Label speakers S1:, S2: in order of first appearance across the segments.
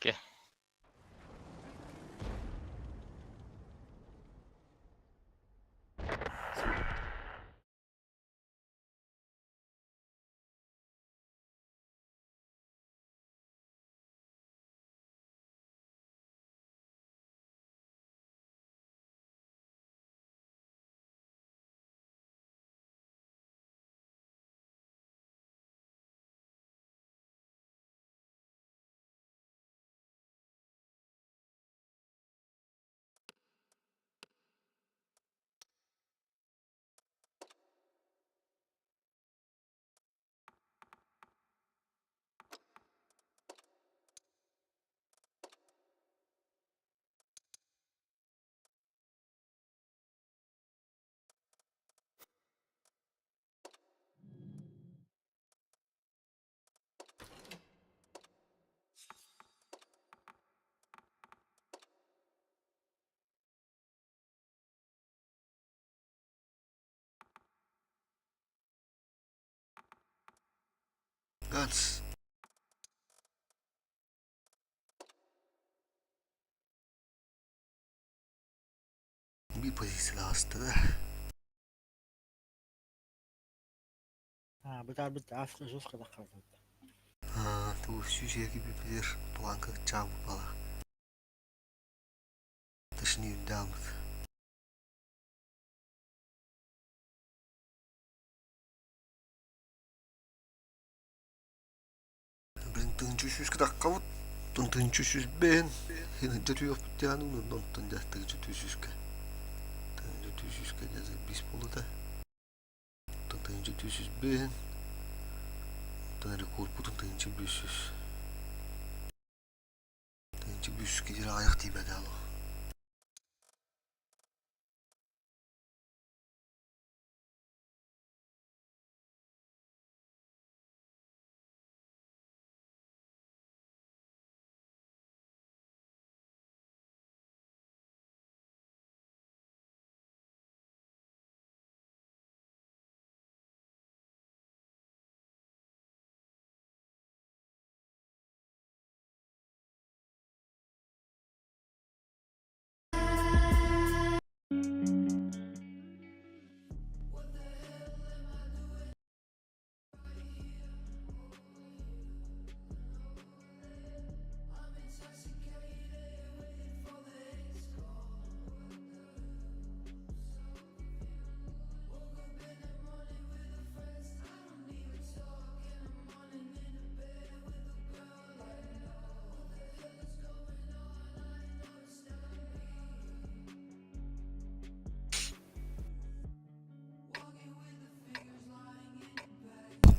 S1: Окей.
S2: Ганс. Биир позицияда аста да.
S3: А, бытаарбыт ааска жестко таххарбыт.
S2: А, ту сүүсээки бипилер планка чаабыпала. Точнее, даамыт. Блин, тыһынча сүүскэ таххабыт, 1105 хинһыдьа түһүөхпүт диэн онтон дьэ 1100-кэ. 1100-кэ дьэ биис буолута. 1105 онтон рекордпутун 1500. 1500-кэ диэри аҕыйах тиийбэтэ олох.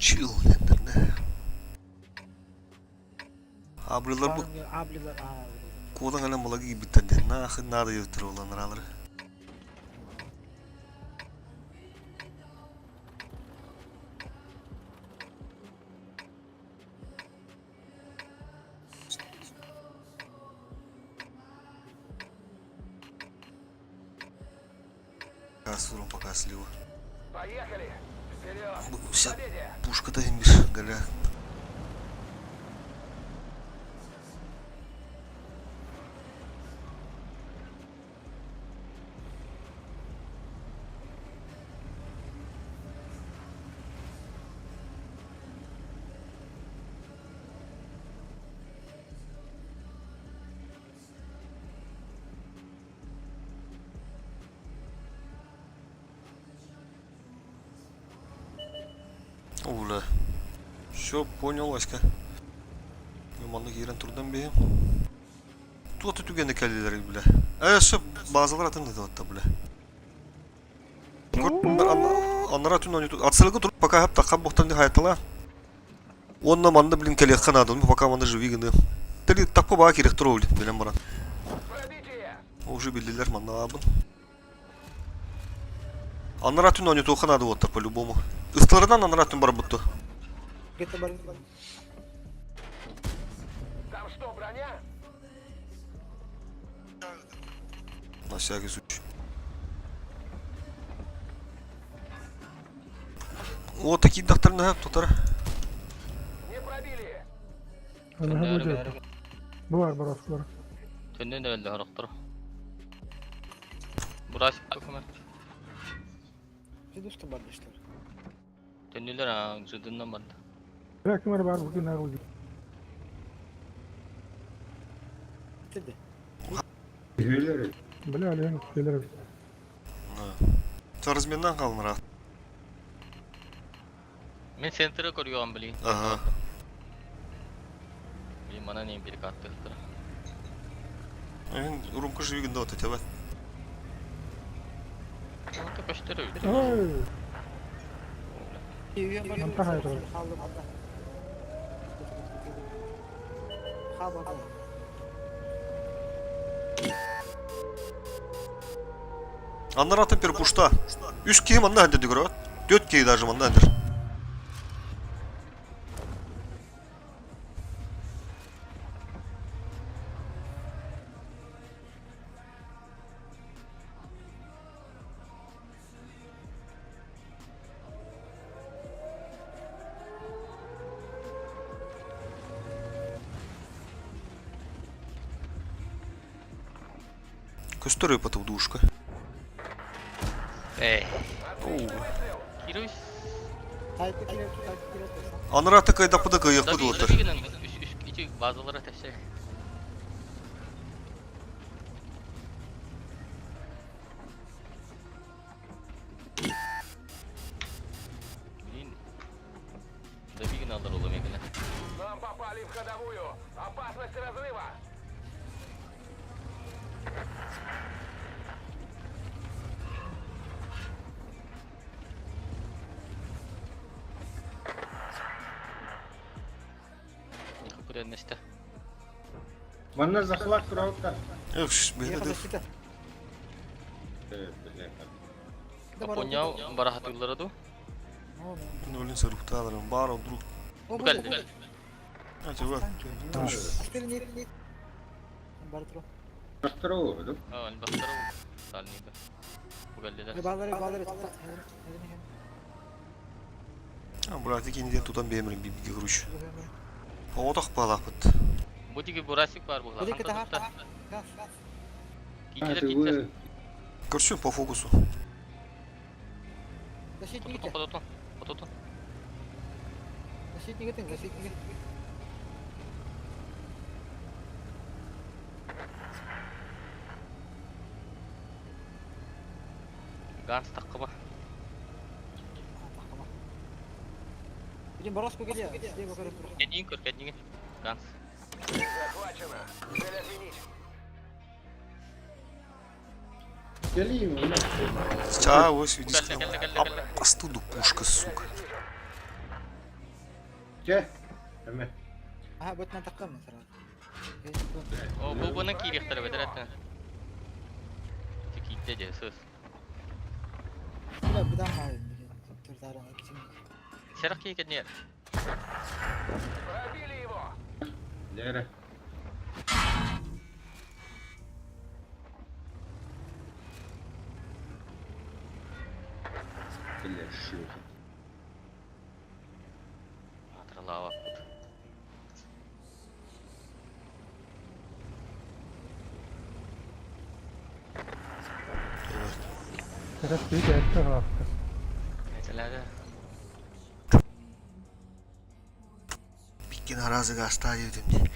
S2: Chill диэннэрнэ. Абрылар бу
S3: Аблилар
S2: куотан кэлэн балаги киирбиттэр диэн наахын наада диэбиттэр уоланнараалары. Сурун пока слива.
S4: Поехали! Вперед!
S2: Вся пушка-то имбир, голя. Ула. Все, понял, Васька. Манна киирэн турдан биһим. Туота түгэни кэллилэр бля. Э, сөп, базалар атын да бля. Аннара түн ойноту. Атсылыгы туруп пока хап тахха бухтан ди хаятала. Уонна манна блин кэлиэххэ наада, ну пока манна живи гыны. Тели таппа баа кириэхтэр ол билэн баран. Уже биллилер манна аабын. Аннара түн ойнотуохха наада буолтар по-любому. Ыстыларынан аннара түн барбытты.
S4: Там что, броня?
S2: На всякий случай. О, такие докторы тутар.
S4: Не пробили!
S5: Анаһа бу дьэ.
S1: Бу бар бороскулар.
S5: Төннөн эрэллэр сорохторо. Бурасик көмө.
S3: Жидушка бар дештер.
S5: Төннүлэр аа жыдыннан барда.
S1: Бля, ким эрэ баар бу күн ааҕыл
S3: Битирди.
S1: Бля, Ален, кэлэр эбит.
S2: Разменнан хаалынар.
S5: Мин центры көрүөҕүм билигин.
S2: Ага.
S5: Билин манан эмпирик аттыахтара.
S2: Мен румка живигин да вот эти.
S5: Онто көстөр эбит.
S1: Ой,
S3: Үйен бар.
S1: Манта хайдыр.
S3: Халды манта. Халды.
S2: Аннаратын перепушта. Үс киһи манна хандар дегөрөт. Түөрт киһи даже манна хандар. Көстөр өпөтү душка.
S5: Эй. Кирус.
S3: Тайпы кирет, тайпы кирет.
S2: Анараты кайдапыда кыйыкпыт уотар.
S5: Үс үс ити базалара тәсә. Блин. Добигин алар ола мегеле.
S4: Нам попали в ходовую! Опасность разрыва!
S5: Күреннәстә.
S6: Манна захват туралта.
S2: Эх,
S3: Ехал защита.
S5: Япония барахатылары ду.
S2: Өлін сырықталарым, бар друг.
S5: Бу кәлде.
S2: Ачыба.
S3: Аспирин Бар туру.
S6: Бастыруу, ду.
S5: А, бастыру. Сальника. Бу кәлделәр.
S3: Балары балары.
S2: А, брат, кинден тутан бемрин бибге груш. Отақ балапыт.
S5: Бу диге бурасик бар бу.
S3: Бу диге тахар.
S5: Китер китер.
S2: Көрсүн по фокусу.
S3: Защитник.
S5: Пототон. Пототон.
S3: Защитник этин, защитник.
S5: Ганс таккыба.
S3: Билин бороску келе. Сиде көрөп тур.
S5: Кәдин көр, кәдин. Ганс.
S4: Захвачено! Цель отменить!
S6: Келим,
S2: Ча, ось видишь.
S5: Кәлде, кәлде, кәлде, кәлде.
S2: Постуду пушка, сука.
S6: Че? Эме.
S3: Аха, бөтнен таккан мен сразу.
S5: О, бу буның кирехтер бит әтә. Китте де сөз.
S3: Бля, будан май. Турдарын кичин.
S5: Серак киген не?
S4: Пробили его!
S6: Лера. Бля, шлюха.
S5: Атралава.
S1: Раз ты это гафта.
S5: Әйтеләде.
S2: Биккен аразыга оставил демде.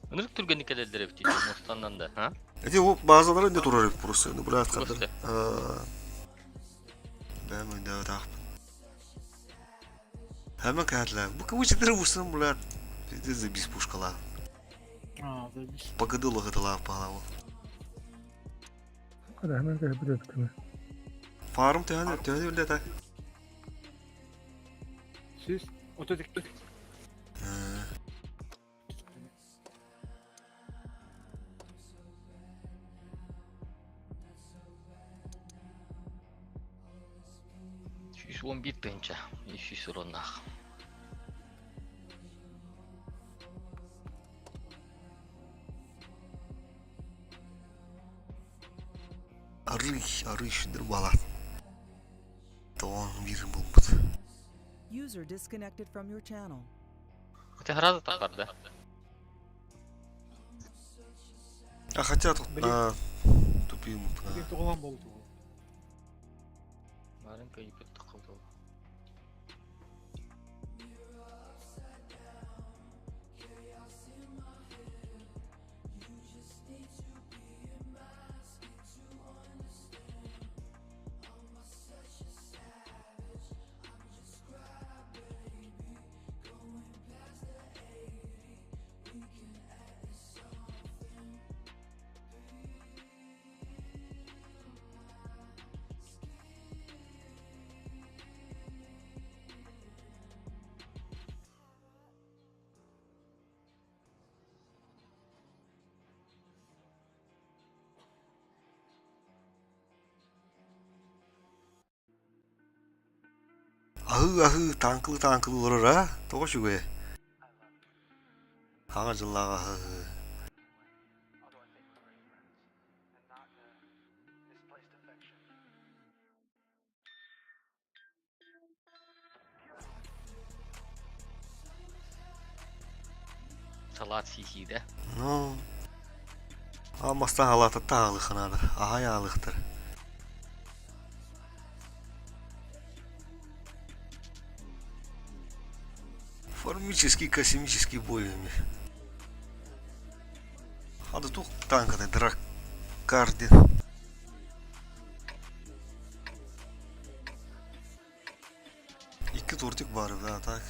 S5: Ынырык түргенlik келелдер бит Мостаннан да, ха?
S2: Эти о базалары не турар просто, ну брат кадыр.
S5: Просто.
S2: Да, мен да тақ. Hemen кәтлә. Бу кемчедер бусын булар. Пиздец забис пушкала.
S3: А, забис.
S2: Погодило гытала палаву.
S1: Када hemen кәһеп өткөнө.
S2: Фарм төһөн төһөн үлдә та.
S3: Сүз 32.
S5: Жүз он бир тынча, үш жүз уроннах.
S2: Арый, арый шүндер бала. 61 буолбут.
S7: User disconnected from your channel.
S5: Ты сразу так да?
S2: А хотя тут
S3: Блин.
S2: на тупим.
S3: Бир тугулан болду.
S5: Маленькая ебет такого.
S2: Аһыы аһыы тааҥкылыы тааҥкылыы олорор аа тоҕо үчүгэйэ Хаҥа дьыллааҕы аһыы
S5: Салат сии да?
S2: Ну, Алмастан халаататтан аҕалыахха наада, аһай аҕалыахтар. Формический космический бой эми. Хады тух танканы драккар диэн. Икки тортик баар да так.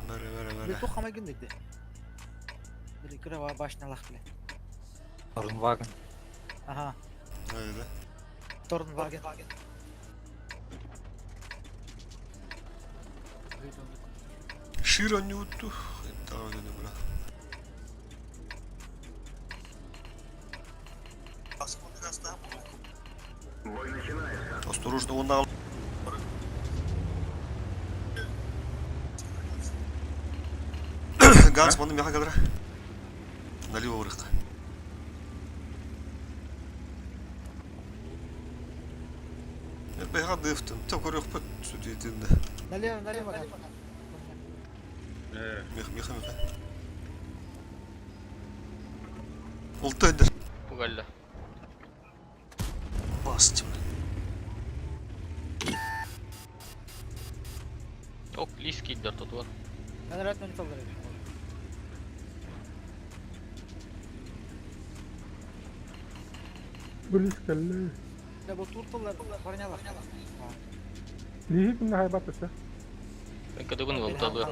S2: Бәрі бәрі бәрі.
S3: Бир тух хамай гындыйды. Бир кыра башнялах биле.
S8: Торнваген.
S3: Ага.
S2: Öyle.
S3: Торнваген.
S2: Шир анньутту. Тағы бля. Осторожно, он на Ганс, маны меха кадра. Налево вырық. Бэха дыфтын. Та көрөкпөт сүтетинде.
S3: Налево, налево.
S6: Э,
S2: Меха, меха, меха. Улты эдер.
S5: Угалла.
S2: Бастым.
S5: Ок, лис киддер тут вот.
S3: Мен рад мен толдыр.
S1: Бүлүс кэллэ.
S3: Да бу туртулар барнялах.
S1: Лиһи күннэ хайбат өссө.
S5: Кадыгын волталы.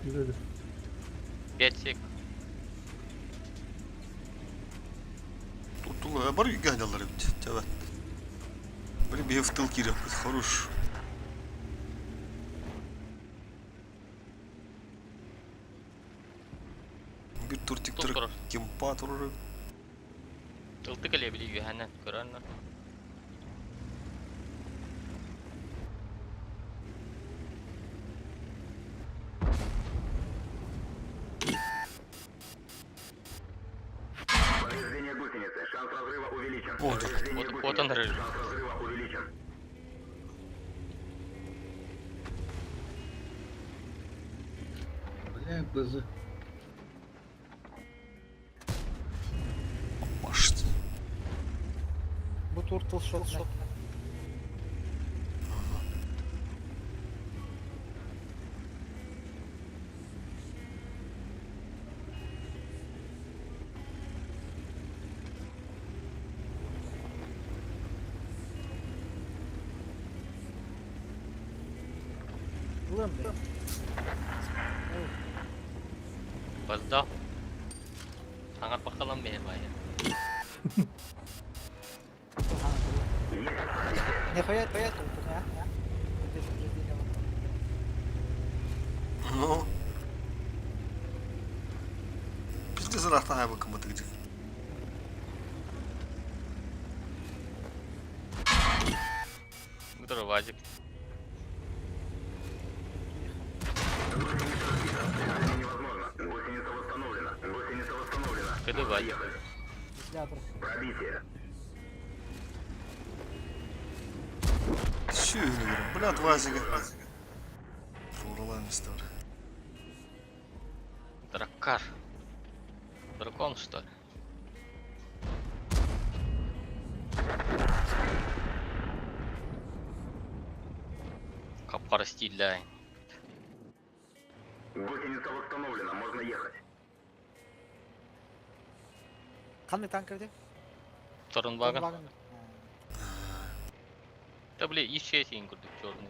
S1: Жүзөдө.
S5: 5 сек.
S2: Туттулар. Бар үйге бит. Тәбәт. Били бихе в тыл киреп. Хорош. Бир туртиктер
S5: Тур
S2: кемпа турur.
S5: Ылты кэле били юхана көрөннөр.
S2: Вот.
S5: Вот, вот он рыжий.
S6: Бля, БЗ.
S2: Машт.
S3: Бу туртул шот. шот. Лым, бля.
S5: Базда. Аңар бақалам бе бай.
S3: Не хуя, хуя тут, а?
S2: Ну. Пиздец ырахтан хайбы кымыты гдик.
S5: Мытыр вазик. Кыды вазик.
S2: Чү, бля, твазига. Уралаем история.
S5: Драккар. Дракон, что ли? Капкара стилляйн.
S4: Гусеница восстановлена, можно ехать.
S3: Ханны танк эбитий?
S5: Торнваген.
S3: Торнваген.
S5: Да бля, исчезень, курдук черный.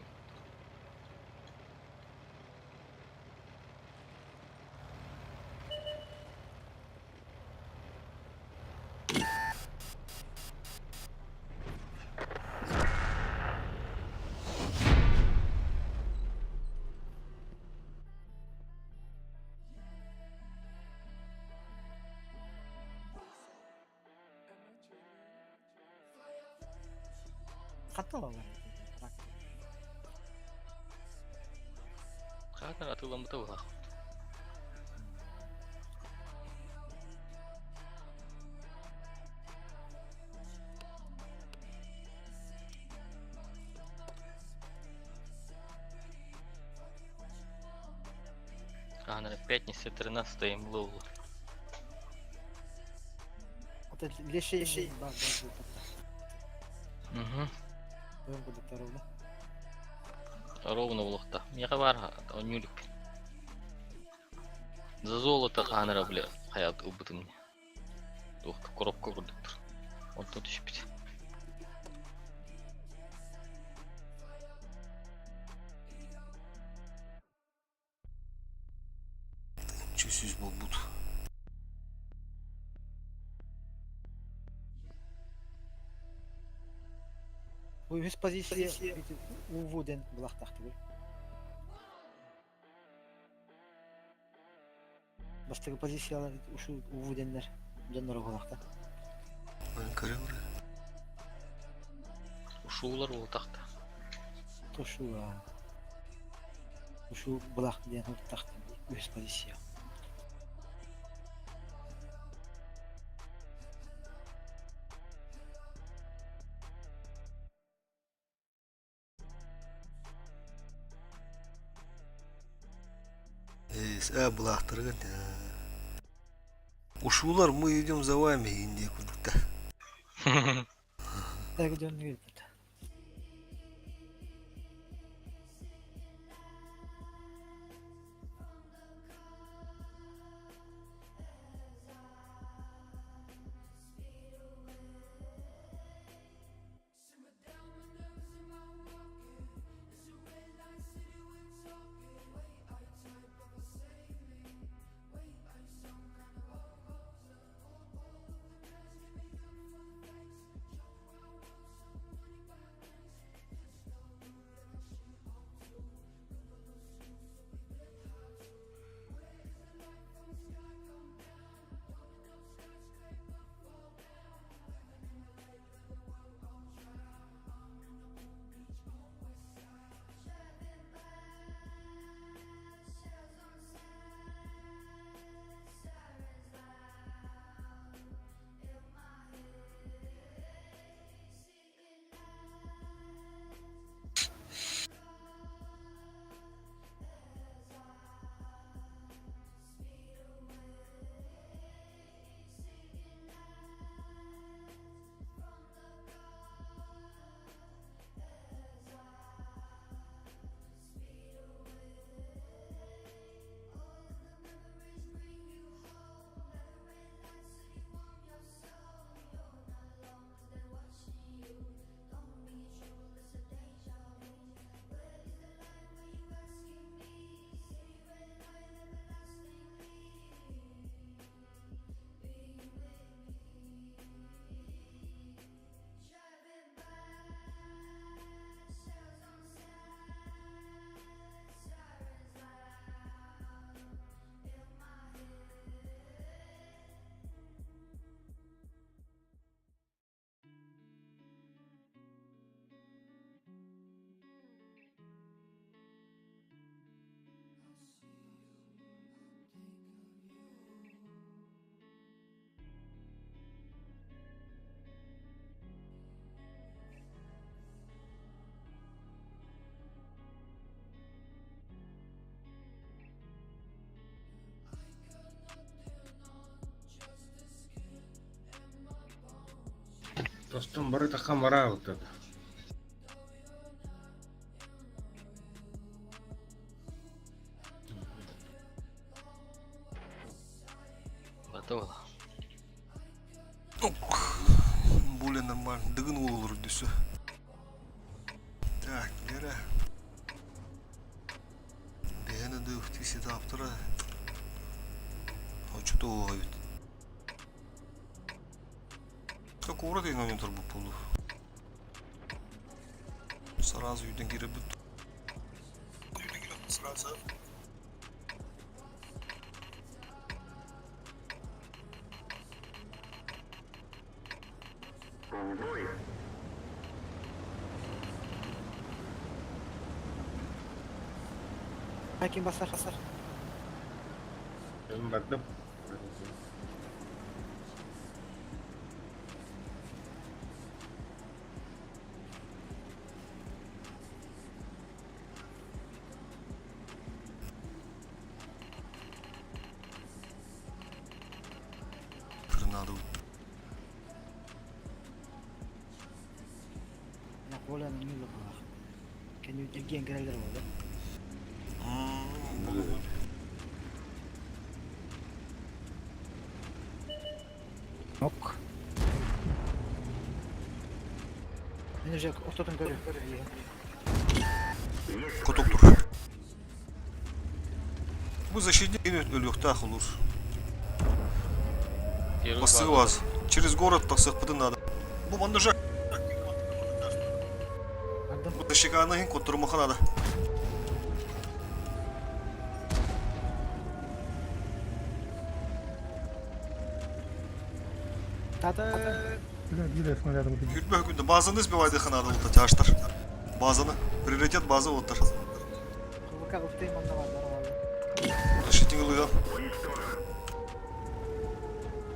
S3: Ханта олалар.
S5: Хатар атыламыта булах. Ана пятница 13 им лоу.
S3: Это леший бар бар бу.
S5: Угу.
S3: Бүгүн курдук ровно.
S5: Ровно улухта. Мега бар онюлик. За золото ханара бля хаят убыты мне. Тух коробка курдуктур. Он тут еще пить.
S2: Чү сүз бол бут.
S3: Бу үс позиция УВ ден булактакты бу. Бастагы позициялар ушу УВ деннер дьоннор булакта.
S2: Көрөм.
S5: Ушулар ултахта.
S3: Тушу ушу булак ден хуттакты үс позиция.
S2: Булахтырган. Ушулар, мы идем за вами, Индия курдукта.
S3: Так дьон билбит.
S6: Тостон бары таххан бараабыттар.
S5: Готово.
S2: Более нормально. Дыгын уол олорор дөссө. Так, Лера. Бэйэни да сетаптара. Очото эбит. Как куорат иһин ойон турбут буолуо. Сразу үйден киирэрбит. Үйден киирэрбит сразу.
S3: Ким басар басар.
S6: Мен бардым.
S2: Гранату.
S3: Napoleon'un yılı bu. Kendi ilgi engelleri var.
S8: Ок.
S3: Мен уже ортотун көрү.
S2: Коток тур. Бу защитник өлүөхтээх olur.
S5: Первый
S2: Бастығы
S5: база.
S2: вас. Через город тахсыахпытын надо. Бу манна уже
S3: Бардым.
S2: защиканы иһин куттурумаха надо.
S3: Тата.
S1: Бля, биир снарядом убили.
S2: Хүрбэ күндэ базаны сбивайдыха надо вот тяжтар. Базаны. Приоритет база оттар.
S3: Кубака уптый манна бар нормально.
S2: Защитник ылыга.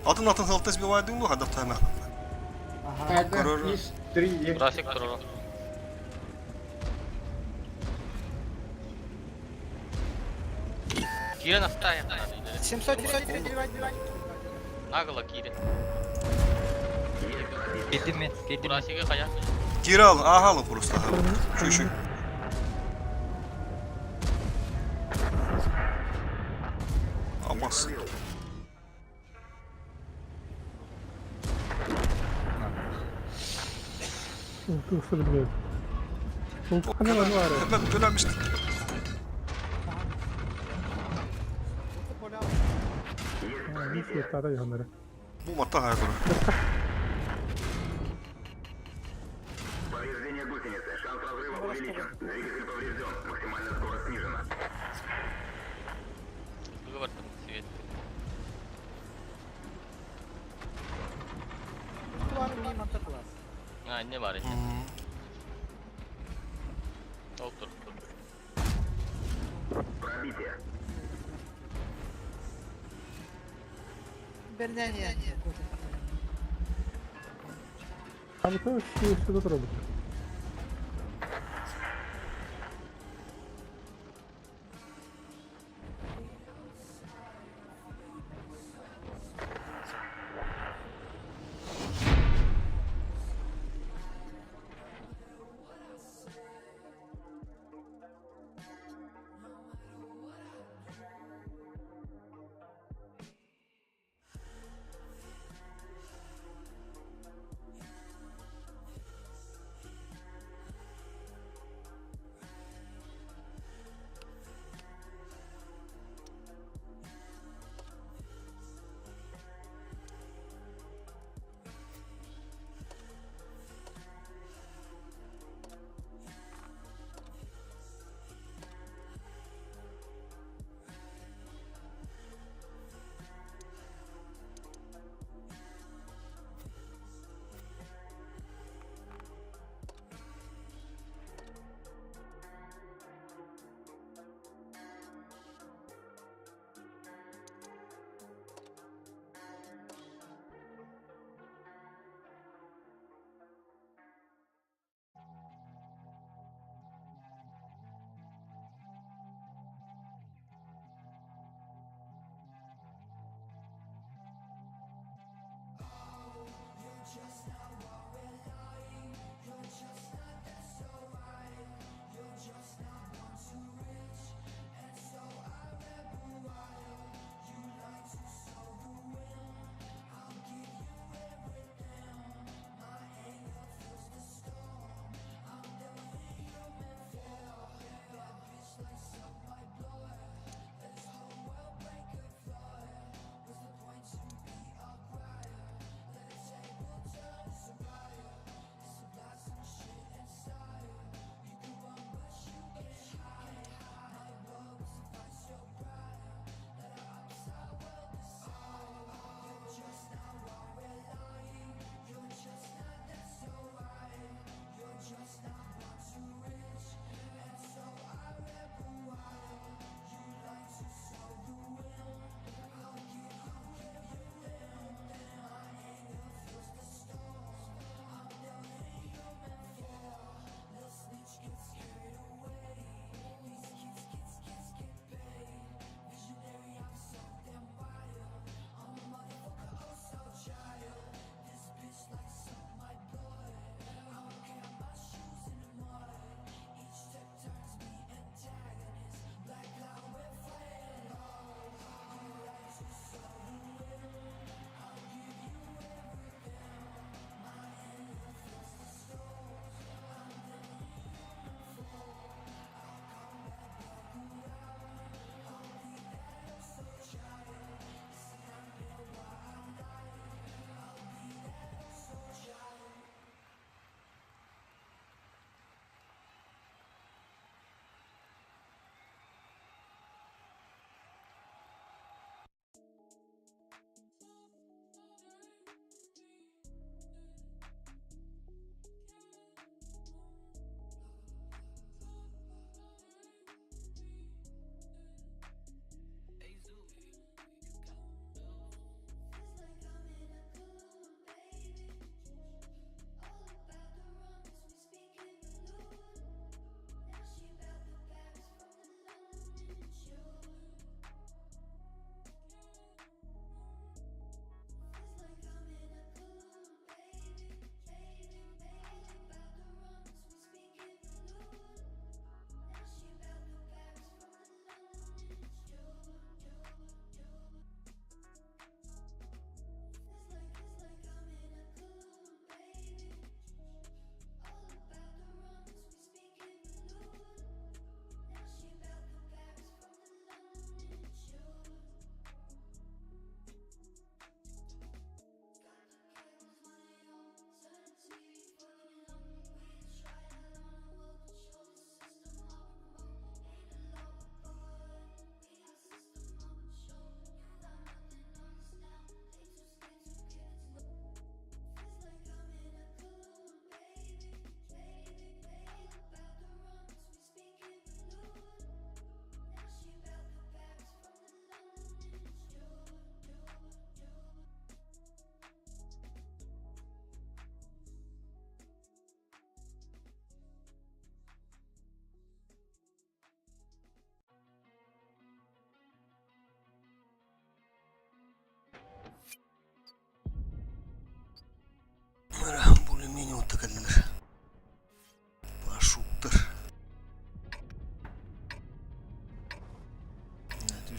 S2: Атын атын халта сбивайдың ну хадап тайма.
S3: Ага.
S2: Король.
S6: Из три.
S5: График туру. Кирен автая.
S3: 700 700
S5: Нагло Кирен.
S8: Кэллим мен, кэллим мен.
S5: Графиги хая.
S2: Кирал, ага просто. Чуй чуй. Амас.
S1: Ылсы билбейт. Ханан бар.
S2: Hemen dönemiştik.
S1: Миссия тара яханара.
S2: Бу матта хая турар.
S4: Повреждение гусеницы. Шанс разрыва увеличен. Двигатель поврежден. Максимальная скорость снижена.
S5: Выговор там свет. А, не бар эти. Ол тур.
S4: Пробитие.
S3: Бернение.
S1: А вот это что тут робот?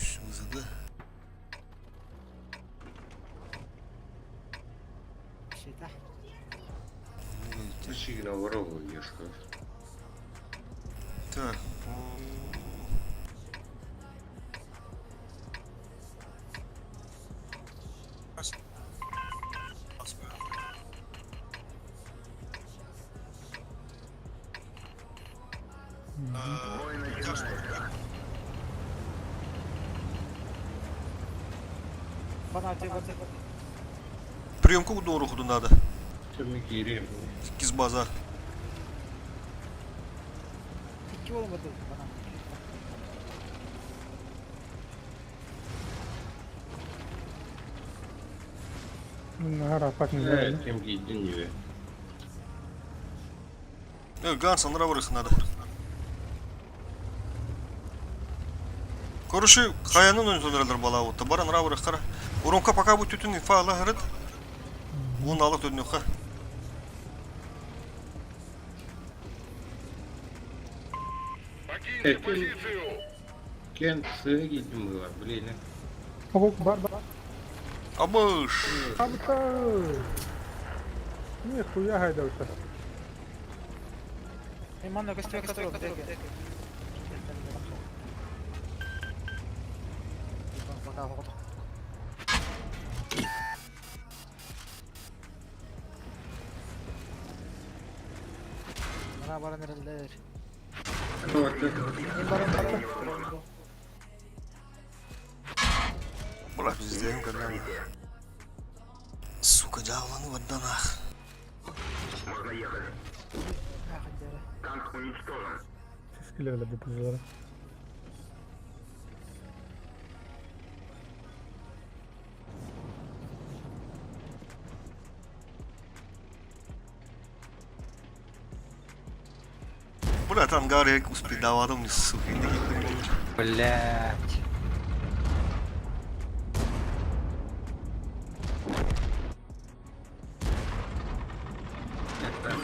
S2: Үс вызовы.
S3: Щита.
S6: Сигнал ворову ешка.
S2: Так.
S4: Бой начинается.
S3: Бана тебе.
S2: Приемку дороху надо.
S6: Төмі кирем.
S2: Киз база.
S3: Икки olmadı bana.
S1: Нагара не знаю.
S6: Кем кийдин ебе.
S2: Ганс, анраврых надо. Короче, хаянын өнүтөнрелер бала вот. Баран раврых кара. Уронка пока будет түтүн инфа ала хырыт. Он ала төднөккө.
S4: Покиньте позицию!
S6: Кен сығы кийдин была, блин.
S1: Ого, бар, бар.
S2: Абыш.
S1: Абыта! Нихуя гайдавта.
S3: Иманна көстө көстө. Пока вот. Бана баран эрелер. Баран
S2: Бля, пиздец, когда. Сука, дьяволаны вадданах.
S4: Можно ехать. Танк уничтожен.
S1: Сискилерle bu pızılara.
S2: Бля, там Гарри успедавадым, сука, иди
S8: Блять.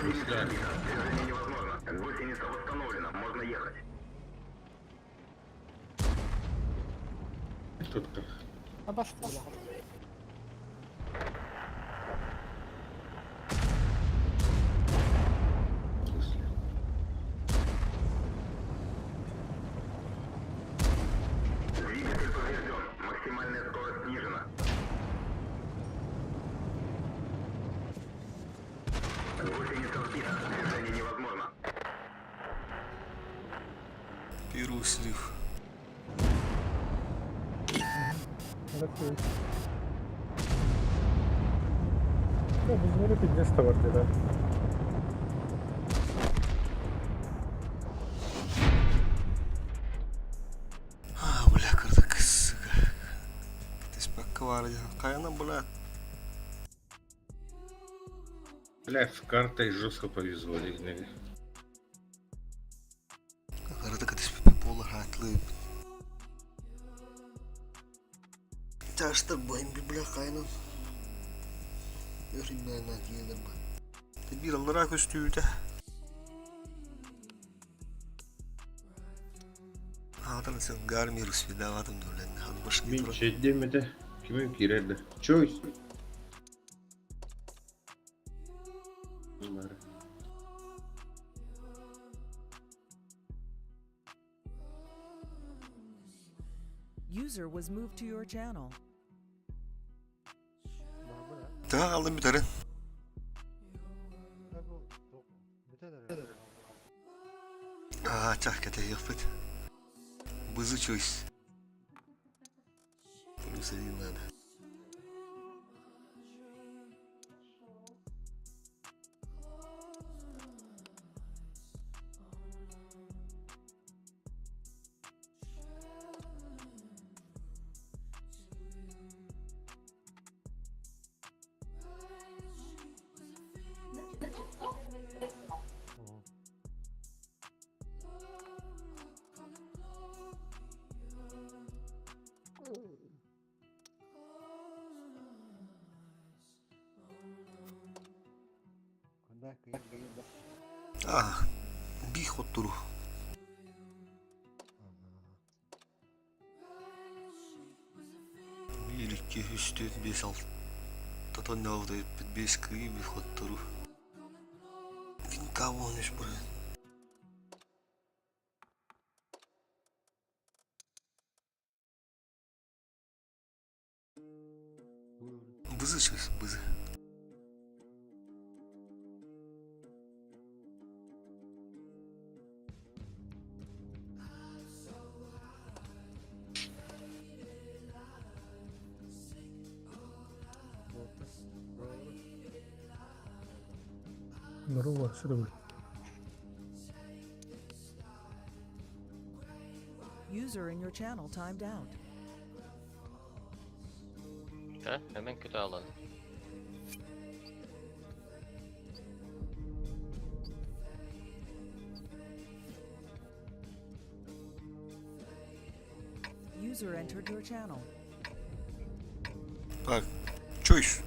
S4: Движение невозможно. Гусеница восстановлена. Можно ехать.
S6: Тут как.
S3: Бас.
S4: Двигатель поврежден. Максимальная скорость снижена. Гусеница сбита. Движение невозможно.
S2: Первый слив.
S1: Молодцы. Да, bu zor bir de var dedi.
S2: А, бля, кырдык, сука. Теспекка бар Каяна, бля.
S6: Бля, с картой жестко повезло, дегенеге.
S2: Кырдык теспекка пола хатлы. Ташта байм бля кайнан. Өрүмәнә диелер ба. Тедбир аллара көстүүтэ. Аатан сен гармир свидаватым дүлен. Хан башки
S6: Мен
S2: тура.
S6: чеддемеде. Кимим кирерді. Чойс. Бар.
S7: User was moved to your channel.
S2: Daha aldım bir tane. Аа, чах кете яхпет. Бызы чойс. Плюс один надо. Аа, би хотуру. 2, 3, 4, 5, 6. Тотон 5 кыйы bir хоттору. Кого он buraya? Бызы сейчас, бызы.
S1: Здорово, сюда
S7: User in your channel timed out.
S5: He, hemen kötü alalım.
S7: User entered your channel.
S2: Так, choice.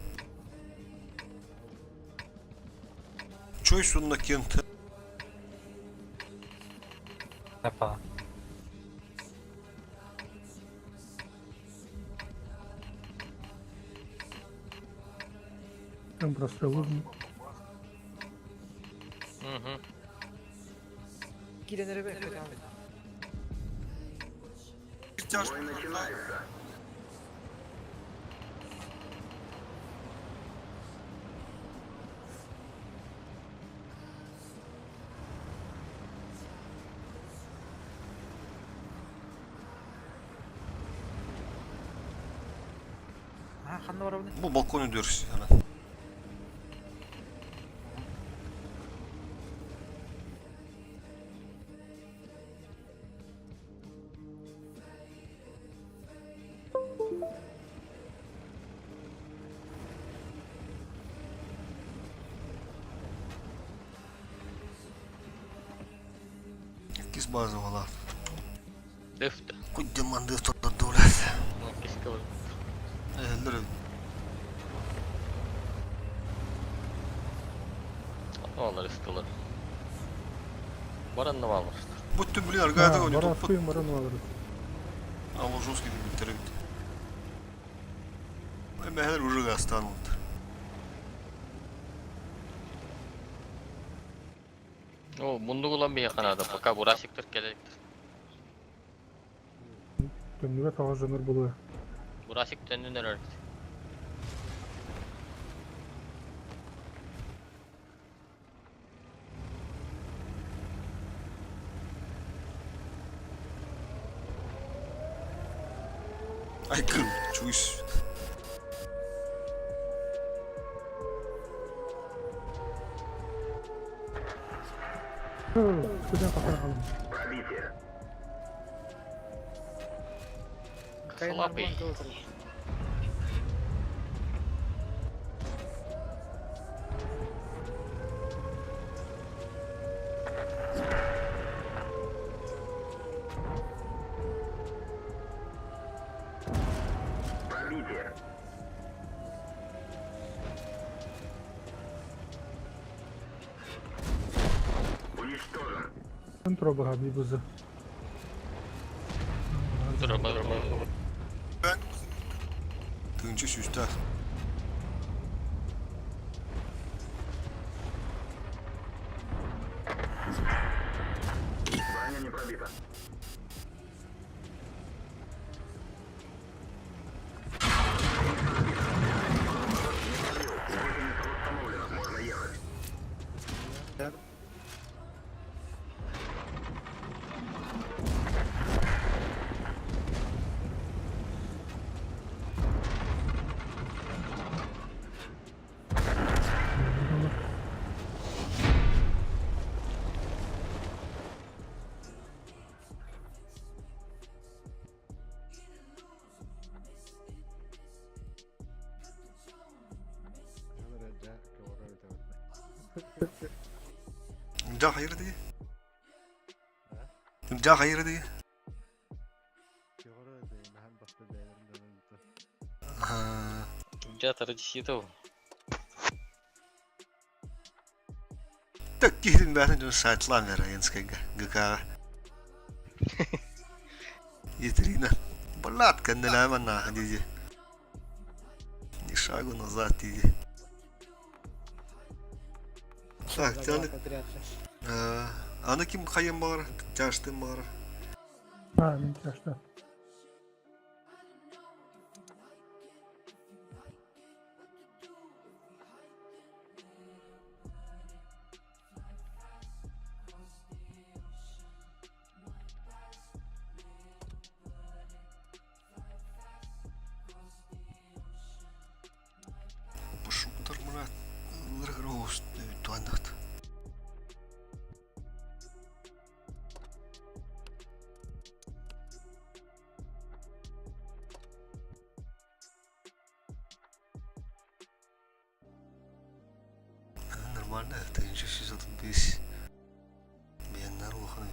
S2: Choice онно кент.
S8: Опа.
S1: Там прострел.
S5: Hı hı.
S3: Киирэн эрэ бэккэ
S4: Бой начинается.
S3: Ha ханна барабын.
S2: Бу балкон өдөрс hemen. Кис база ола.
S5: Дөфтө.
S2: Куддеман дөфтө дулат.
S5: Киски var.
S2: Эллер
S5: Atmalar ıstılar. Баранны almışlar.
S2: Будто блин, аргада у него
S1: Баран баран алыр.
S2: А он жесткий интернет. Эме уже останут.
S5: О, мунду улан bir yakın Пока бурасиктер келектир.
S1: Төннүгө тагы жонор болуя.
S5: Бурасик төннүн өрөрдү.
S2: Айкын, чуйс.
S1: Куда катар калдым.
S4: Пробитие.
S5: Слабый.
S4: Пробитие. Уничтожен.
S1: Троба би бызы.
S5: Dur dur.
S2: Ben Тынчы сүүстэ.
S4: Броня не пробита. Гусеница восстановлена. Можно ехать.
S2: Жа хайыр дии. Жа хайыр дии.
S5: Жа тарыжы
S2: Так киһин бәрін дьон сайтлаан бэрэ Янскайга ГК. Етрина. Балат кэннэлээмэн нааха дии. Шагу назад иди. Так, аны, аны ким хайын бағар, тяжтын бағар.
S1: А, мен тяжта.
S2: Пошуктар мурат. Ныргроус туанат. Нормально, 1335. Беннер улахан.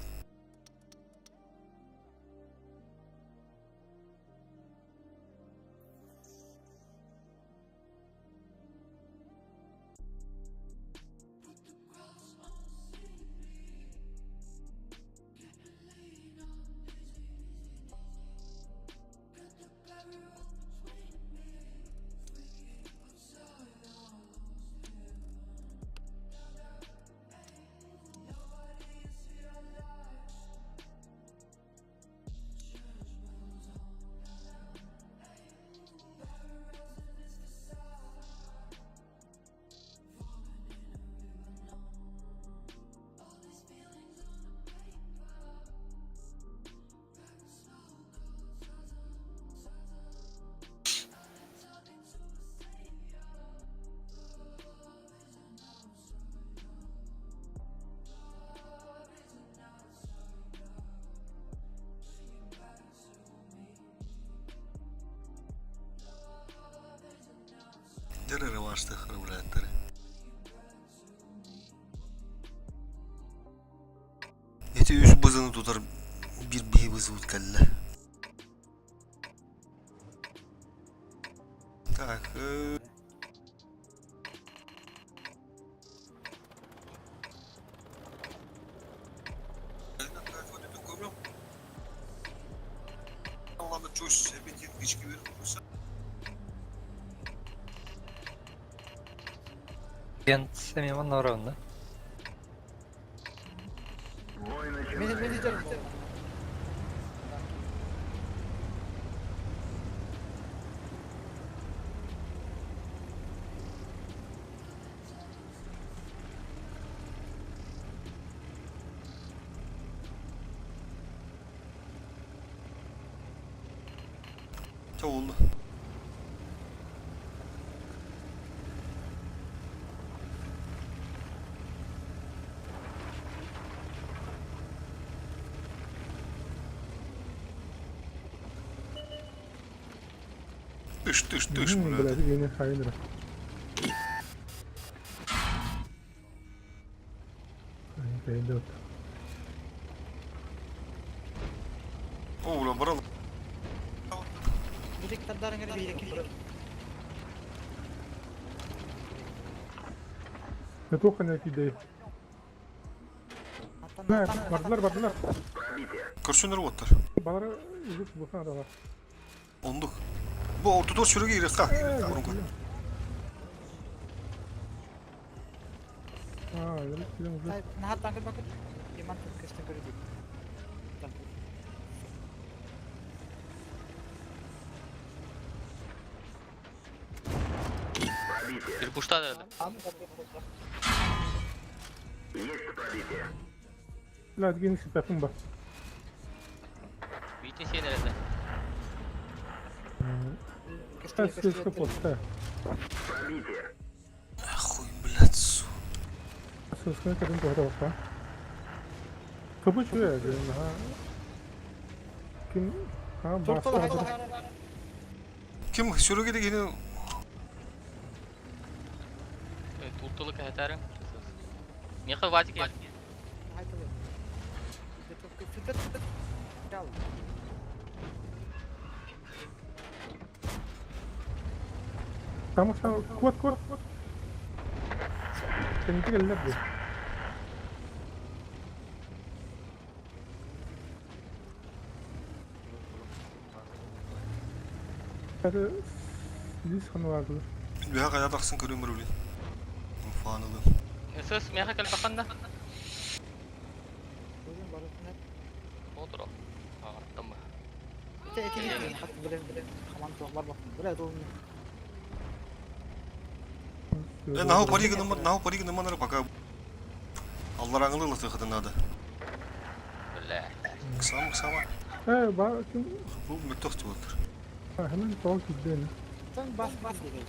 S2: Дere revanşta храбраттары. Эти үс бызыны тутар bir биһи бызыбыт кэллэ. Так,
S8: Мен оронна.
S4: Бой
S3: Мен
S4: начинается.
S3: мен итерим.
S2: Ча oldu. Тыш, тыш, тыш, блядь.
S1: Блядь, yeni hayır. Пойдет.
S2: О, бля, брал.
S3: Билик тардарыңар биирек.
S1: Не только не кидай. Да, бардылар, бардылар.
S2: Көрсөнөр оттар.
S1: Балар үгүс бухан адамар.
S2: Ондук. Бу ортодо сүрүгө ирекка.
S1: А, элек уже.
S3: Нахар таңкыр бакыр. Иман көстөн көрө дейт.
S4: Пробитие.
S5: Bir пушта herhalde.
S4: Есть пробитие.
S1: Блядь, гени ситапын ба.
S5: Бийтин сен herhalde.
S1: Та слишком плохо.
S4: Пробитие.
S2: Хуй, блядь, су.
S1: Сускана кадын тухата бакка. Кабы чуя, ха. Ким ха баста.
S2: Ким сүрүгө дегени
S5: Туртулук хәтәрем. Меха ватик.
S1: Там са кот кот кот. Кенти келлер бу. Это здесь хан vardı.
S2: Үөһэ хайа тахсан көрүм блин. Инфаны ылын.
S5: Сыс, миэхэ кэлбэххин да.
S3: Бүгүн барытын
S5: Отур. Ағаттан ба.
S3: Ити ити хат билен хаман туох бар бакын. Бля дол.
S2: Э, наху пари гыныммат, наху пари гыныммат пока. Аллараңылы ылытыхытын надо.
S5: Бля.
S2: Кысама, кысама.
S1: Э, ба ким
S2: Бу мөттөх туотыр.
S1: hemen tavuk gitti.
S3: Sen бас бас деген.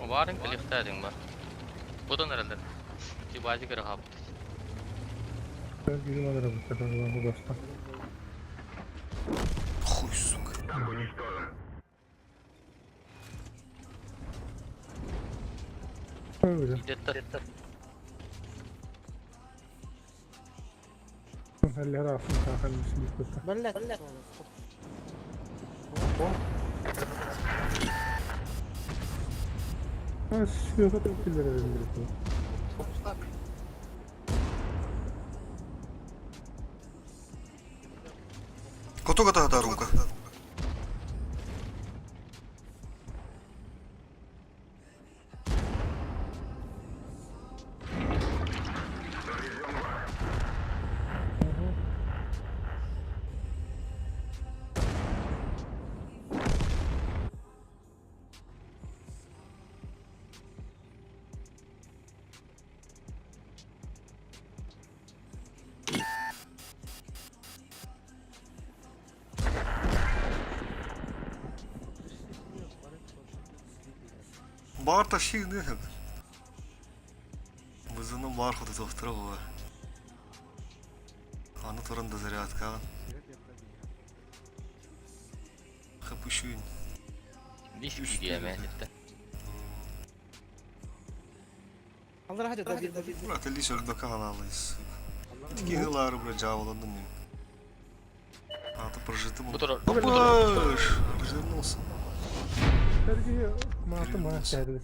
S5: Барын кэлиэхтээдиҥ ба. Бутан эрэллэр. Тибази кыра хаалбыт.
S1: Ben gidip alırım bu sefer bu başta.
S2: Хуй, сука.
S4: Танк уничтожен.
S1: Öyle.
S5: Идеттер.
S1: Eller alsın kanka bir kısa.
S3: Бля.
S1: Ben şu kadar killere verebilirim.
S2: Котога та рука. Бар тащи, не. Вызыным бар ходы тоқтыра була. Аны турында зарядка. Хапышуин.
S5: Лис кириэмэ деттэ.
S3: Аллар хады да бир бир.
S2: Брат, лис өлбөкө алалайыз. Тики гылары бля жабыландым мен. А то прожитым.
S5: Бу турар.
S2: Опаш! Развернулся.
S1: Sergi matı bana geldi.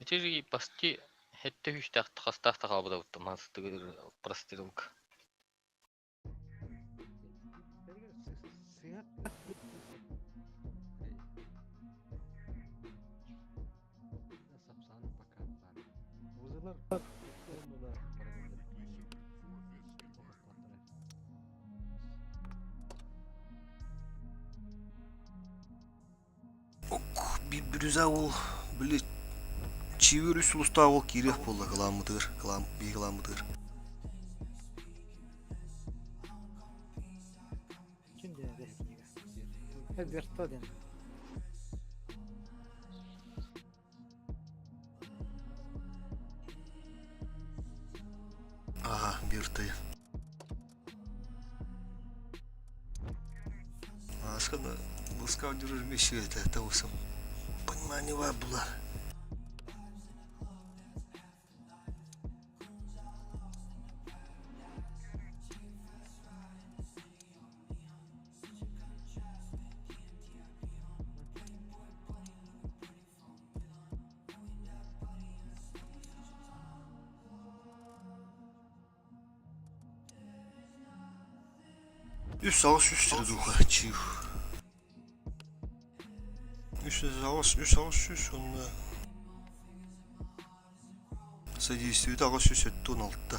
S5: Ити басти хетте хүстээх хастаах тахаабыта буттум хастыгыр прострелка.
S2: Ок, bir бүрүзә ол, били чивир үс улуста ол кирех болла кыламытыр, кылам, би кыламытыр.
S3: Ким де де. Берто ден.
S2: Ага, бирты. Ашкана, лыска держишь вместе это, это усам. Понимание было. Үс ағыс үс тірі духа, чив. Үс ағыс, үс ағыс, үс, онна. Содействует ағыс үс өтті он алтта.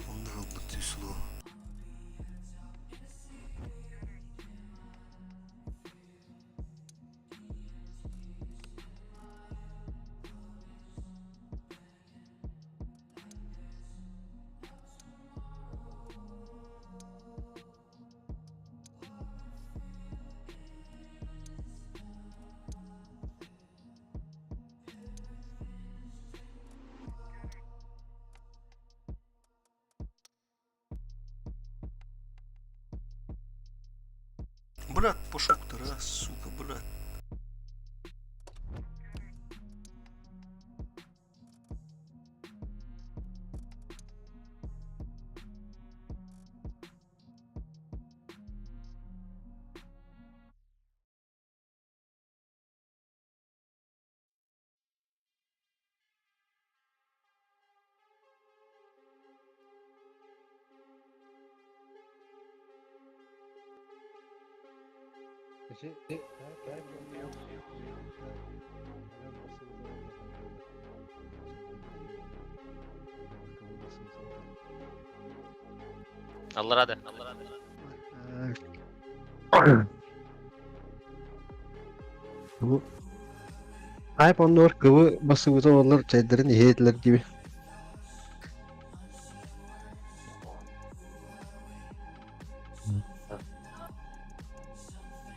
S2: Онда қалбыт үсілі. Брат, пошел ты, раз, сука, брат.
S5: Аллараа да.
S9: Бу Айп оннугар кыбы бассыбыта олор чайдарын иһэ этилэр диби.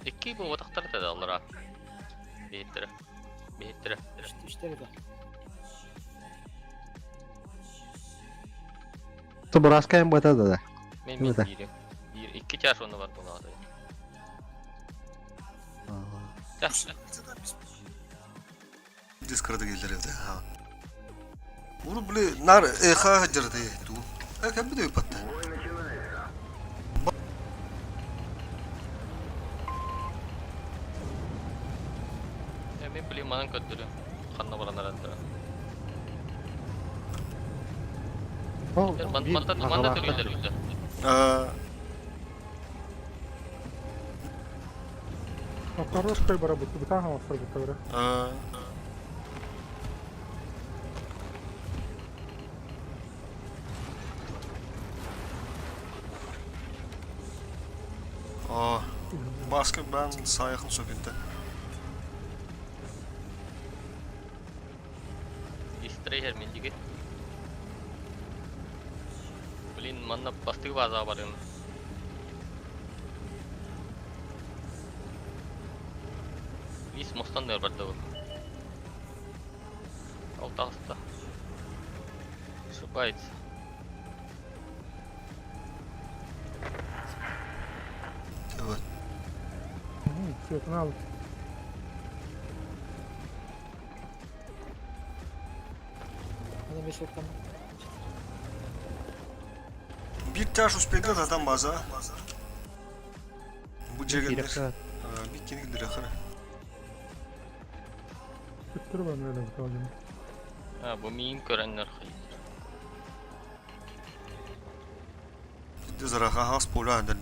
S5: Икки буолбатахтар этэ да аллараа. Биһиттэрэ. Биһиттэрэ.
S3: Үстэр этэ.
S9: То бырааскайым бата да да.
S5: Мен мен биирим. Биир икки чаас онно бар буолаҕа.
S2: Дискарда келлер эбит. Уру били нар эха хаджарды ту. Э кем бит өпатта.
S5: Мен били манан көрдөрүм. Ханна баран арандара. Мантан манда төрүллэр үллэр.
S1: Короткай бара бутты, бытаан хамастар бутта бара.
S2: Аа, Баска бан сайхын сөпинте.
S5: Истрейхер миндиги. Блин, манна бастыгы база барым. Вис мостан дör барда бу. Ол таҕыста. Ошибается.
S2: Evet.
S1: Цветын ал.
S3: Аны беш оттан.
S2: Bir taş успейді адам база. Бу жегендер. Bir кенигилер ахара.
S1: Түттүрү бар мына буталгын.
S5: А, бу миин көрөннөр хайыр.
S2: Дизараха хас поля андер.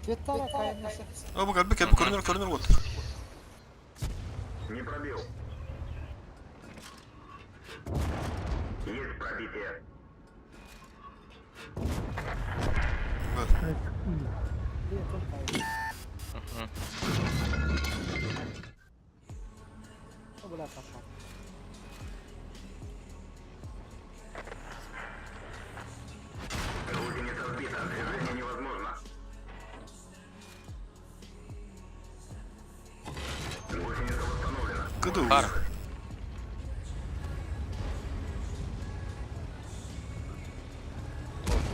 S3: Цветтала кайнасы.
S2: А бу калби калби көрүнөр көрүнөр вот.
S4: Не пробил. Есть пробитие.
S3: Бля, пошел.
S4: Гусеница сбита. Движение невозможно. Гусеница восстановлена.
S2: Кыды.
S5: Бар.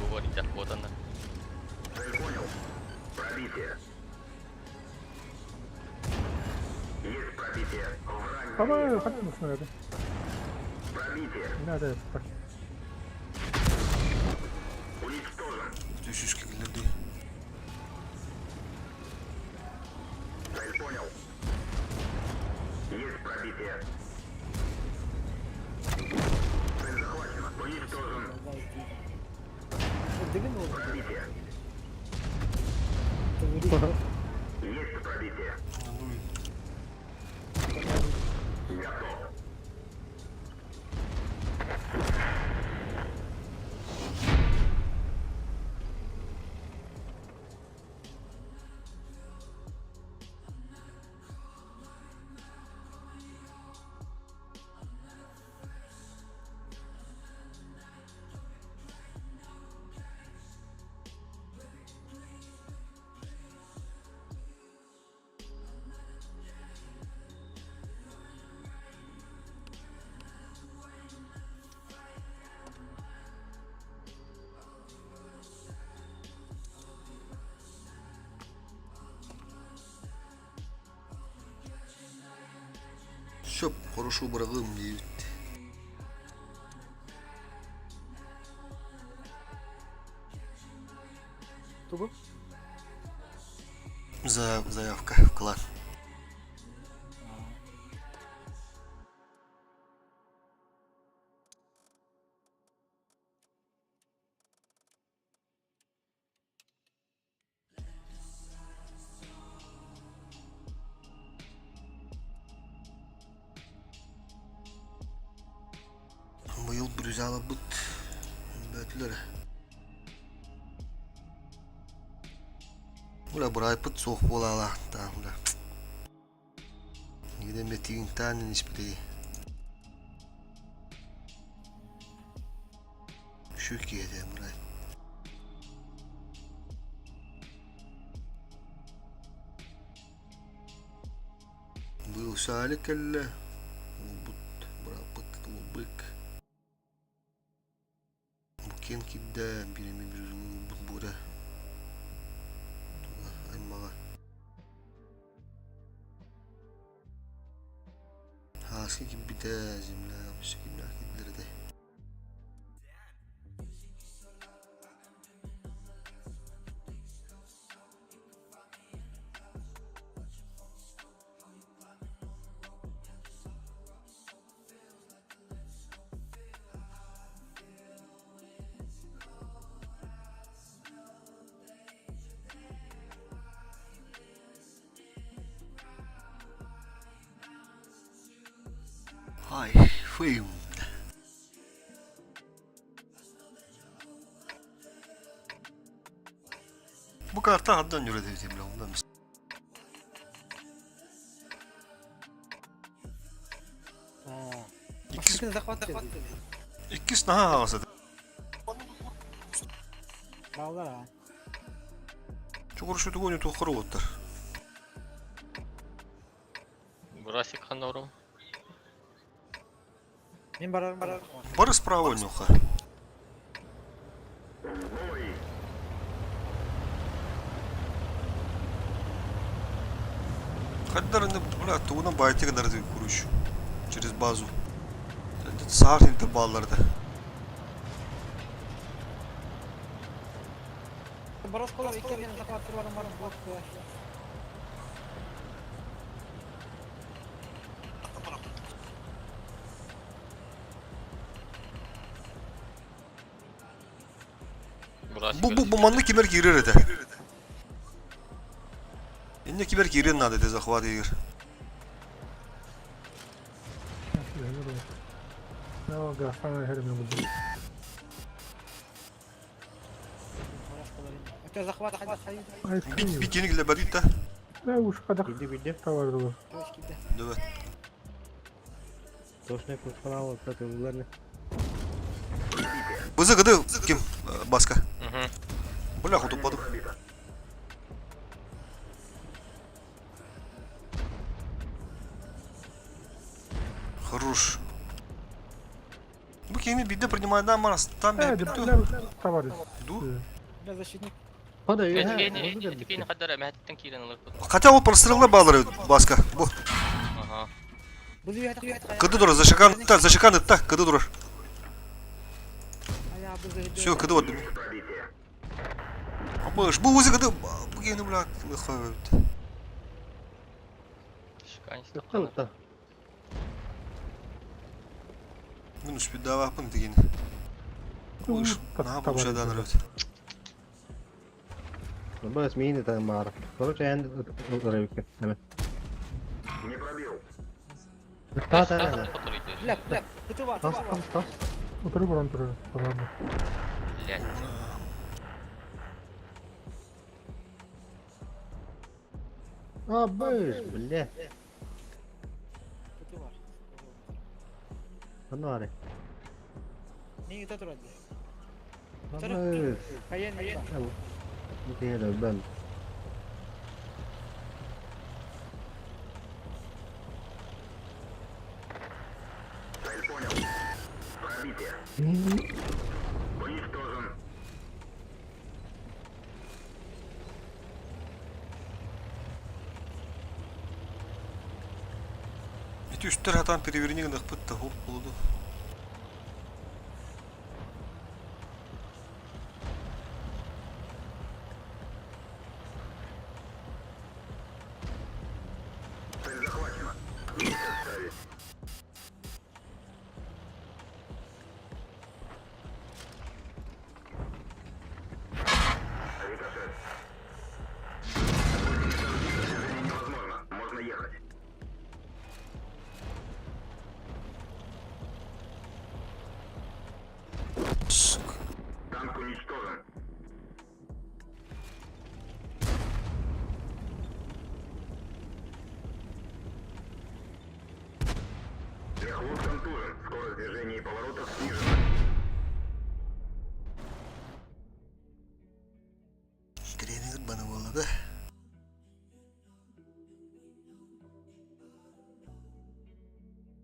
S5: Говорит, вот она.
S4: Цель понял. Пробитие. Есть пробитие. Враг
S1: Давай, хотим снаряды.
S4: пробитие.
S1: Не надо так.
S4: Уничтожен.
S2: Түшүшкө килерди.
S4: Цель понял. Есть пробитие. Цель захвачена. Уничтожен.
S3: Дыгын ол.
S4: Пробитие. Есть пробитие. Готов.
S2: Шөп хорошо бырагым дейт.
S3: Тугу?
S2: За заявка в клан. Быйыл брюзаларбыт өлбөөтүлэр. Бля, быраайпыт суох буолаала таам бля. Нигде эмэ тииҥтаан испитий. Үчүгэй киһи этэ быраай. Быйыл Саалик кэллэ, уолбут, бырааппыт Лубык. Бу киэн киирдэ, биир эмэ бирюзовый буора. Туга аймаҕа. Хааска киирбитэ, земля, өссө кимнээх киирдилэр этэй. Hi, фейм. Бу карта хандан үөрэтэ бile онно Иккис Иккис наһаа аҕас этэ.
S3: Бааллар аа.
S2: Чугурушутугу не туоххар уоттар.
S5: Бурасик ханору.
S3: Мин барарым барар.
S2: Бары справа нюха. Хаддарында бля тугунан баайты гынар куруш. Через базу. Саар интервалларда.
S3: Боросколар икки мен захваттырбарым барым блок.
S2: Бу бу бу манна кимэр киирэр этэ. Инне кимэр киириэн наада этэ захват игр. Бит бит киле бадит да.
S1: Да уж когда
S9: Билди билди.
S1: товар
S2: Дövе.
S9: Точно курсанал татылар.
S2: Бызы гыды ким баска. Бля, хотуппадым. Хорош. Бу кини бидде принимает да марас там бе
S1: Товарищ.
S2: Ду.
S3: Бля, защитник.
S9: Хада
S5: Этикейни кадара мәһәттен киирен ылыр.
S2: Хотя ол прострелла баллары баска. Бу.
S5: Ага.
S2: Кыды дур, зашикан та, зашикан та, кыды дур. Все, кыды вот. Абыш, бу үзе кыды, бу кини бля, лыхы.
S9: Кылта.
S2: Минус пидава пын деген. Абыш, на бу шадан рөт.
S9: Бас мини там мар. Короче, энд рыбка.
S4: Не пробил.
S9: Та та та.
S3: Бля, бля, ты
S9: Тас тас тас.
S1: Утыры баран туры. Ладно.
S5: Блять.
S9: Абыш, бля. Анары.
S3: Не это турады.
S9: Абыш.
S3: Кайен, кайен.
S9: Бу ben.
S4: Цель понял. Пробитие. Уничтожен.
S2: Эти үстер хатан переверни гынах пытта хоп болду.
S4: Цель захвачена. Есть отставить. Рикошет. Движение невозможно. Можно ехать. Танк уничтожен. Мехвод контужен. Скорость движения и поворотов снижена.
S2: Тренер баны буолла да.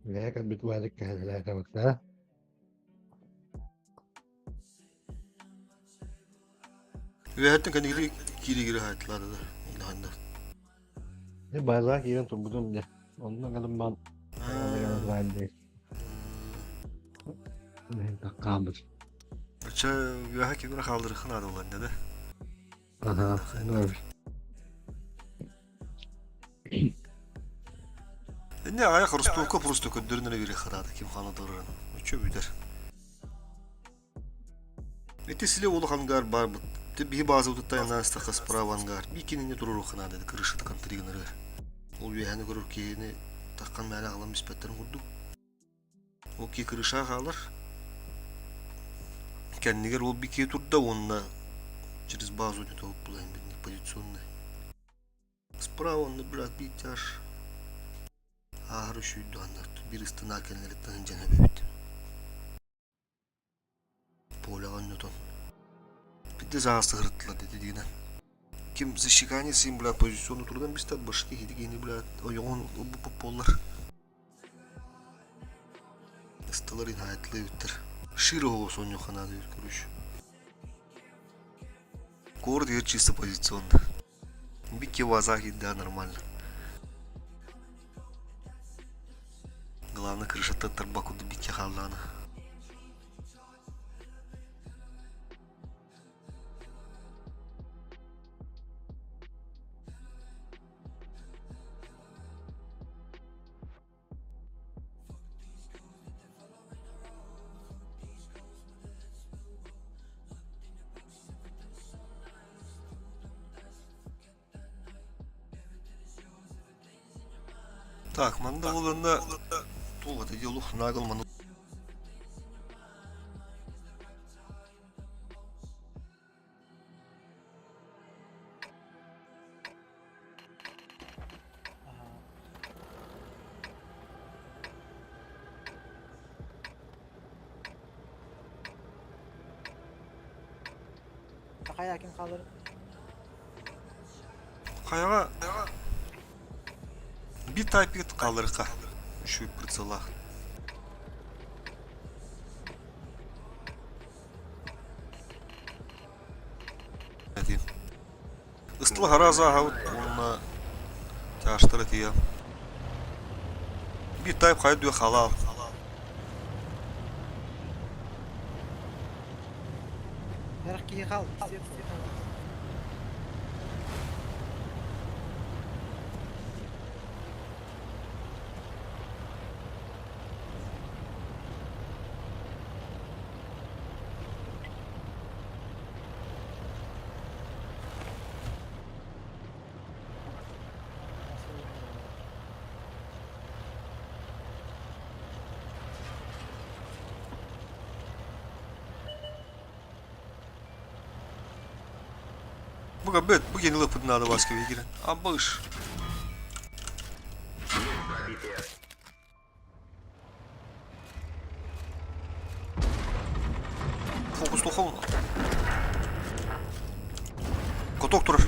S9: Бэйэ кэлбит баадык кэһэлээтэбиттэрэ.
S2: Үөһэттэн кэннигитин киири-киири хаайтылаата да. Илаханда.
S9: Дьэ базаҕа киирэн турбутум дьэ. Онно кэлэн баан хаалбыт.
S2: Чэ, үөһэ кимирэ хаалдырыххын аадыллан да.
S9: Аха,
S2: Инне аяқ Ростовка просто көддөрүн эрэ биэриэххэ наада ким хана турарын. Оччо бүтэр. Ити силе улахан ангар баар бут. Биһи баазабытыттан анаастахха справа ангар. Би кинини туруоруохха наада крышата контригынырыгар. Ол үөһэни көрөр киһини таххан мээнэ аҕалан биспэттэрин курдук. Ол киһи крыша хаалар. Кэннигэр ол бикии турда уонна через базу не то позиционный. Справа онно блядь биир ааһар үсүйдү биир ыстынаа кэллэриттэн сылдьан эбэбит. Поляҕа онньотон. Биирдэ саас сыһырыттылар дии диинэ. Ким защекание син блядь позициону турдан бистат башки хидигини блядь ойоҕун ылбыппыт буоллар. Ысталар инһаайтлы эбиттэр. Шире оҕус онньуханаады короче. Город егер чисто позиционно. Бикки вазахи, да, нормально. Главное, крышаттан тарба курдук бикки хааллаана. Так, манна буоланна туох это делу нагыл маны
S3: Хайа ким хаалар?
S2: Хайаҕа биир тайпит хаалларыхха үчүгэй прицеллаах. Этим. Ыстыла хараза аһабыт уонна тяжтара тиийэ. Биир тайп хайа дүө халаал.
S3: Эрэх киһи хаал.
S2: Бу бэт, бу кини лыппытын надо баска кирен. Абыш. Фокус тухал. Каток турар.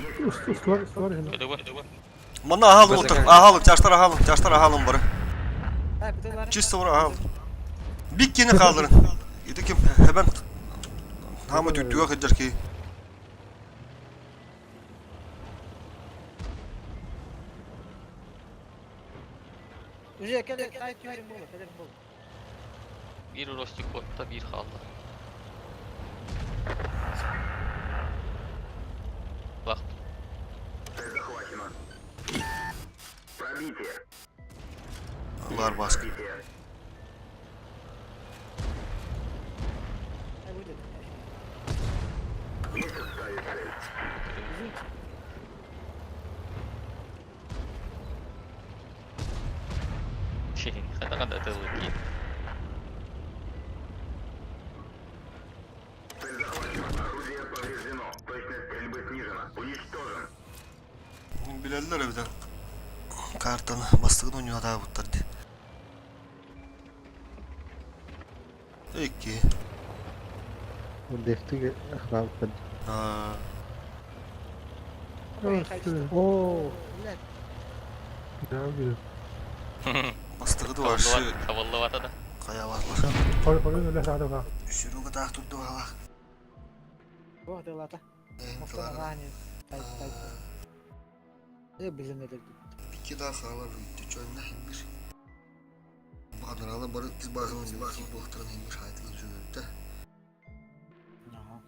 S2: Манна аһаалым отыр. Аһаалым, тяжтар аһаалым, тяжтар аһаалым бары. Чисто бар аһаалым. Биккини хаалдырын. Ити ким хебен хаама түттүгэ кыдьар ки.
S3: Уже кэлэр, тай түһэрим буолла, кэлэрим буолла.
S5: Bir Rostik botta bir kaldı. Bak
S4: Цель захвачена. Пробитие.
S2: Лар баска.
S4: Пробитие.
S3: Ай, будет.
S4: Есть ставить цель.
S3: Извините.
S5: Хата хата луки.
S4: Цель захвачена.
S2: Билэллэр эбитэ. Картаны бастакы оонньуутаабыттар дии. Икки.
S9: Дефтиги хатаабыттар.
S2: Аа,
S9: Оо,
S1: Да, билим.
S2: бастакы вообще
S5: Табыллыбата да.
S2: хайалаатылар.
S1: Хой хой өлө саада ба.
S2: Сүрүгө таах турду баалаах.
S3: Туох дылата. Мохтон тай тай. Э билин эдер.
S2: Икки да хаалар үттү чөннө химбир. Анаралы бары киз баасының баасы буохтарын химбир хайтылар жүгүрдө.
S3: Ага.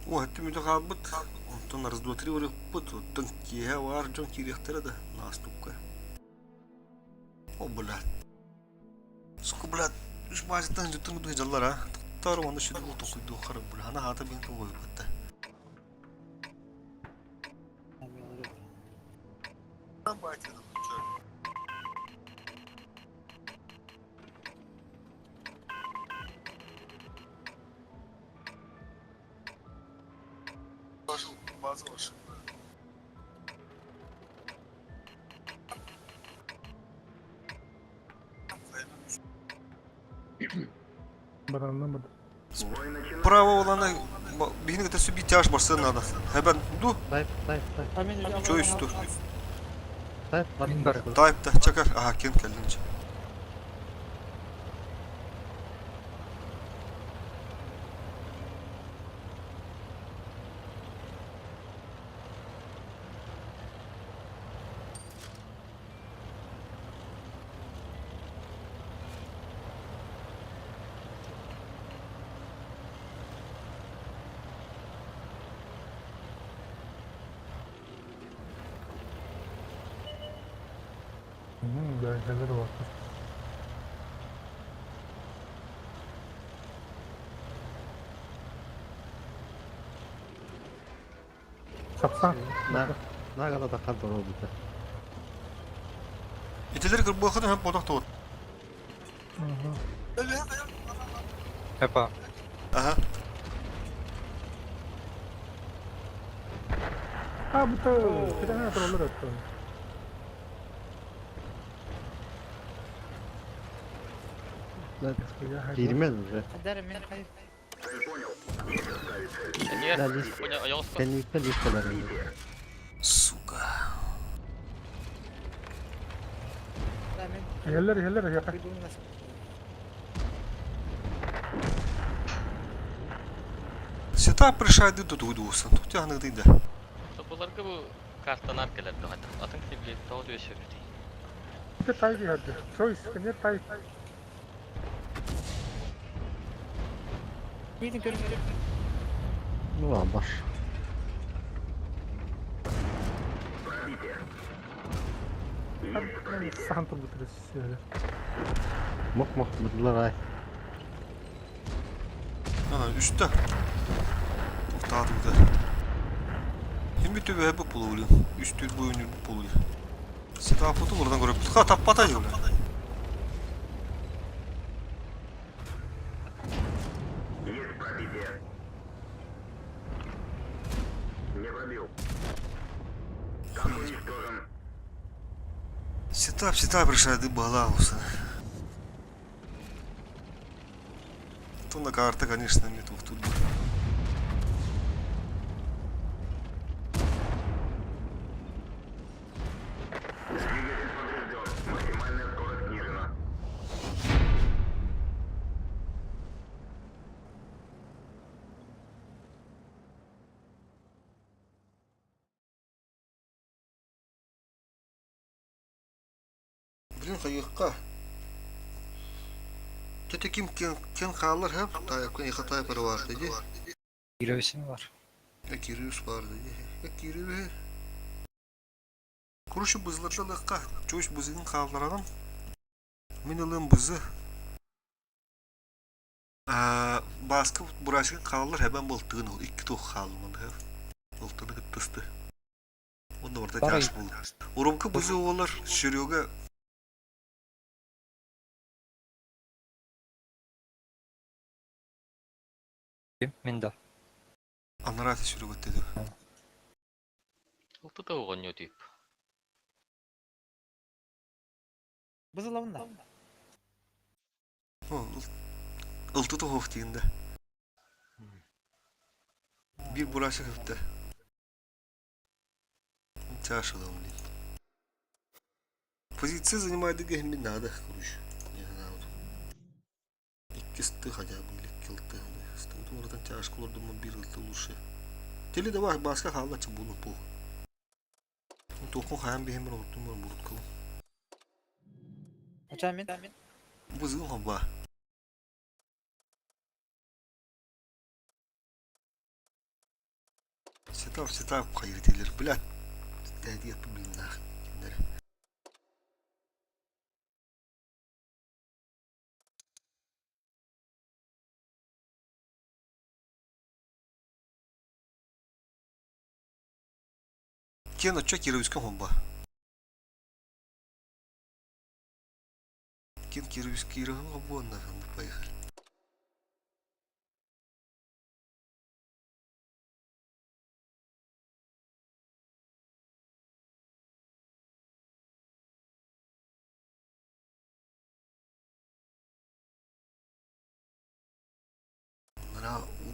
S2: О, это мүтө хаалбыт. Онтон раз, два, три өрөкпүт. Оттон киэһэ бар дьон киириэхтэрэ да наастукка. О, блядь. Сука, блядь. Үс баазыттан жүттүн кудуй жаллар, а. Тар онда шүдү отон куйду хары, бля. Ана хата бин кыл бойбатта.
S1: Баранна бад.
S2: Право оланы бихини кете сүби тяж барсын надо. Хебен ду
S9: тайп, тайп, тайп.
S2: чой үстү.
S9: Тайп, бар.
S2: Тайп да чакар. Аха, кен келдинче.
S1: Да, хәлләр бар. Сапсан.
S9: На, на гала тахан турур бу.
S2: Ителер кырбыхын һәм бодак тоот.
S8: Опа.
S2: Аха.
S1: А, бу та китәне туралар өттө.
S9: Киирмэн уже.
S3: Дар мен хай.
S5: Не,
S9: Да, лист.
S5: понял, а
S9: Кэнниттэн лист кэлэр.
S2: Сука.
S3: Да мен.
S1: Хәлләр, хәлләр, яка.
S3: Куйдум нас.
S2: Сета пришайды тут уйдусын. Тут тягны дийде.
S5: Буларга бу картанар келер бу. Атын кибли тоо өсөрү.
S1: Те тай хәдде. Чойс, кене тай.
S3: Видин көрүн.
S9: Ну, баш.
S1: Сахан турбут.
S9: Мох-мох бұдылар ай.
S2: Ана үстә. Токтады да. Hem bir tübe hep buluyor. Üç tür boyunca buluyor. Seta foto buradan görüp ha tappata diyor.
S4: Есть пробитие. Не пробил. Танк уничтожен.
S2: Сетап, сетап решайды бала olsun. То на карта, конечно, не тут.
S4: Двигатель поврежден. Максимальная скорость снижена.
S2: Блин, хайыахха. Тете ким ким хаалар хэп, таайыккын иха таайып эрэ баарда дии.
S8: Кировисим бар.
S2: Кириус баарда дии. Кириус. Короче, бызларда ылыахха. Чугас бызыгын хааллараҕын. Мин ылыам бызы. Бааска бурасигын хааллар хэбэн балтыгын ол икки туох хааллыман хэв. Алтаны кыттысты. Онно барда
S8: Барай.
S2: тяж буолла. Урумка бызы оҕолор Серега
S8: Мин да.
S2: анараа Серега dedi.
S5: Ылты да оҕонньо тип.
S3: Бызылабын да.
S2: Ылты тоһуох тиинде. Bir бурасик хыпты. Тяж блин. Позиция занимает не надо, короче. Не знаю. Икки хотя бы или килты. Стоит тяжко, думаю, бир это лучше. Тели давай баска хаалла чыбулу похуй. Тоқон хаан бихемер оттумар буруткал.
S3: Оча мин.
S2: Бузгын хомба. Сетап, сетап хайыр блядь. Дәдият блин нах. Кимдер. Кен оча кирвискэн хомба. Кен кирвис кирвискэн хомба нахуй поехали.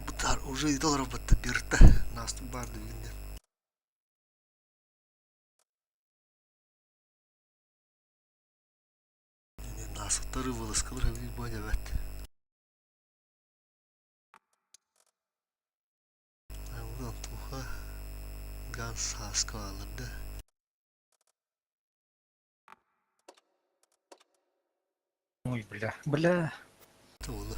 S2: Бутар уже долларов батта берді. Насту барды винде. Насықтары вылыскалар bir боня бәт. Buradan tuha gans haska alırdı.
S8: Ой, бля. Бля.
S2: Tuğlu.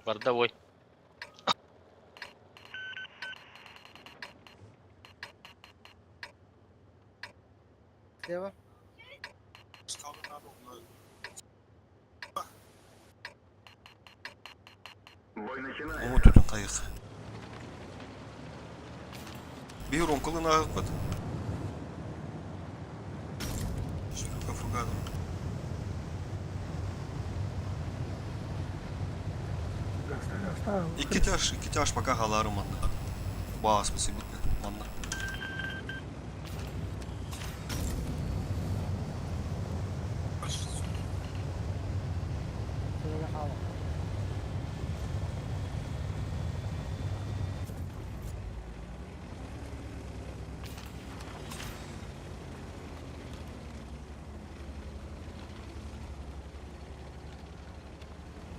S5: Барда ой.
S3: Слева.
S4: Бой начинается.
S2: Оҥо түтүн хайых. Биир оҥкулун ааһыкпыт. Сүрүкэ фугадом. Икки этаж пока халаарым манна. Баас сибитне манна.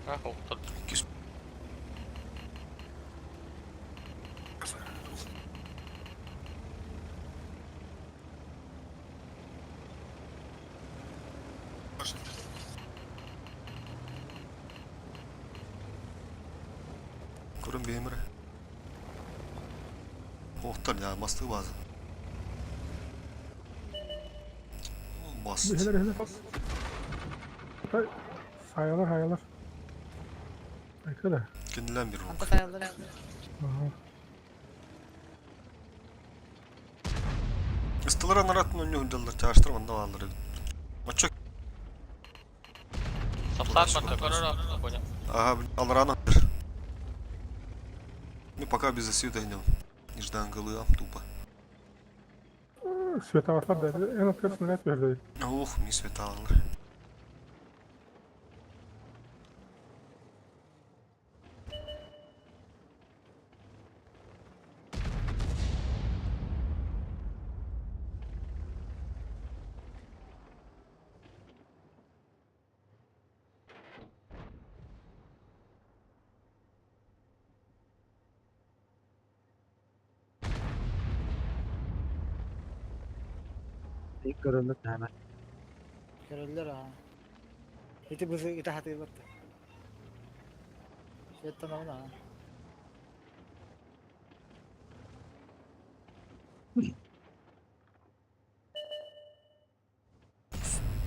S5: Ha, охтор.
S2: Иккис Көрөн бэйэм эрэ. Охтар я мастыы база. Бас.
S1: Иһэлэр иһэлэр. Хайалар хайалар. Айкада.
S2: Кинилэн bir
S3: Anta хайалар.
S1: Ага.
S2: Ыстылар анаратын өннө хүндэллэр чаастар манна бааллар эбит. Оччо
S5: Сапсаат барда көрөр понял.
S2: Ага, алрана. Ну пока без засвета идем. Неждангалыам тупо.
S1: Световатлар да. Эн открыт снаряд берди.
S2: Ох, ми светалар.
S9: Көрөннөр таана.
S3: Көрөллөр аа. Ити бызы ити хатыылар. Светтан алын аа.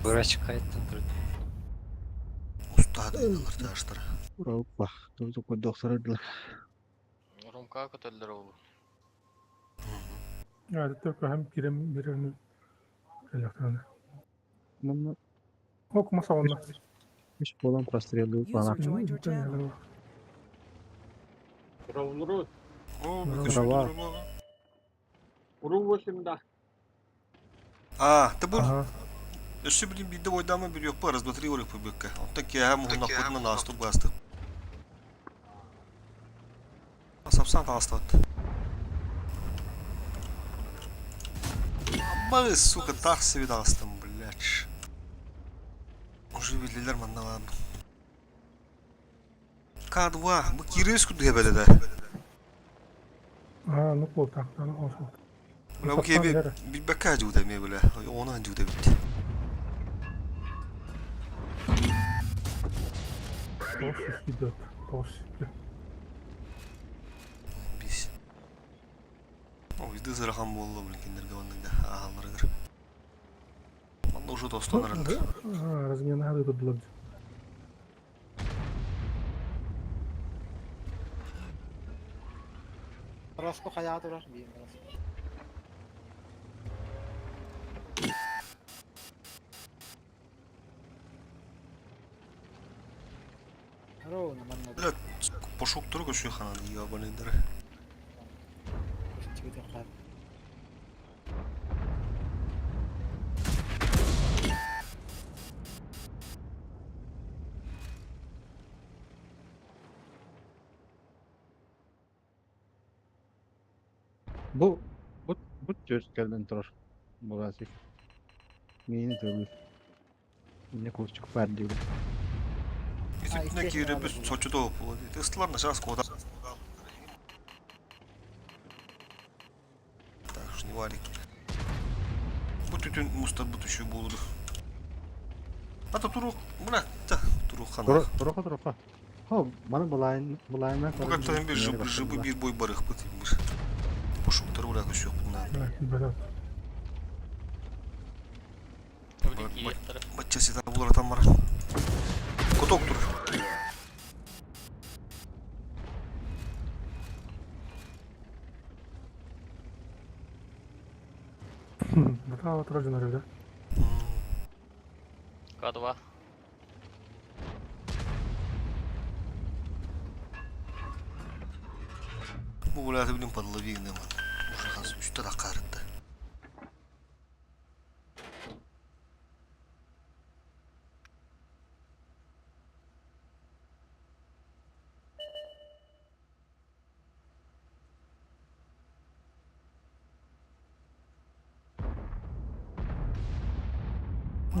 S8: Врач кайттан турду.
S2: Устаа дайдылар чаастар.
S9: Опа, тут көрдөхсөрдүлэр.
S5: Ромка көтөллөр ол.
S1: Evet, только hem girem birini электроны.
S9: Манна
S1: Ок, маса онна.
S9: үс буолан прострелы
S7: User
S9: бана.
S7: joined your channel.
S2: О,
S9: Права.
S2: А, ты бу
S1: Ага.
S2: өссө билин биирдэ бойдаамын билиэхпэ раз два три өрөппүбүккэ. Онтон киэһэ муһуннахпытына наастук баастык. Сапсан таастабат. Аммы, сука, так себе таастым, блядь. Уже билилер манна ладно. К2, бу кирилл курдук эбэдэ да.
S1: А, ну пол так, да, ну ол.
S2: Бля, бу киһи билбэккэ дьуута эмиэ бля. Оны дьуута эбит.
S1: Тош идет. Тош.
S2: Бис. О, иди зырахан буолла, блин, кинилэргэ маннык да аһалларыгар. Манна уже тостон араллар.
S1: Размена тут было.
S3: Роско хайаа турар биир Роско. Ровно манна.
S2: Бля, пошел турук өсүй ханан ебаныйдары.
S9: Бу бу бу төс кэлэн турар. Бурасик. Миини тылы. Мне курчик бар диир.
S2: Итиннэ киирэн соччото буолуо. Ыстылар начаас куота. Так уж не варик. Бу түтүн мустар бу түшүү буолуду. Ата турук, мына та турук хана.
S9: Туруха туруха. Хо, маны булайын булайына
S2: Бу каттан bir жыбы жыбы bir бой барыхпыт bir. Пошуктар ура көсөк на.
S1: Бля,
S5: Били кириэхтэрэ.
S2: Бачча сита булар там бар. Куток тур.
S1: Бата турар дьон эрэ.
S5: К2.
S2: Бу булаты билин подлови нема. Уже хас үстә да карытты.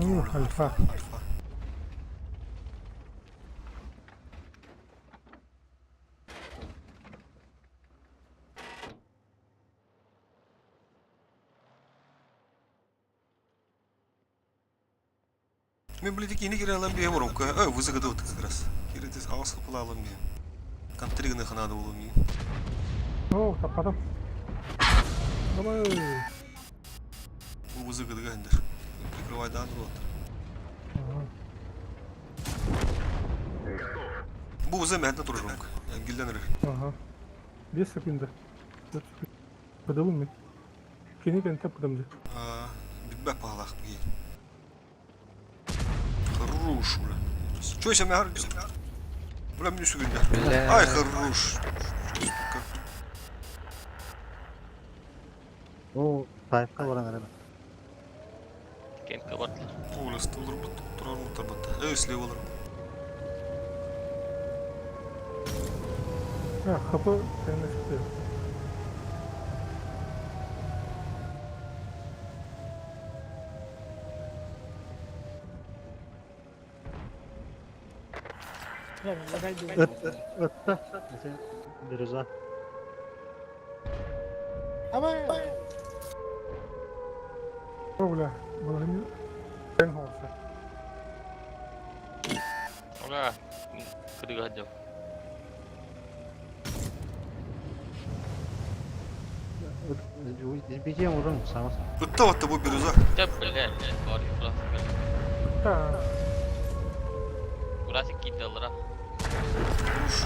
S1: О, альфа.
S2: Альфа. Мен блядь, кини кире алам бие воронка. Эй, вызыгы вот как раз. Кире тез ауыз кыпыла алам бие. Контригны ханады болу ми.
S1: О, таппадым. Давай.
S2: Бу вызыгы дегендер. Прикрывай да рот.
S1: Ага.
S2: Бу вызы мәдне туры ромка. Гилден
S1: Ага. 5 секунда. Подалым мен. Кини кентеп кыдымды.
S2: Битбәк пагалах бие. Хорош, бля. Чё сен мә Бля, мне сүгүндө.
S8: Бля.
S2: Ай, хорош. Сука.
S9: О, тайфка баран эрэ.
S5: Кемпке бардылар.
S2: Оля, столдар бит, турар мутар бит. Эй, слева алар.
S1: А, хп сен чыкты.
S3: Бля, лагай дуу.
S9: Ыт, ытта. Сен бирюза.
S3: Ама.
S1: О, бля, баланы сен холса.
S5: Ура! Кыдыга дел.
S9: Избитием урын самас.
S2: Ытта вот бу бирюза.
S5: Да, бля, бар бурасы.
S1: Та,
S5: Бурасы киирди алара.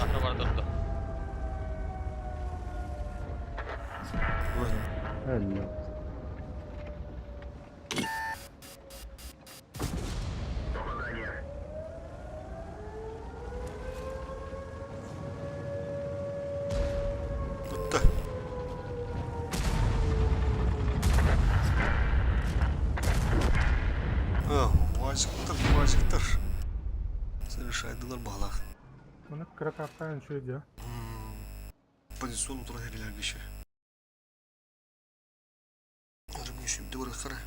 S5: Ахра бар турду.
S9: Әллә.
S2: Ытта. А, вазиктар, вазиктар. Совершайдылар балах.
S1: Маны кыра каптан чөйдө.
S2: Позиционный тура херилер киши. Арым еще дөрө кара.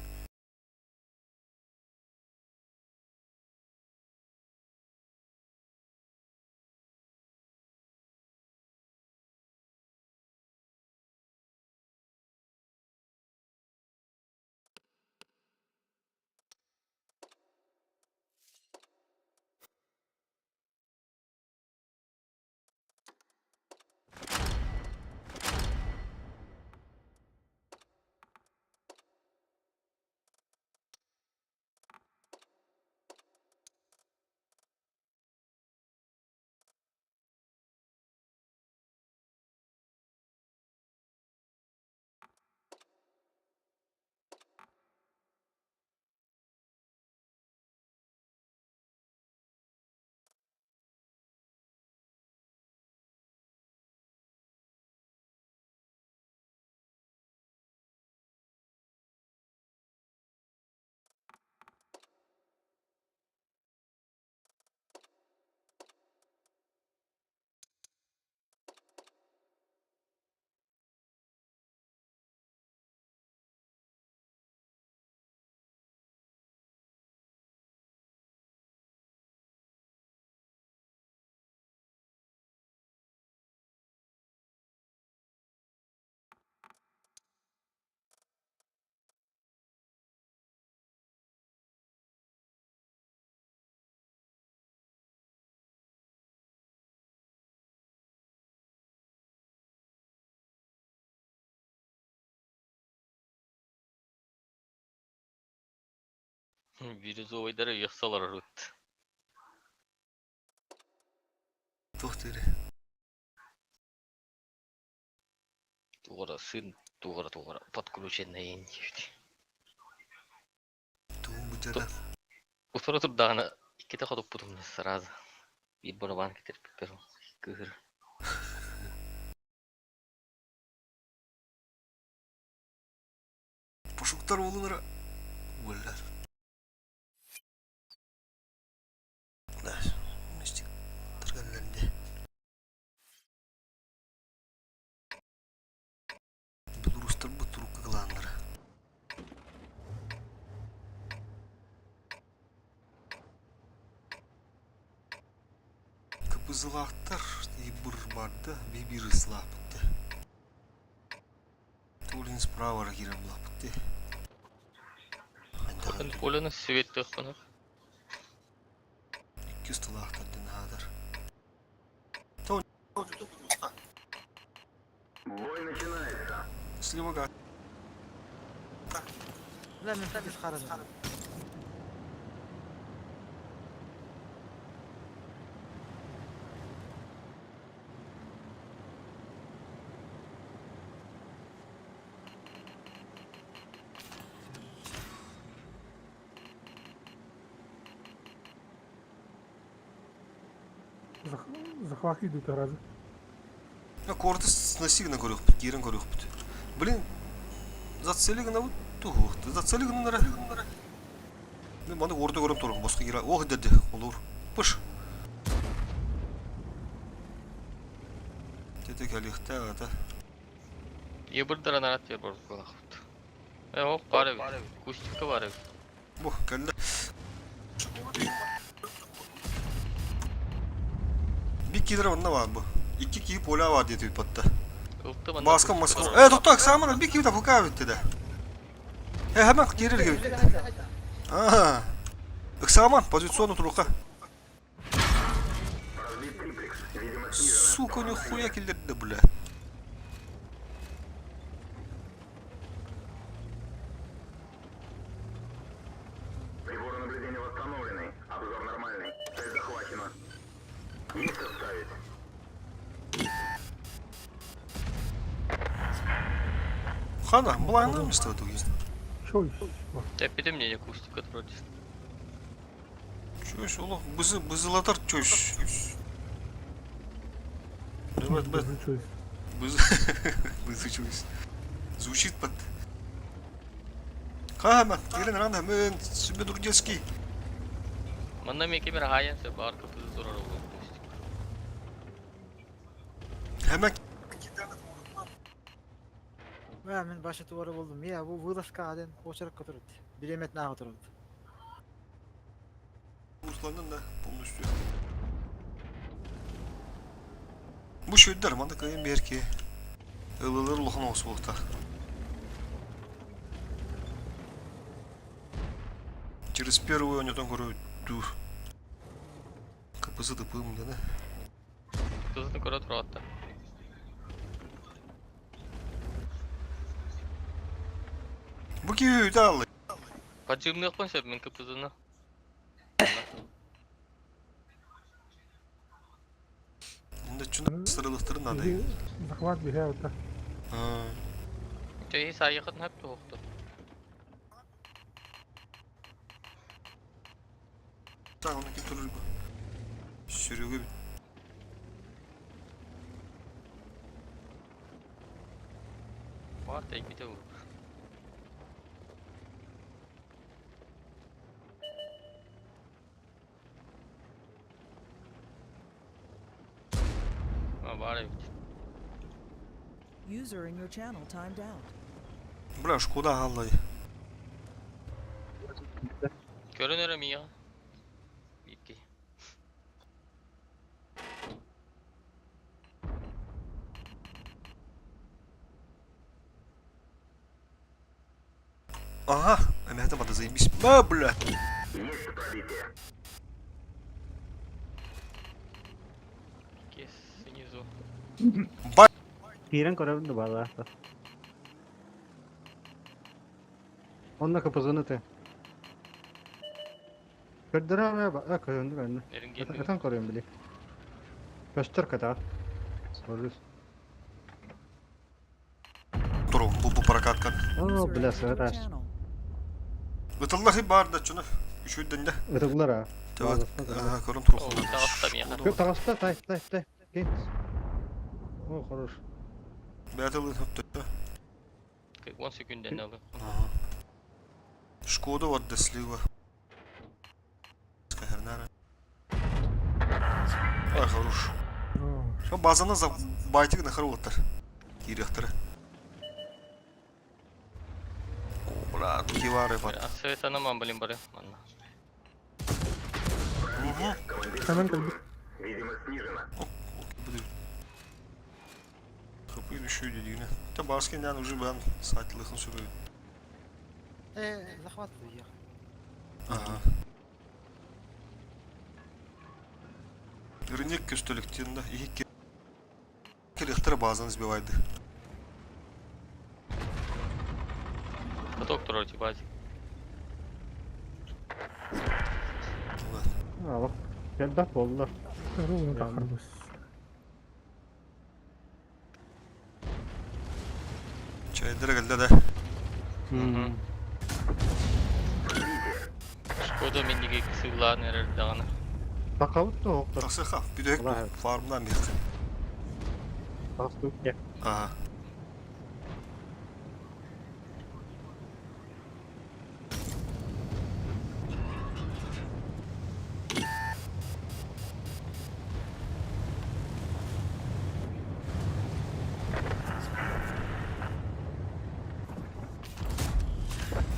S5: Бирюзовайдары үөхсэ олорорут.
S2: Туох диэри.
S5: Туора сын, туора туора подключенная диэбит.
S2: Тугун быдьара.
S5: Утары турдаҕына иккитэ хотуппутум сразу. Биир барабан кэтэрпиппэр кыыһыр.
S2: Пошуктар уолунара буоллар. Да, мистик таргалланды. Белорустарбыт турукка кылааннара. Кыпызылаахтар ибыр барда, бибир ыслааппытты. Тулин справа киирэн булаппытты.
S5: Хотон Коляны светтэххинэ.
S2: Иккис тылаахтар дин аатар.
S4: Бой начинается.
S2: Слева газ.
S3: Бля, мен так исхарым.
S1: Захват идут разы.
S2: Корты сносигна көрүөхпүт, киирэн көрүөхпүт. Блин, зацели гынабыт туһуохты. Зацели гыннара. Мен маны орда көрөм турум, босқа кира. Ох деді, олур. Пыш. Тете калихта ата.
S5: Ебырдара нарат ебыр кылахпыт. Э, ох, бар эбит. Кустикка бар эбит.
S2: Бу, кэллэ. Bir кидер онна бар бу. Икки киһи поля бар диэтибит батта.
S5: Ылты манна
S2: Маска
S5: кустикка
S2: маска.
S5: бар.
S2: Э, тохтоо, экзамен bir киһи тафука битти да. Э, hemen киирер киһи. Аа. Экзамен позиционно турука.
S4: Разбит триплекс. Видимо, снижена.
S2: Сука, нихуя киллерди, бля.
S4: Приборы наблюдения восстановлены. Обзор нормальный. Цель захвачена. Есть отставить.
S2: Хана, была место тугин.
S1: Чой.
S5: Тэппитим мне кустикка турар.
S2: Чөш, олох, бызы, бызылатар чөш. Бэт, бэт,
S1: Чой.
S2: бызы, бызы чөш. Звучит под... Хама, кирен рано, мен себе друдецкий.
S5: Манна мен кемер хайан се бар кыпызы турар ол кустик.
S2: Hemen
S3: Бля, мен башы туары болдум. Я, бу вылазка аден очерк которут. Билемет нага турут.
S2: Руслан'ın да полностью. Bu şöydер, манда кайын берки. Ылылыр улахан осулукта. Через первую онетон көрө ду. КПЗ дпым да.
S5: Кызын көрө турар атта.
S2: Бу ки да алды.
S5: Поджимнык сөп мен кыпызыны.
S2: Мында чүн сырылыктырын надо.
S1: Захват бихэ это.
S2: А,
S5: Чей сайыкын хап туохту.
S2: Так, оны ки турur бу. Сүрүгү
S5: Бар тейбите бу. А, бар эбит.
S7: User in your channel timed out.
S2: Бля, шкода аллай.
S5: Көрүнөр эми я. Битти.
S2: Ага, эмэхэ бада заебись. Ба, бля.
S4: Есть пробитие.
S5: Кес снизу.
S2: Ба,
S9: Киирэн көрөбүн да баалаахта. Онно капызыны те. Көрдөрөр көрөндү көрөндү.
S5: Эрин geldi.
S9: Этэн көрөм били. Көстөр ката. Көрүс.
S2: Туру, бу прокатка.
S9: О,
S7: User
S9: бля,
S7: entered your
S9: сыраш.
S7: channel.
S2: Ытыллахи бар да чуну. Үшүйден де.
S9: Ытыллар а.
S2: Төбөт. Көрөн туру.
S5: Ол таҕыста миэхэ.
S9: Кö таҕыста тай тай тай. Кин. О, хорош.
S2: Бәтыл хөптө.
S5: 10 секунден алды.
S2: Шкода вот до слива. Скахернара. Ай, хорош. Шо базаны за байтик на хороштар. Кирехтер. О, бля, кивары бар.
S5: Светанаман блин бары. Манна.
S2: Угу.
S1: Hemen geldik.
S4: Видимость снижена.
S2: Хапы еще дедигне. Та баскин уже бен сайтлыхын сүбе.
S3: Э, захват уехал.
S2: Ага. Рынок көстөлүктен да их керехтер базаны сбивайды.
S5: Поток турар типа.
S9: Алак. Келді болдулар.
S1: Onu takar bas.
S2: Чайдыр келді да.
S5: Шкода мендеге кысылан эрер даганы.
S9: Такабыт да оқтар.
S2: Тақсықа, бүдек
S9: Алла.
S2: фармдан бек.
S9: Тағысты өтке.
S2: Ага.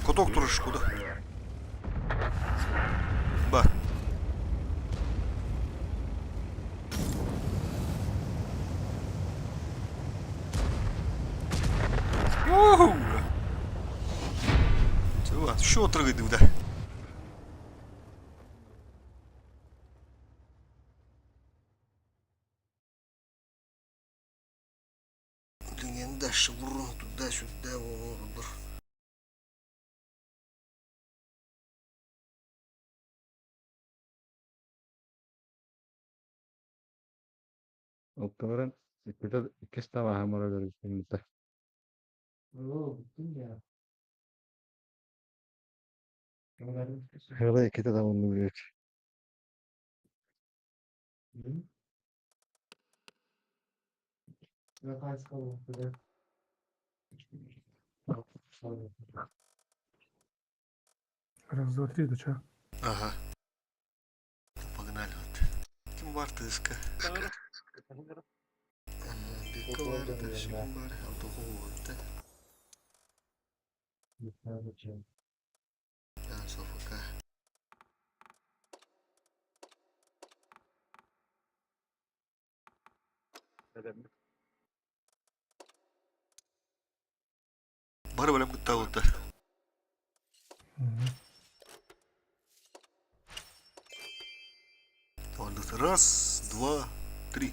S2: Коток турыш куда? Ба. Уху! Чего? Что трогай да? Блин, дальше вурун туда-сюда, вон,
S9: Отталарын икки табаһы мора көрүстүм. Хыла икките да онну билер.
S1: Раз, два, три, да чё?
S2: Ага. Погнали вот. Ким бар тыска? Бекка бар, ташиким бар, алтоху вот. Софака. Бары бөлем күтті ауытты. Раз, два, три.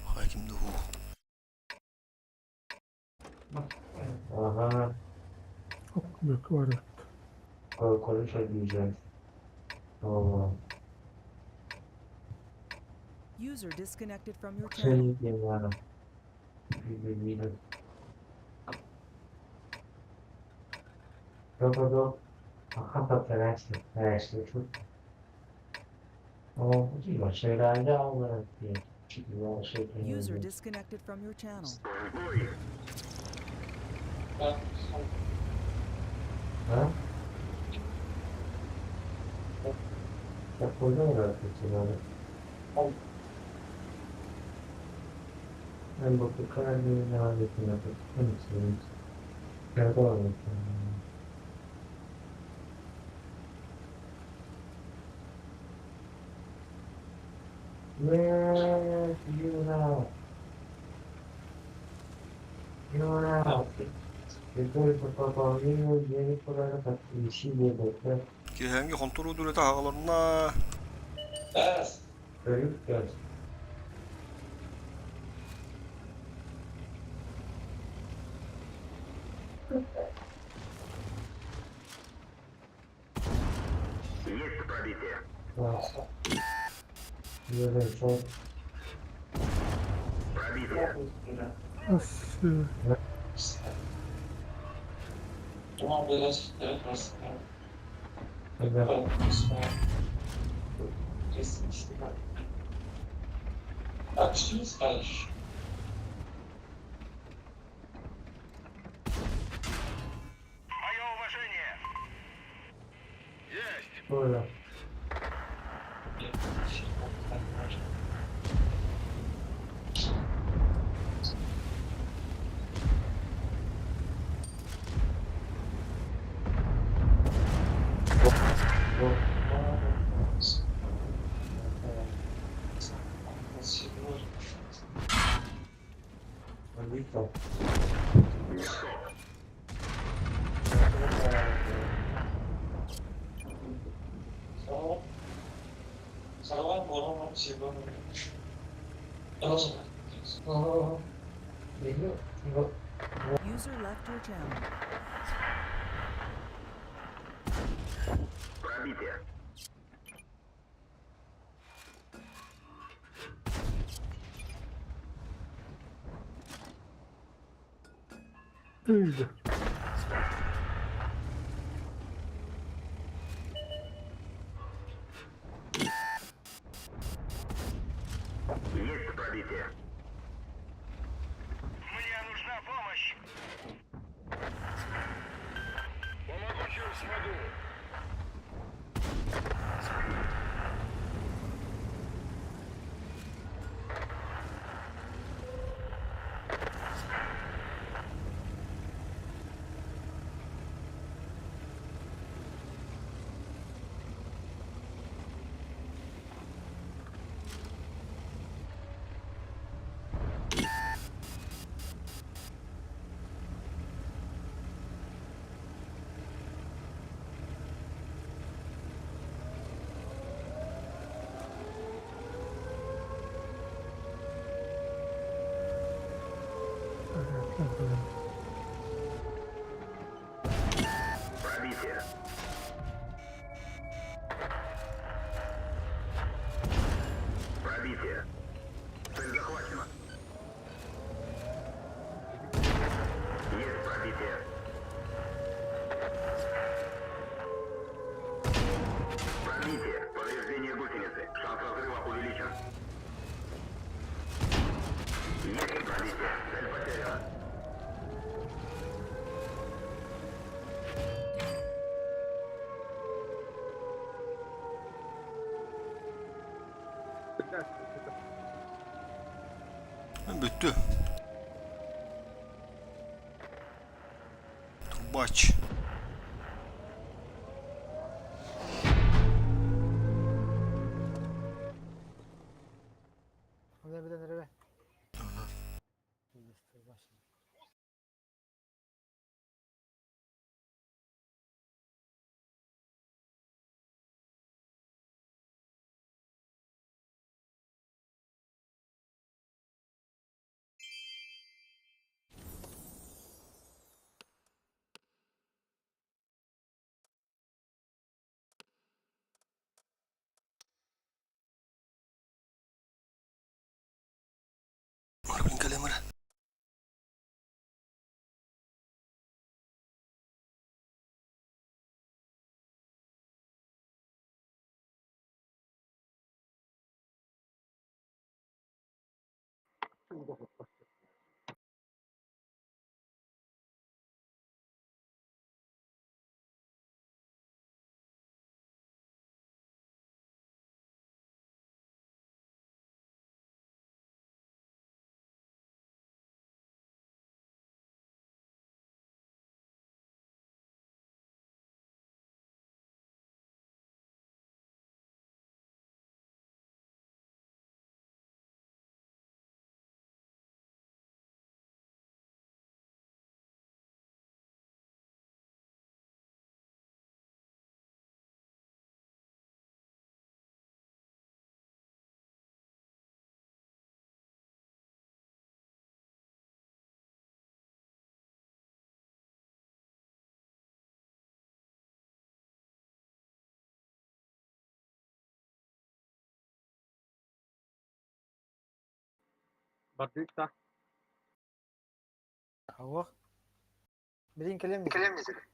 S2: Хаким духу.
S1: Hop, büyük var.
S7: User disconnected from your channel. User disconnected from your channel.
S2: Киэһээҥҥи хонтуруол үлэтэ аҕаланна.
S4: Есть пробитие. Пробитие.
S1: Aslı.
S4: Мое уважение. Есть.
S7: User left your channel.
S4: Пробитие.
S1: Öldü.
S4: Есть пробитие. Мне нужна помощь. Помогу, чем смогу. Пробитие. Пробитие. Цель захвачена. Есть пробитие. Пробитие. Повреждение гусеницы. Шанс разрыва увеличен. Есть пробитие. Цель потеряна.
S2: Бүттү. Трубач.
S3: Onu bir de nereye?
S2: Блин, калемара.
S1: Бардык
S3: Алло. Билин кэлиэм дии.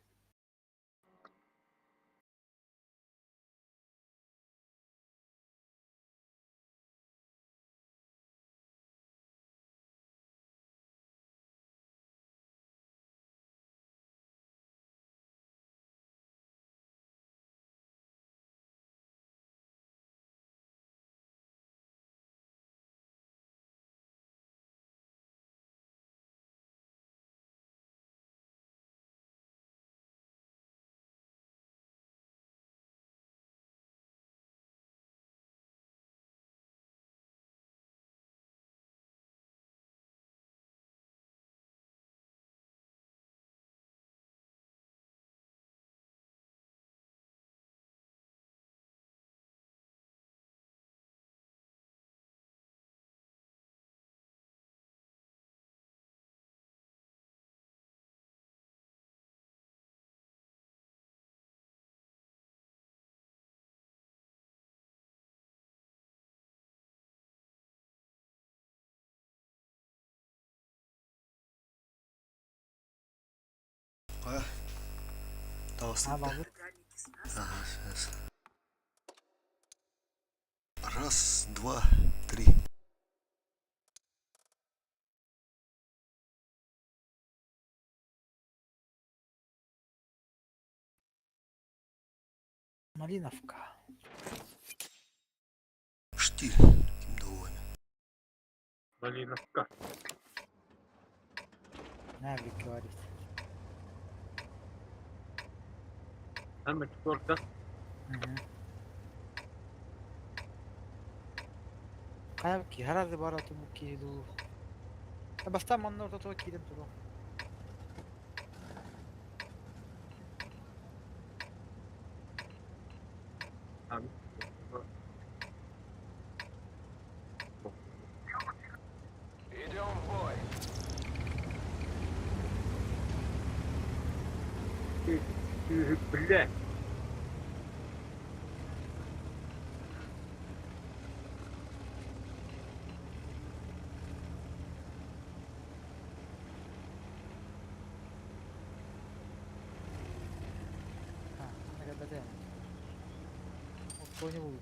S2: А, Таҕыстым.
S3: Аабабыт.
S2: Ага, сейчас. Раз, два, три.
S3: Малиновка.
S2: Штиль. Ким довольны.
S1: Малиновка.
S3: Навик говорит.
S1: Там четверка.
S3: Мгм. Хайа киһарады бара тумук киһи дуу. Бастаан манна ортотугар киирэн туруом.
S1: Там.
S4: Идем в бой.
S1: Блядь.
S3: А, манна кэлбэтэ. Оппуонньу буллум.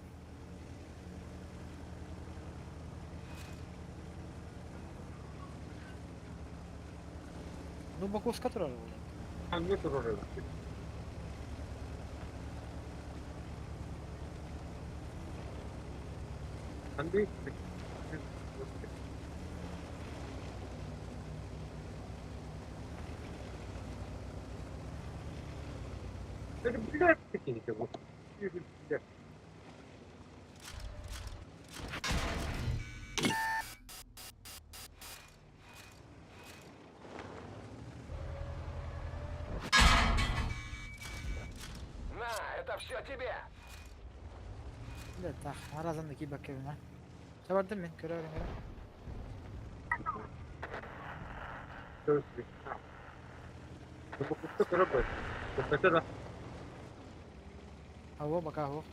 S3: Ну, Баковска турар буолла.
S1: Ханна турар. Андрей. Это, блядь, такие вот. Блядь.
S4: На, это все тебе.
S3: Бля, так, аразан да киирбэккэ Табардым мин, көрөөрүҥ эрэ.
S1: Это
S3: Алло, пока, алло.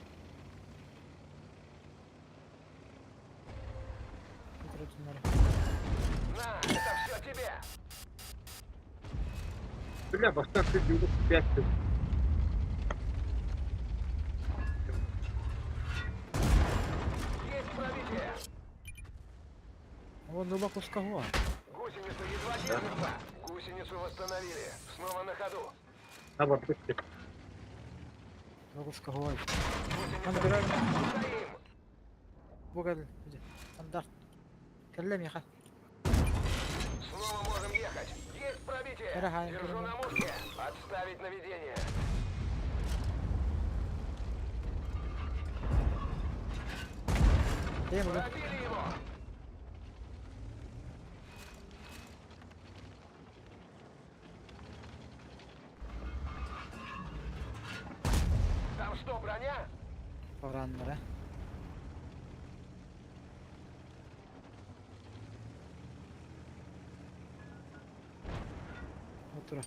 S4: На, это все тебе.
S1: Бля, башта 95.
S4: Есть пробитие.
S3: Вон Рубаковского.
S4: Гусеница едва держится. Гусеницу восстановили. Снова на ходу.
S1: На бабушке.
S3: Рубаковского.
S4: Гусеница
S3: Набираю.
S4: Стоим.
S3: Бугал. Стандарт. Кэллим яха.
S4: Снова можем ехать. Есть пробитие.
S3: Ага,
S4: Держу на мушке. Отставить наведение. Пробили его. Там что, броня?
S3: Пораннара. Отура.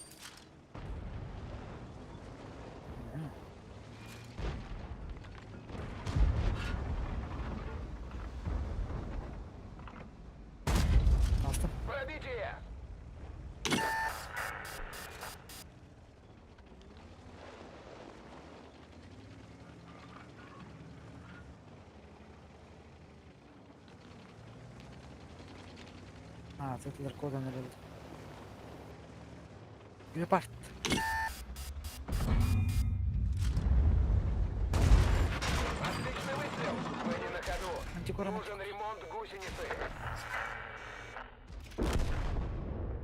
S3: А, тетилер кодан эрэллэр. Леопард.
S4: Отличный выстрел! Мы не на ходу.
S3: Антикором.
S4: Нужен ремонт гусеницы.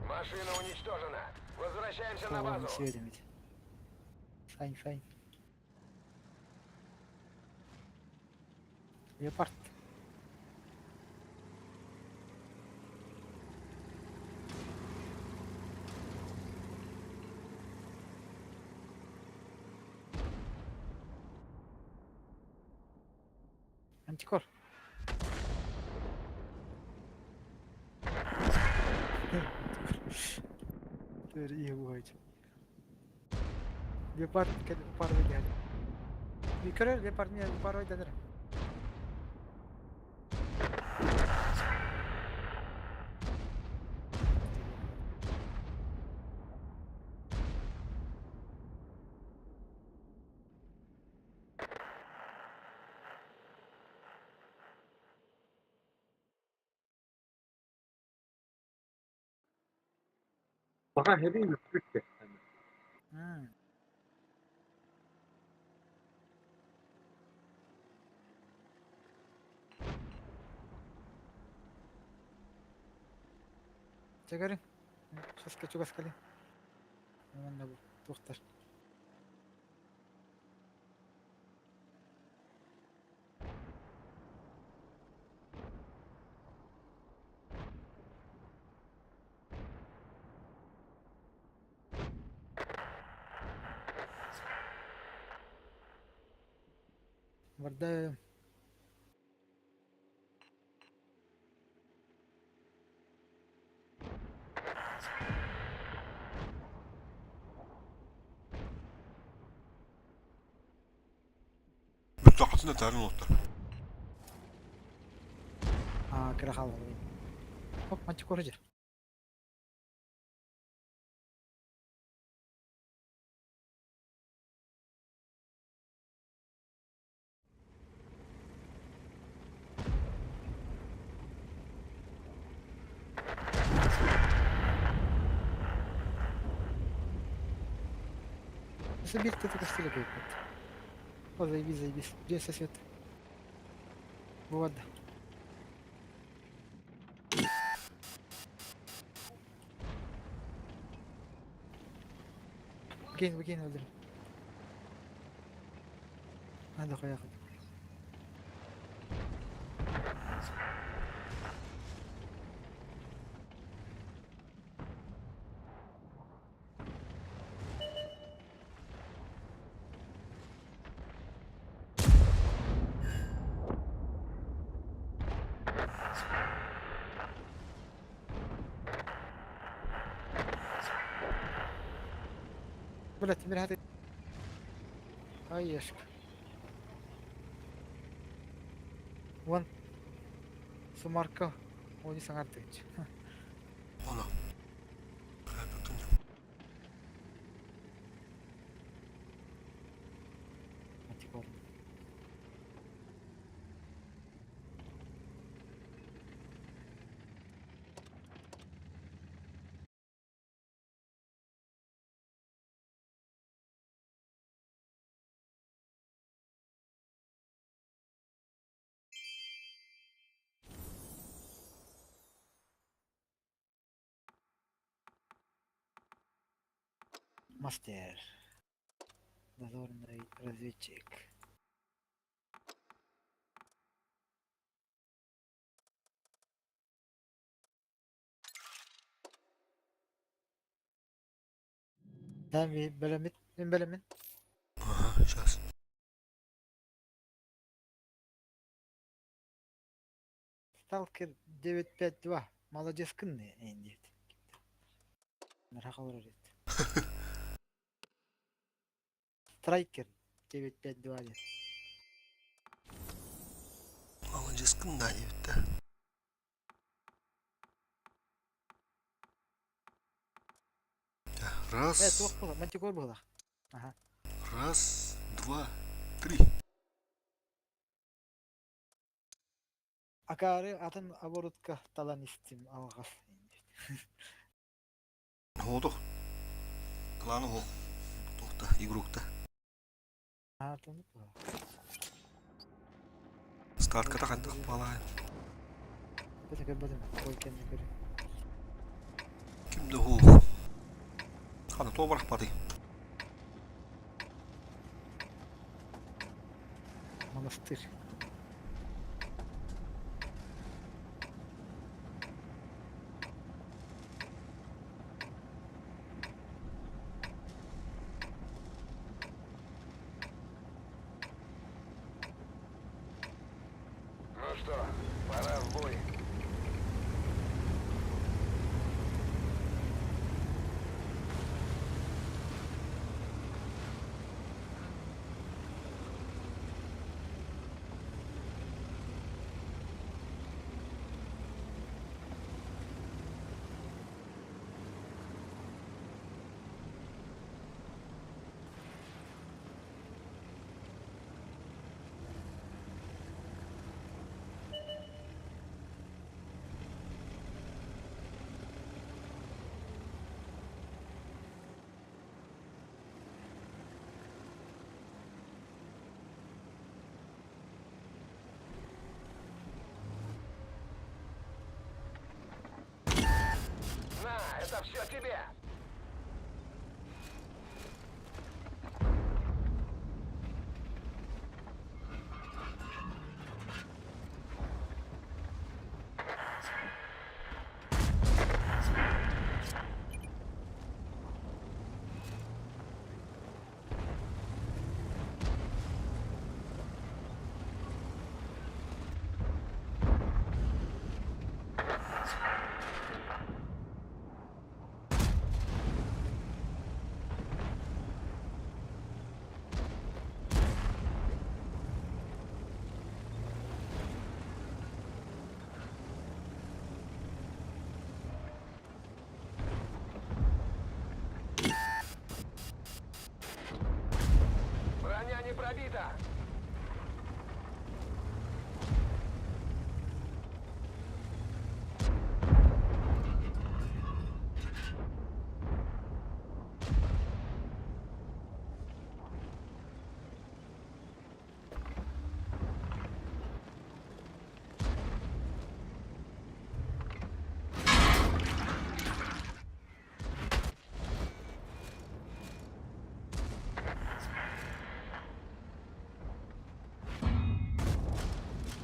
S4: Машина уничтожена. Возвращаемся на базу.
S3: Светим ведь. Файн, файн. Леопард. Антикор. Леопард пар выдягали. Викрер леопард не пар выдянер.
S1: Пока херин бүттэ.
S3: Чэгэриҥ, часка чугас кэлиҥ. Уонна бу туохтар. Барда
S2: Бүттэххитинэ этээрин уолаттар.
S3: Аа, кыра хаалла. Оп, мантикора дьэ. Өссө биир тыты көстүлэ кэйбит. О, заебись, заебись. Где сосед? Вот. Выкинь, выкинь, өлдүр. Надо поехать. Бля, тимир хаты. Ай, ешка. Вон. Сумарка. Они саңардыч.
S2: Оно. Хайбытын.
S3: Антикор. Мастер. Дозорный разведчик. Да, бэлэммит, мин бэлэммин.
S2: Ага, сейчас.
S3: Сталкер 952. Молодец кынны эйин диэт. Ыраах олорор эбит. Страйкер 952 диэн.
S2: Молодец кынна диэбит да.
S3: Э,
S2: Раз,
S3: туох буолар? Мантикор буолар. Аха.
S2: раз, два, три.
S3: Акаары атын оборотка талан истим алҕас.
S2: Хоотох. Кланы хоох. Туохта, игрокта.
S3: Аа, тонук баа.
S2: Стартката хайдах буолай?
S3: Бэтэ көрбөтүм. Ой кэннэ көрү.
S2: Ким да хоох. Хана тоҕо барахпатый?
S3: Монастырь.
S4: Ну что, пора в бой. На, это все тебе! Броня не пробита!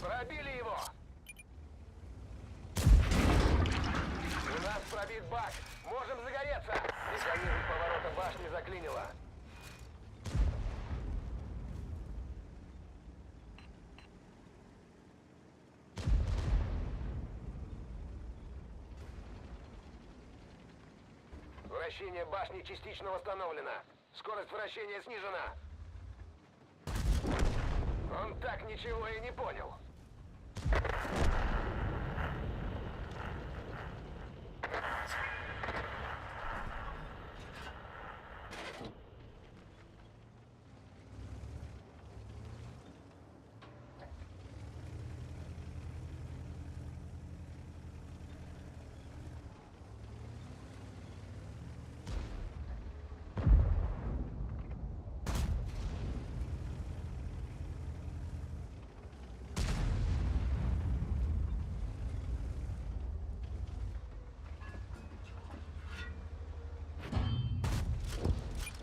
S4: Пробили его! У нас пробит бак! Можем загореться! Механизм поворота башни заклинило. Вращение башни частично восстановлено. Скорость вращения снижена. Он так ничего и не понял.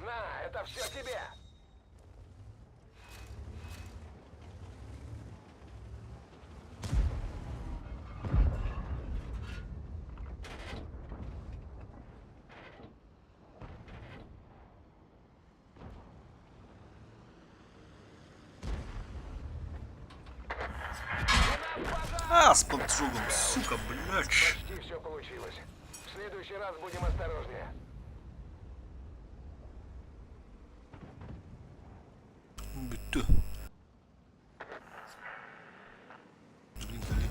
S4: На, это все тебе!
S2: А, с поджогом, сука, блядь.
S4: Почти все получилось. В следующий раз будем осторожнее.
S2: Бүттү. Блин, кэлли.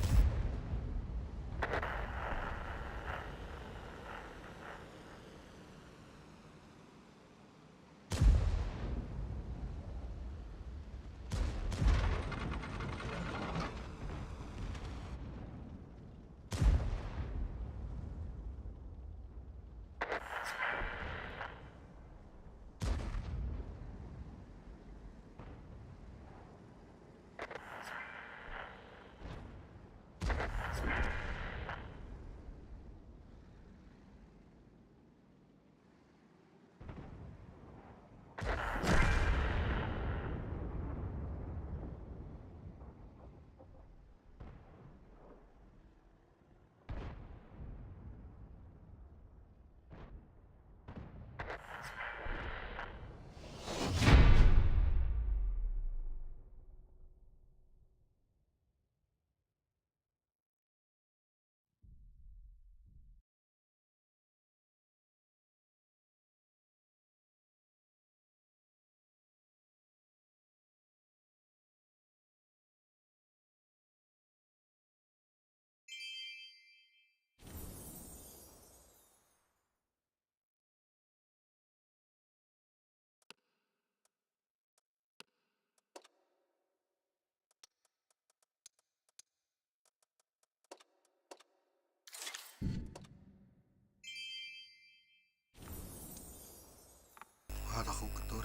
S2: Хатахыл кытта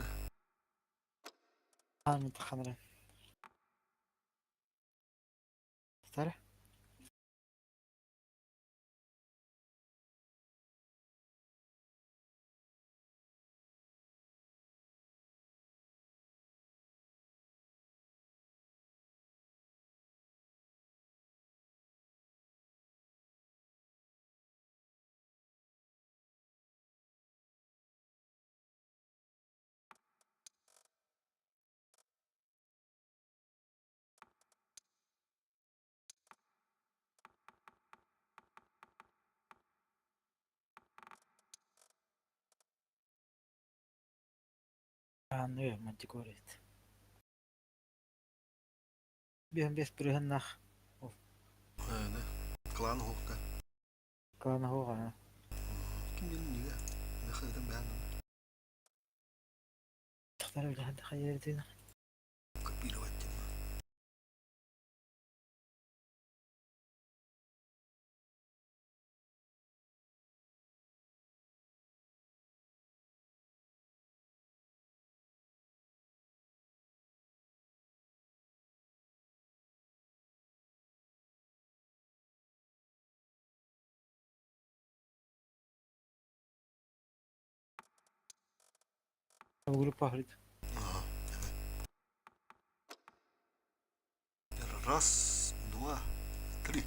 S3: Хаамыт ханара. Тара. Ааны мантикорит. Биһэн бес бүрүһэннах.
S2: Клан хуохта.
S3: Клана хуоҕа.
S2: Ким диэн нигэ? Мехадан бээн.
S3: Тахтар үлэһэн хайырдын.
S2: Копировать тема.
S3: Группа говорит.
S2: Ага, давай. Раз, два, три.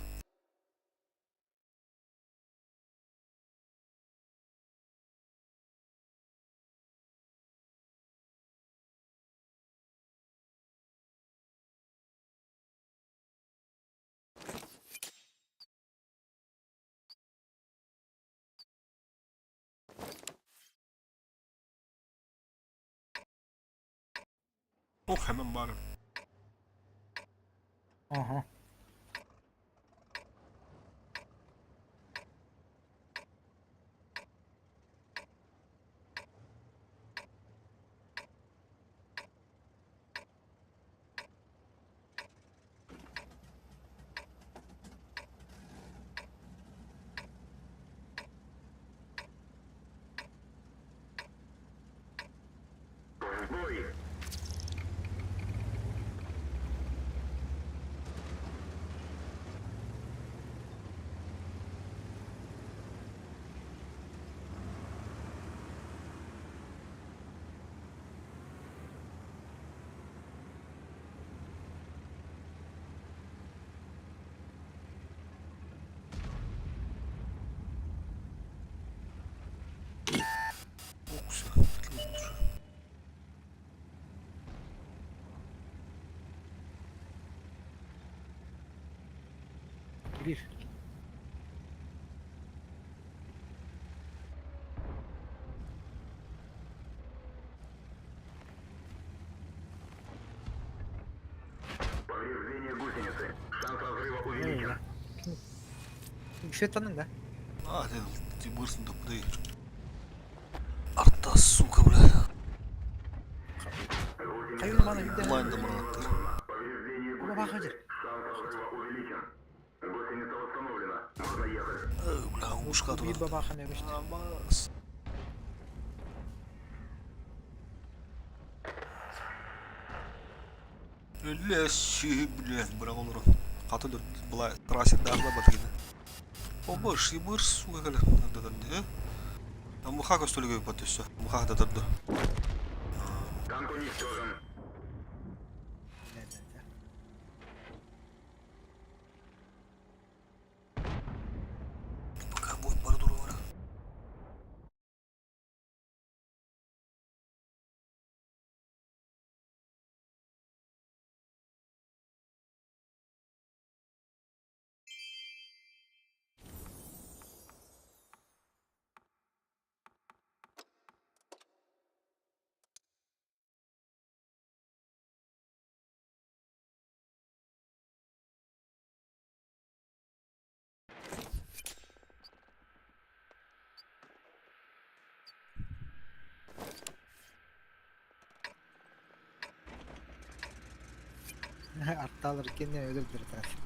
S2: Ох, hemen bari.
S3: Ага.
S2: Ох, все.
S3: Bir.
S4: Повреждение гусеницы. Шанс разрыва увеличен.
S3: Свет да?
S2: А, ты бырсын да куда Арта, сука, бля.
S3: Кайын мана виде.
S2: Онлайн дамырлаттар.
S4: Повреждение
S3: Оба бахадыр.
S4: Шанс разрыва увеличен. Гусеница восстановлена. Можно ехать.
S2: Бля, ушка
S3: Bir
S2: туда.
S3: баба ханы өбүштү.
S2: Амас. Өлеши, блядь, бра олору. Хаты была трассе дагла батырды. О, быш, и быш, сука, калі. Э? А муха костолеге патышы. Муха дадырды.
S4: Танк уничтожен.
S2: Пока будет бардуру вара.
S3: Arttalar kendine öldürdüler tarafı.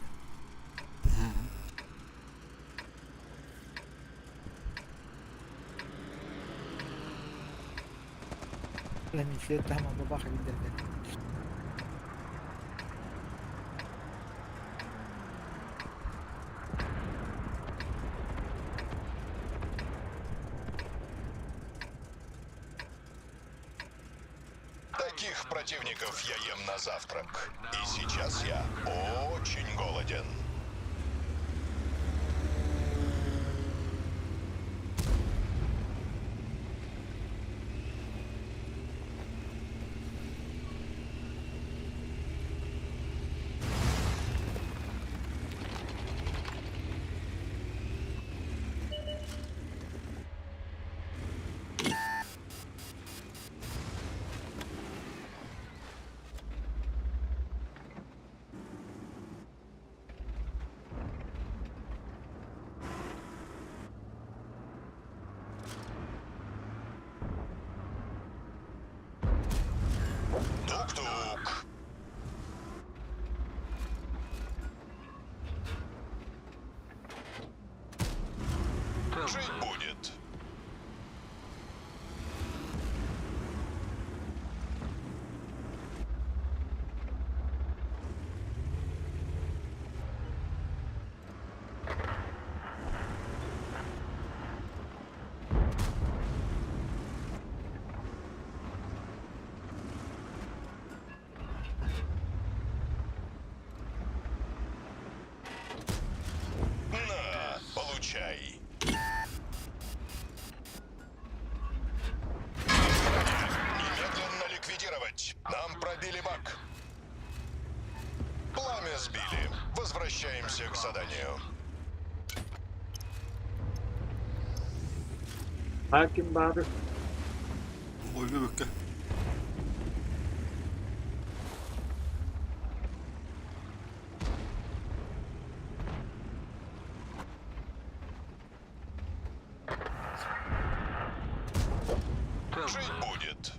S3: Миссия там бабаха билдерде.
S10: Таких противников я ем на завтрак. И сейчас я очень голоден. Тук-тук. Жить будет. На, получай. Немедленно ликвидировать. Нам пробили бак. Пламя сбили. Возвращаемся к заданию.
S1: Хаким баар.
S2: Бойга бөккө.
S10: Жить будет.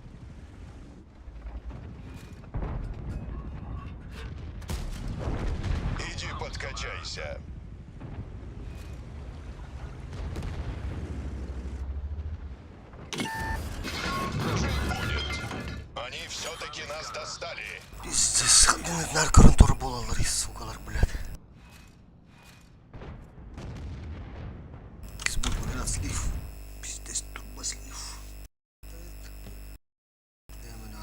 S10: Иди подкачайся. Жить будет. Они все-таки нас достали.
S2: Пиздец, наркорун тур буолаллар, сукалар, блядь. Будет слив. Пиздец, турбослив. Hemen.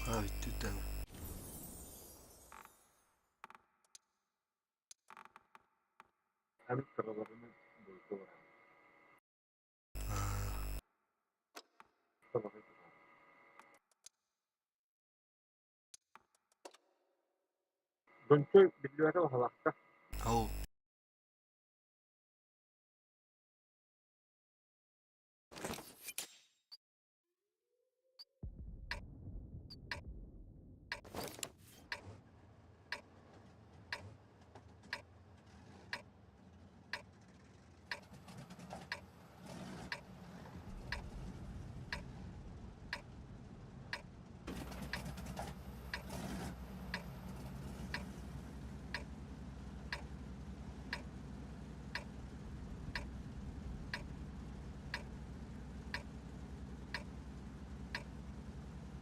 S2: Ha bitti.
S1: Дончой биллибэтэ баһалаахта.
S2: Ау.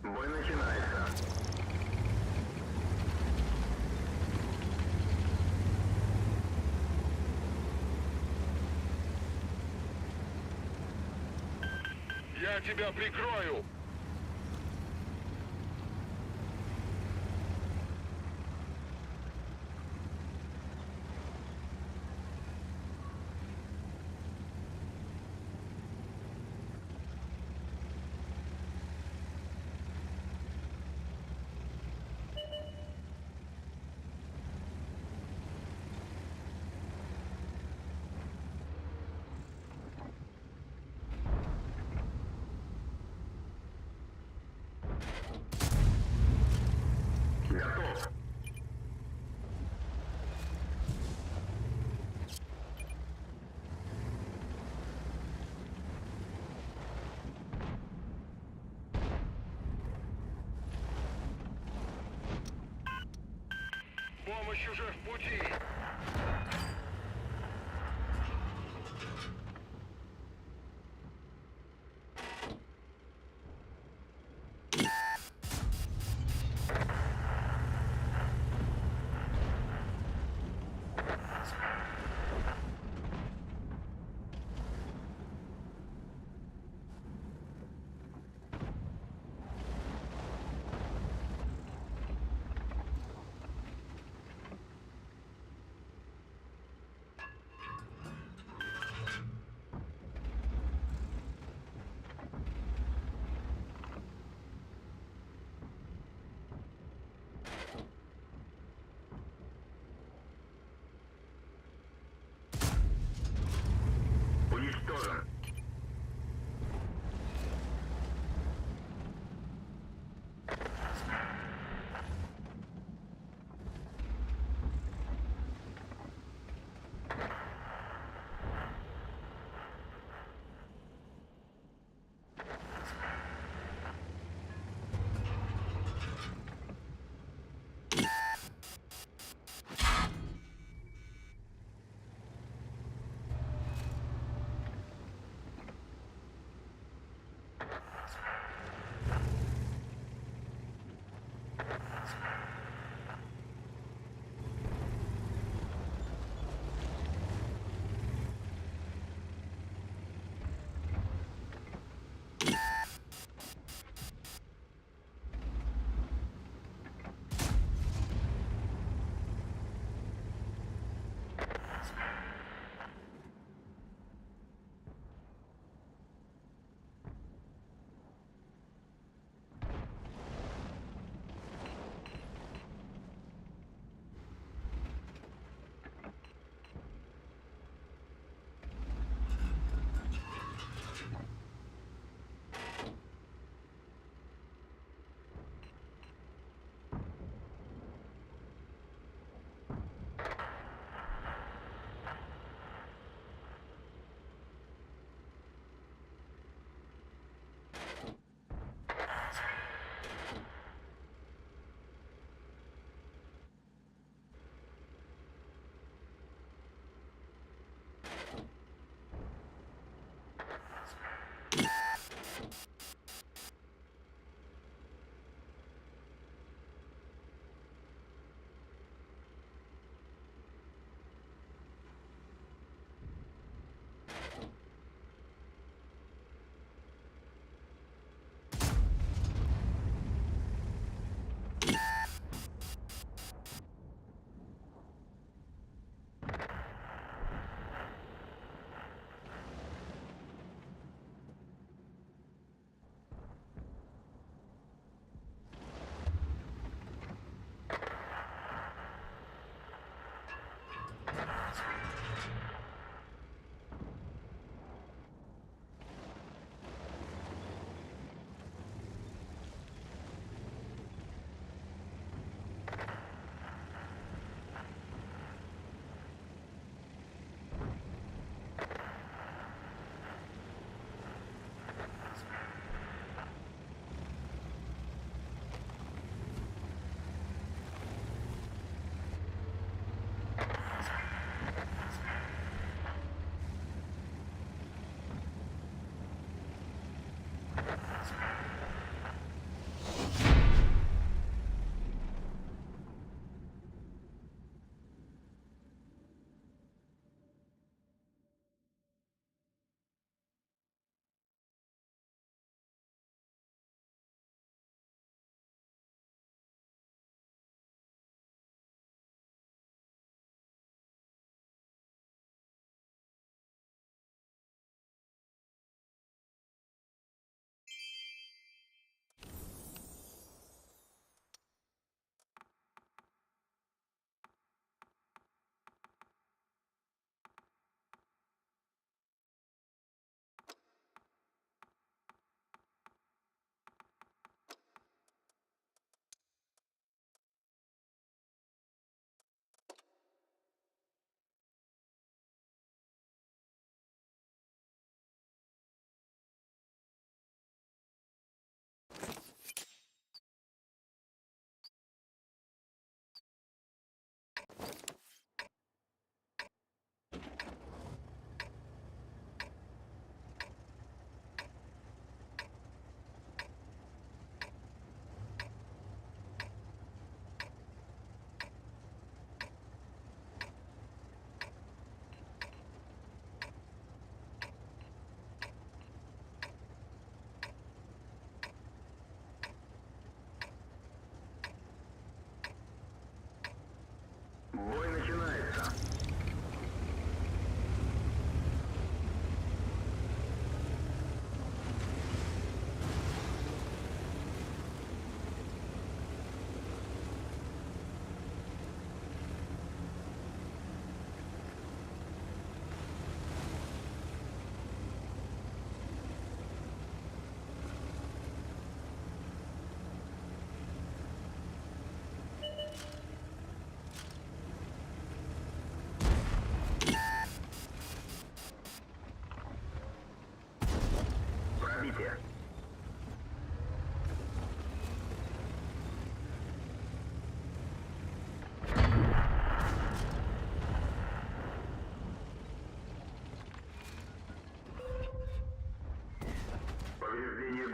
S4: Бой начинается. Я тебя прикрою. Помощь уже в пути.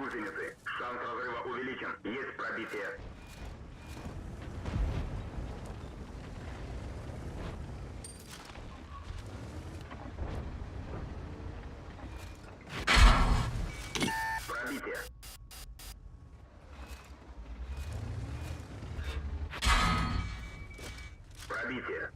S10: гусеницы. Шанс разрыва увеличен. Есть пробитие. Пробитие. Пробитие.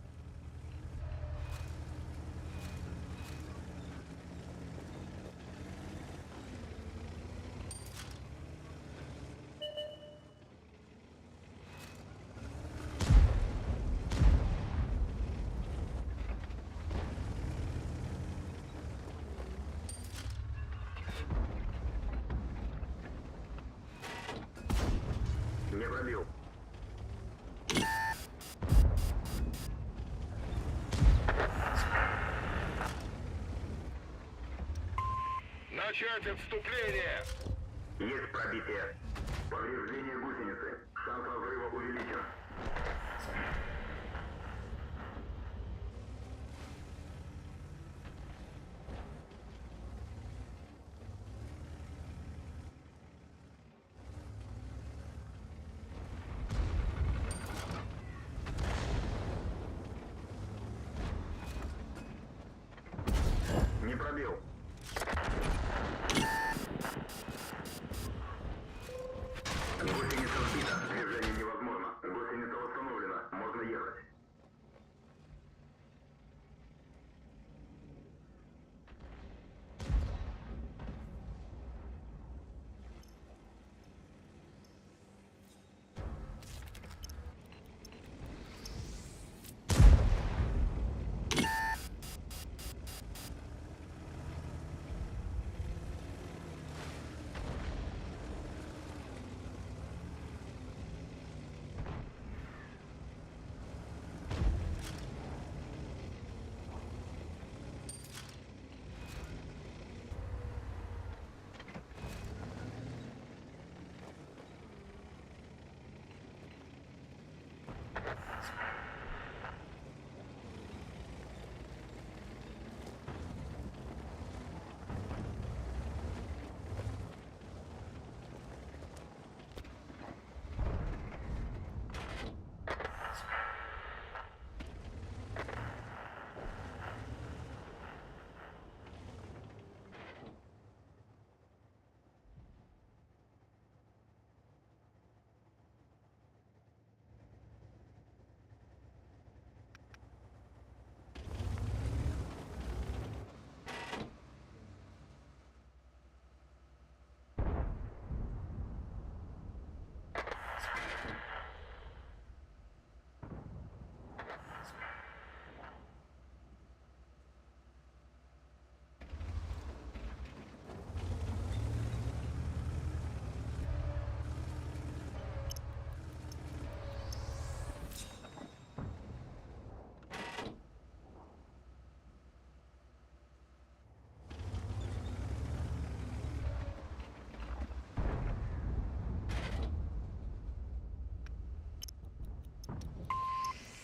S10: Не пробил.
S4: Начать отступление!
S10: Есть пробитие. Повреждение гусеницы. Шанс разрыва увеличен. Не пробил. Гусеница сбита. Движение невозможно. Гусеница восстановлена. Можно ехать.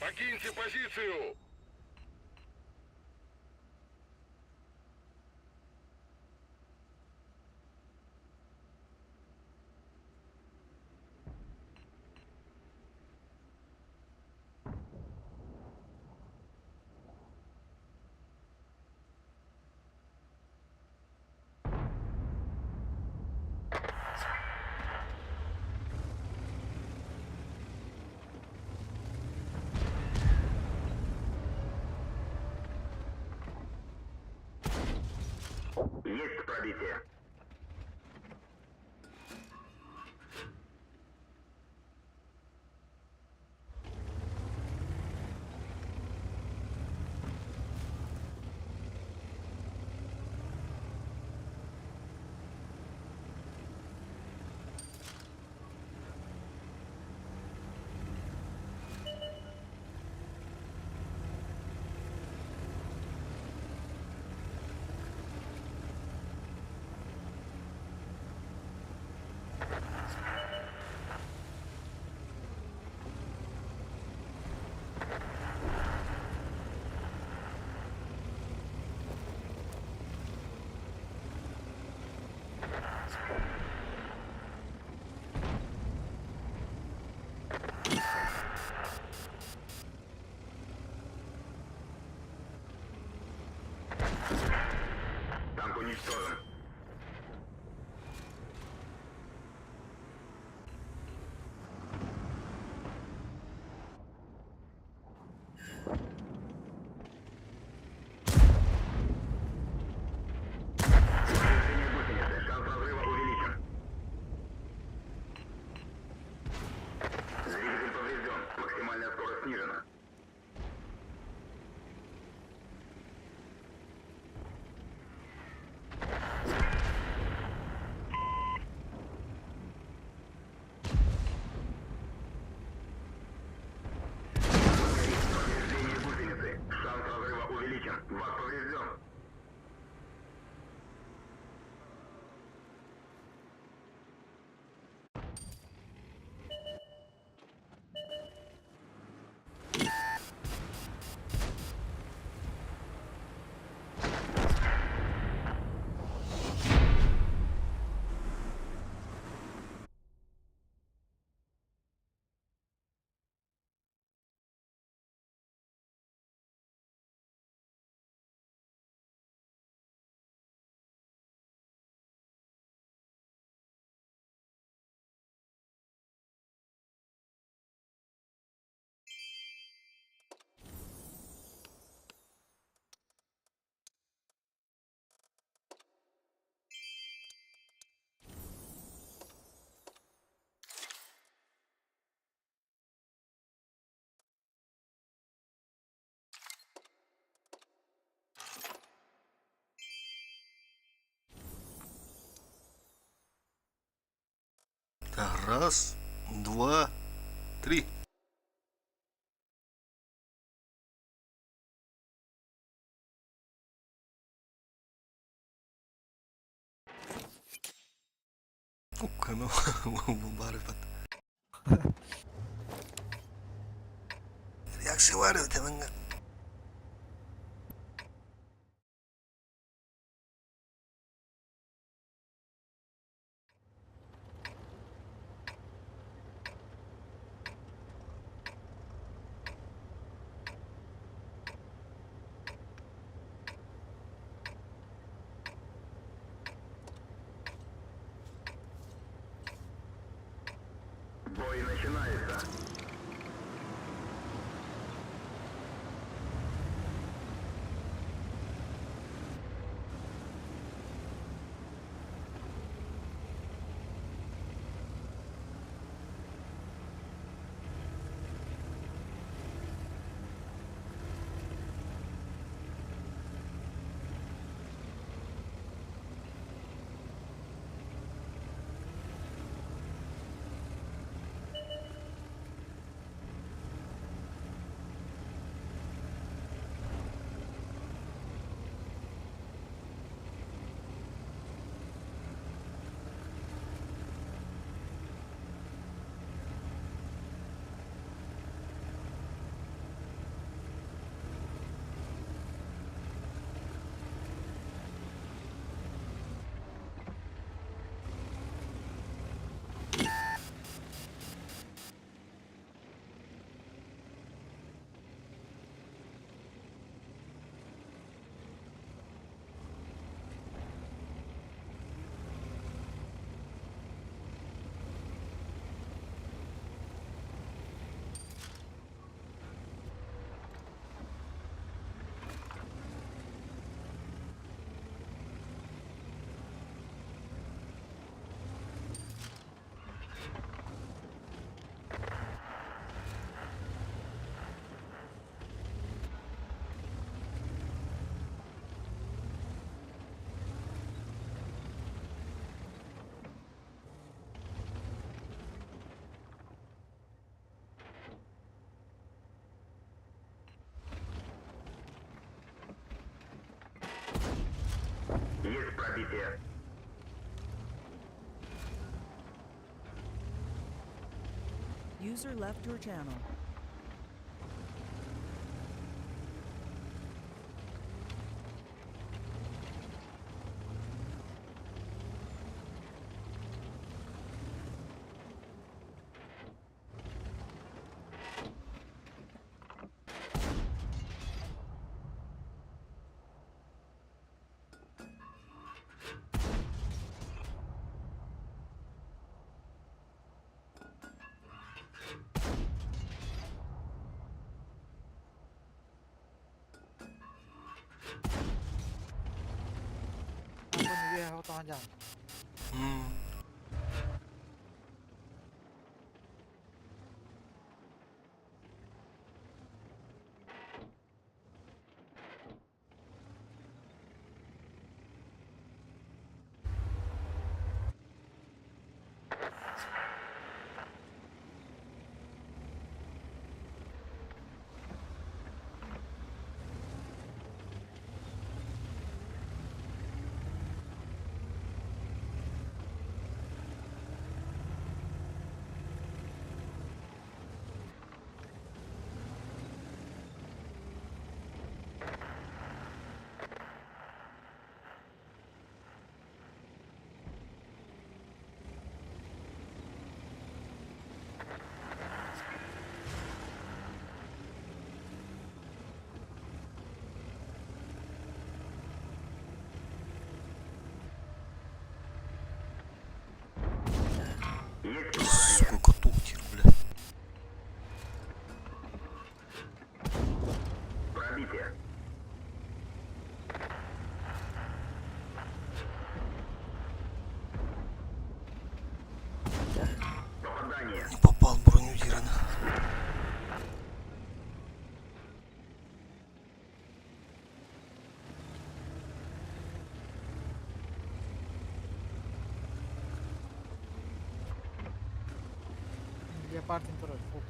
S4: Покиньте позицию!
S10: Есть пробитие.
S2: Раз, два, три. Баар Реакция баар эбит эбэҥҥэ.
S4: Бой начинается. Есть пробитие.
S7: User left your channel.
S3: Партин турар. Ол.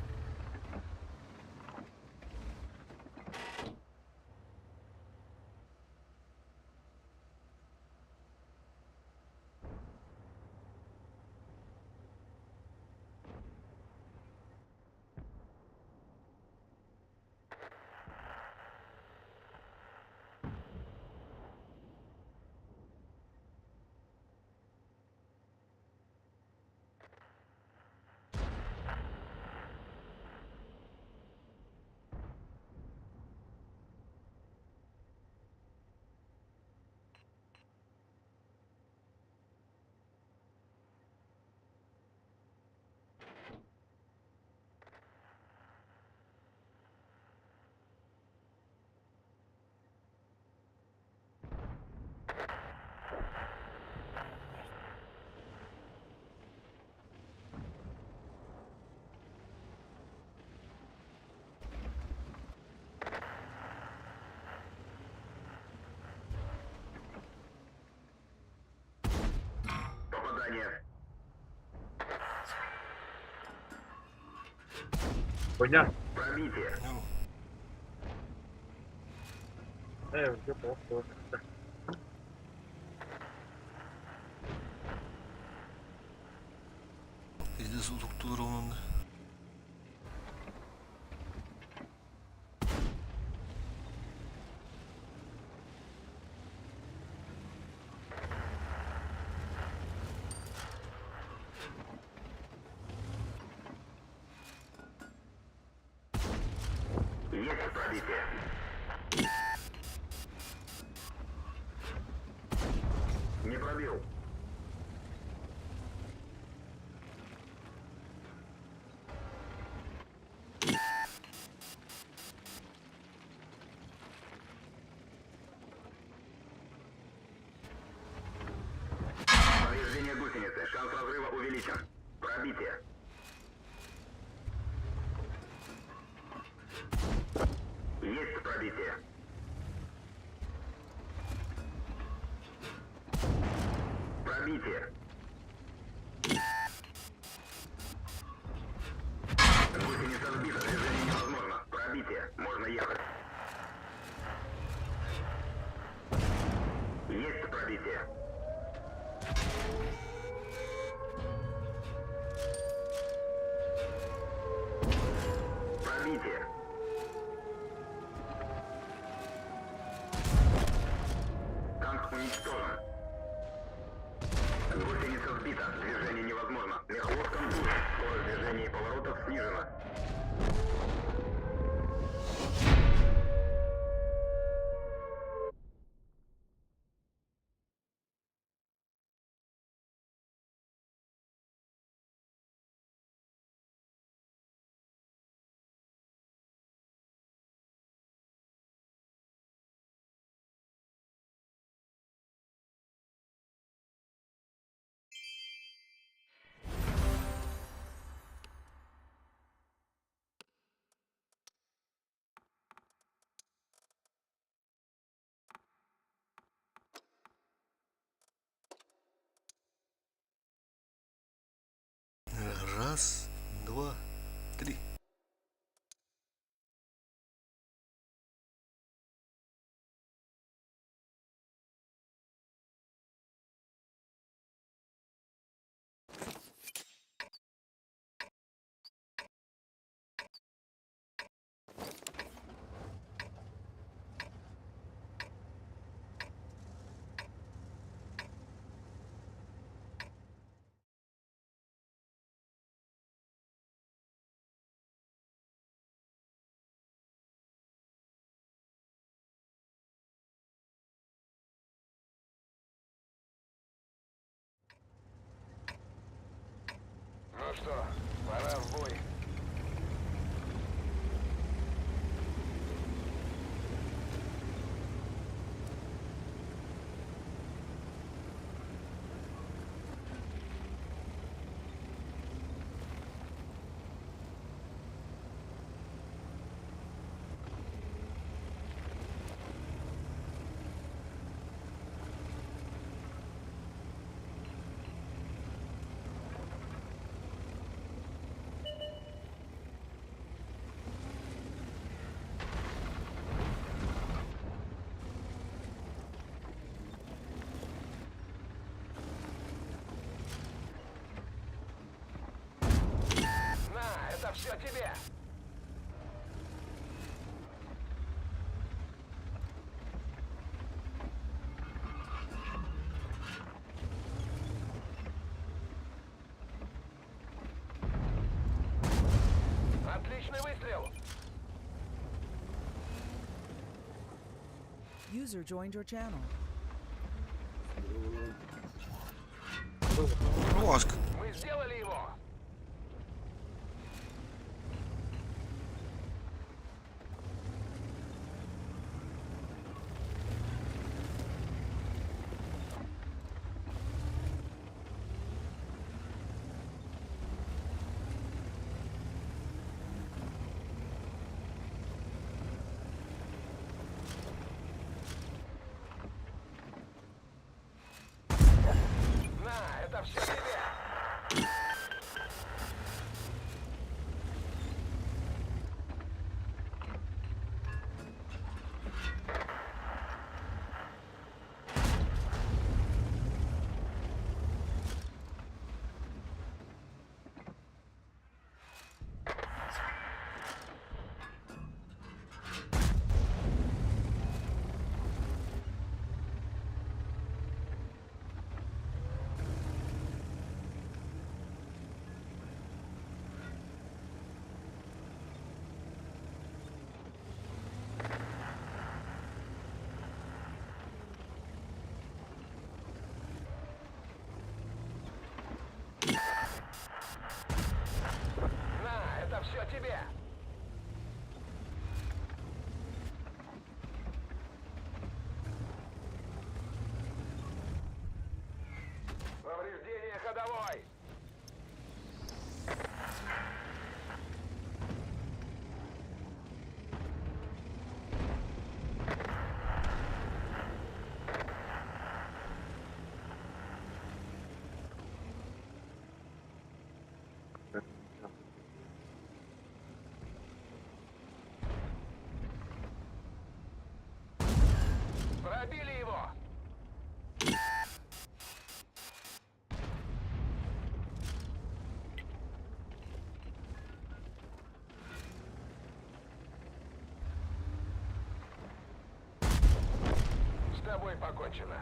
S4: Попадание.
S1: Хуйня.
S4: Пробитие.
S1: Уже плохо.
S2: Пиздец утуктуур онун.
S4: Есть пробитие. Не пробил. Повреждение гусеницы. Шанс разрыва увеличен. Пробитие. Есть пробитие. Пробитие. Гусеница сбита, движение невозможно. Пробитие. Можно ехать. Есть пробитие. Пробитие. Танк уничтожен. Гусеница сбита. Движение невозможно. Мехвод контужен. Скорость движения и поворотов снижена.
S2: Раз, два, три.
S4: все тебе! Отличный выстрел!
S7: User joined your channel.
S2: Ну, аск.
S4: Мы сделали его! На, это все тебе! На, это все тебе! Повреждение ходовой! Пробили его! С тобой покончено.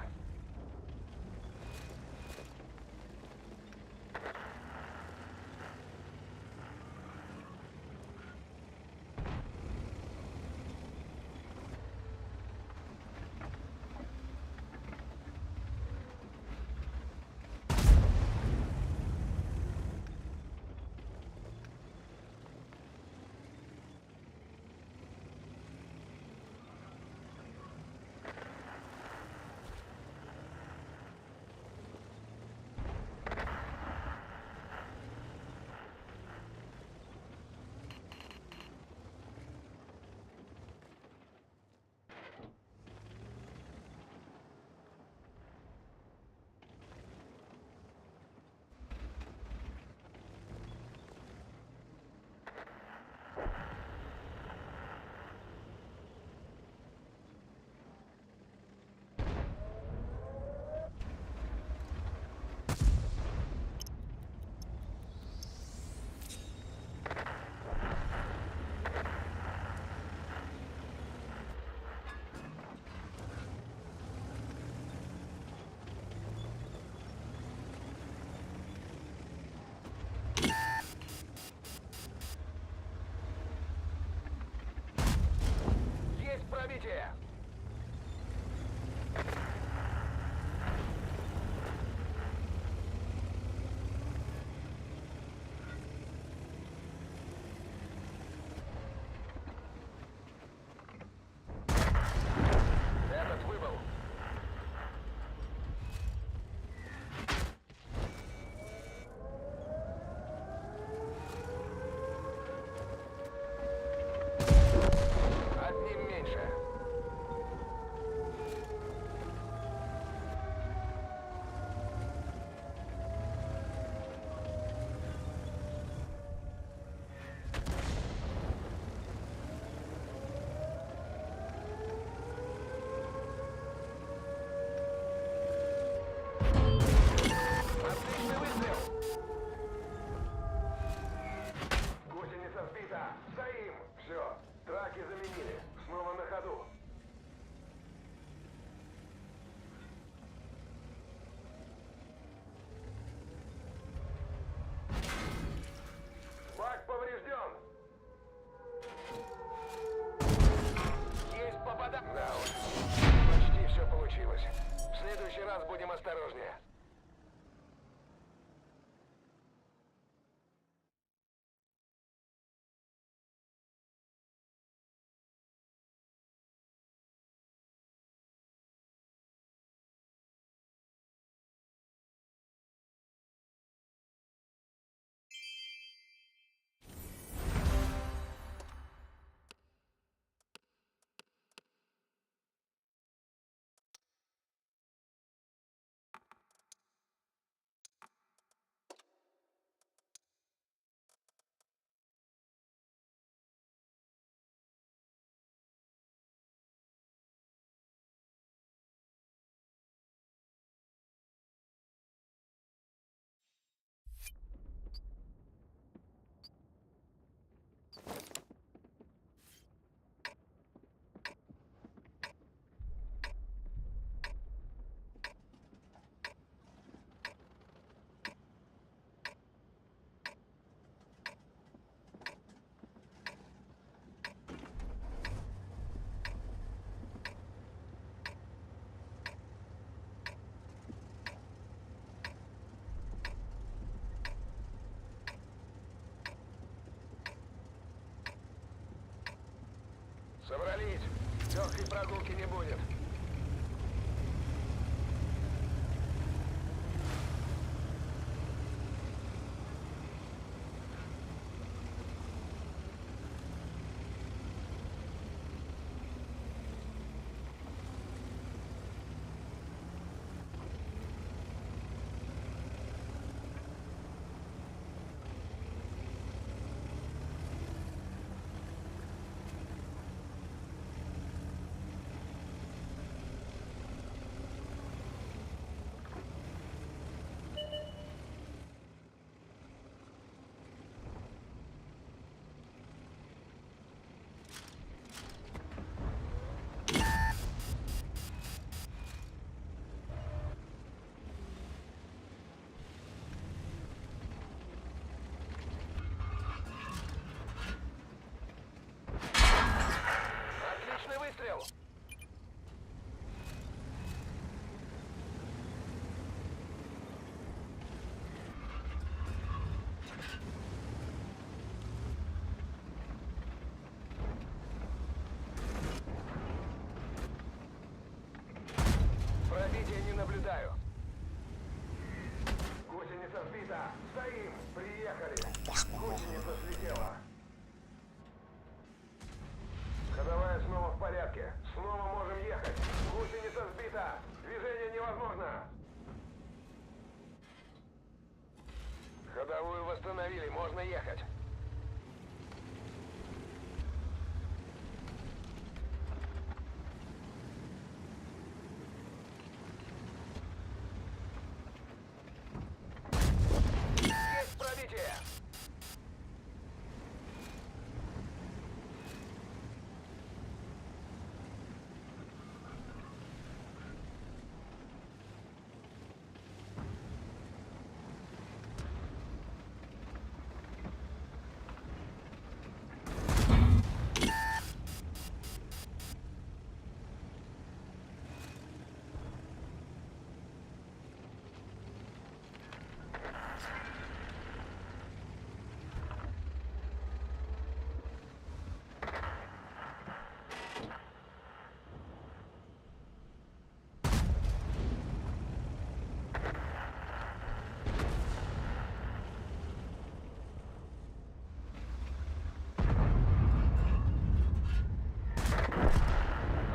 S4: Есть пробитие! Этот выбыл. Одним меньше. Собрались. Легкой прогулки не будет. Отличный выстрел! Пробития не наблюдаю. Гусеница сбита. Стоим. Приехали. Гусеница слетела. Ходовая снова в порядке. Снова можем ехать. Гусеница сбита. Движение невозможно. Ходовую восстановили. Можно ехать. Есть пробитие!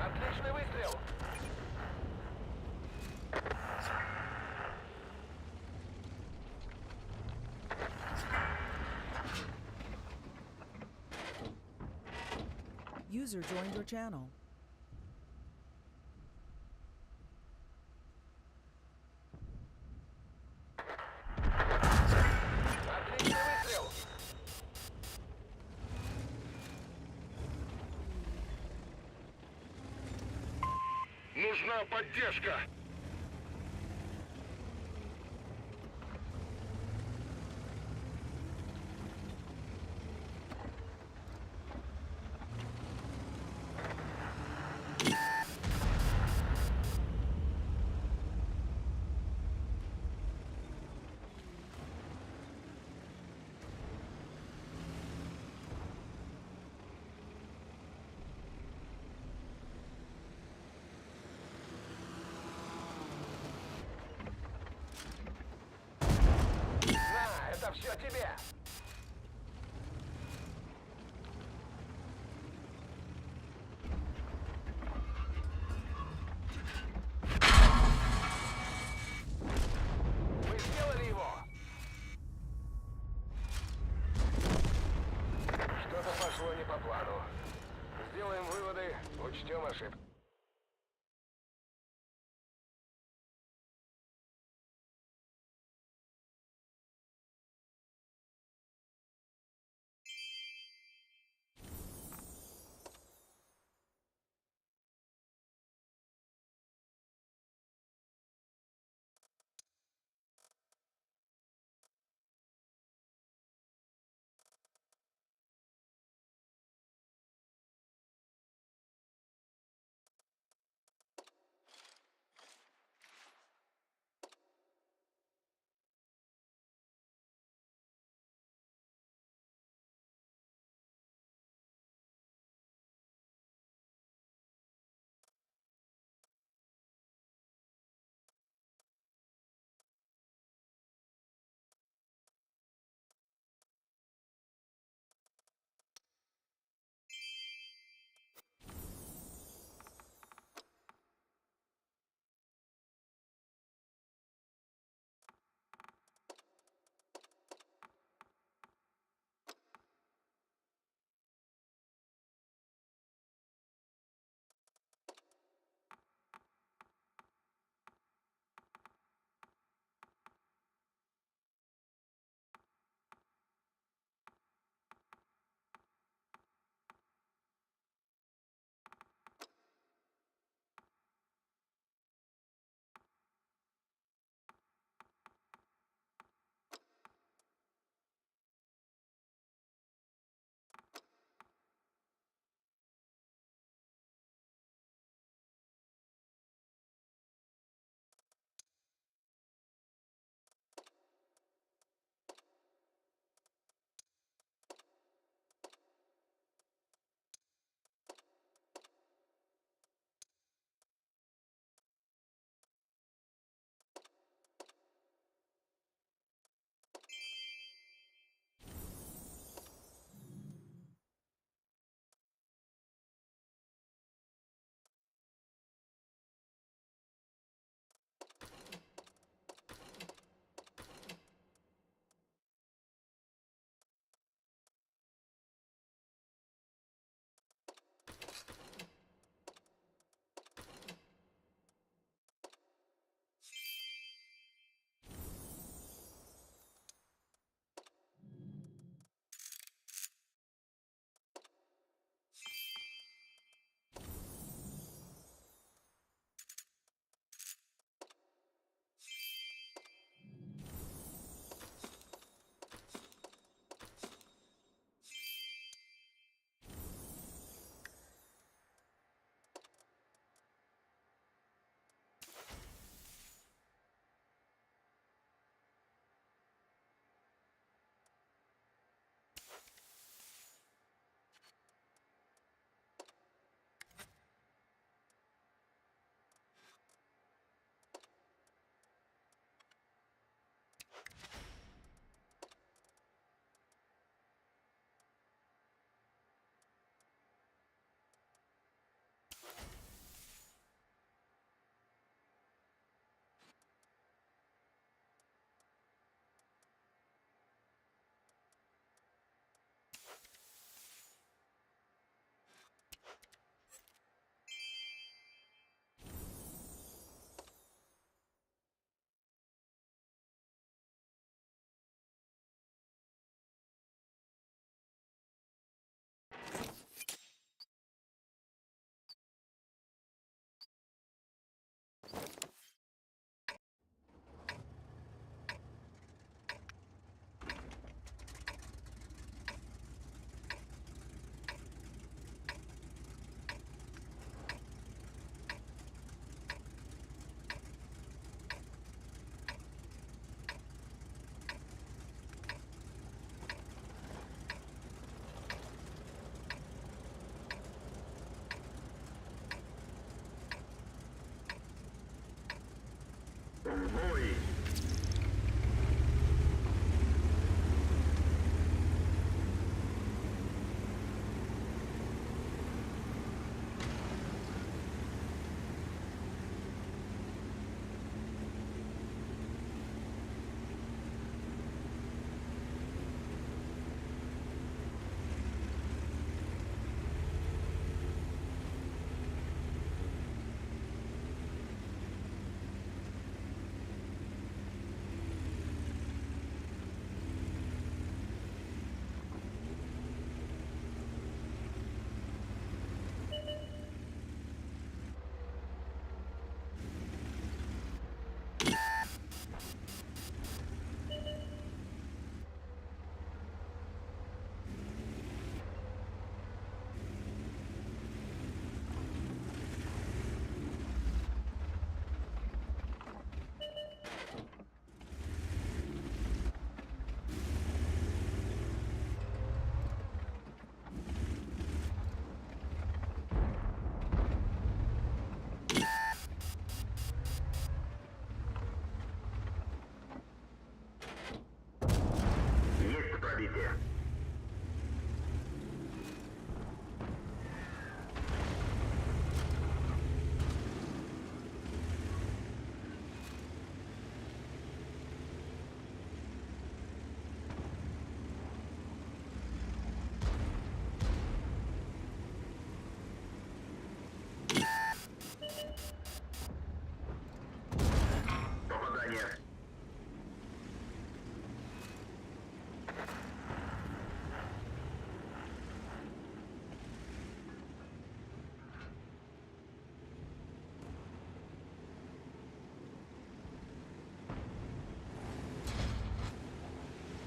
S4: Отличный выстрел!
S7: User joined your channel.
S4: Отличный выстрел!
S10: Нужна поддержка!
S4: На, это все тебе! Мы сделали его! Что-то пошло не по плану. Сделаем выводы, учтем ошибки.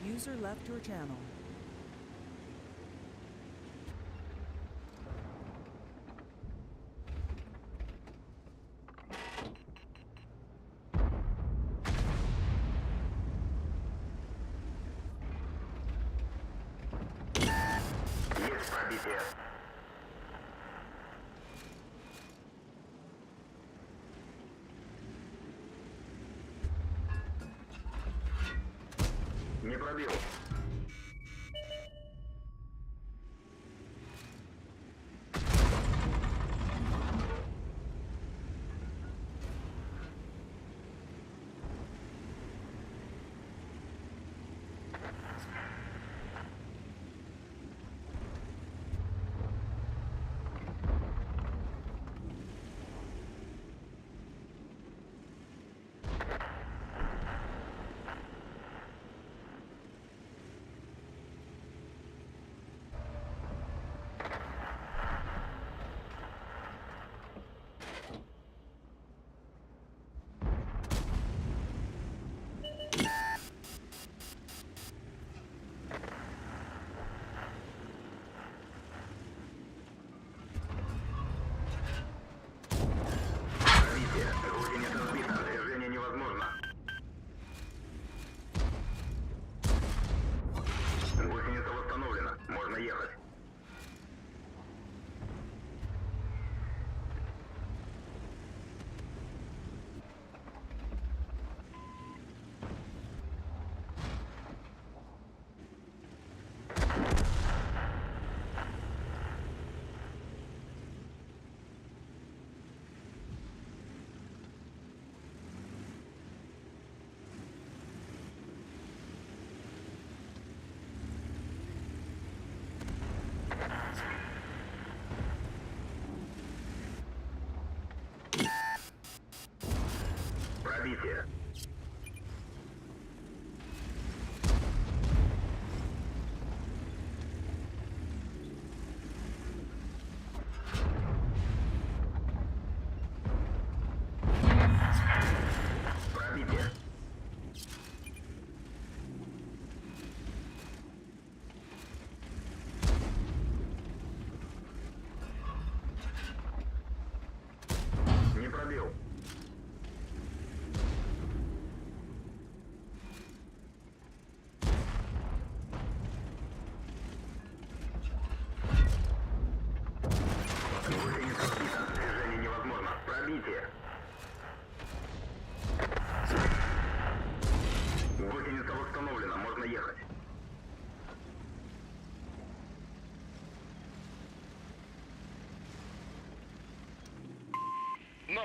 S7: User left your channel.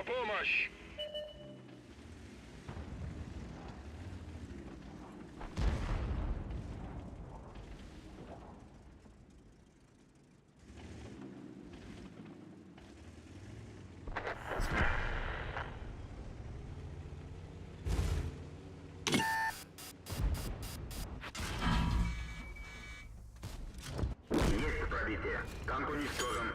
S10: Нужна помощь! Есть пробитие. Танк уничтожен.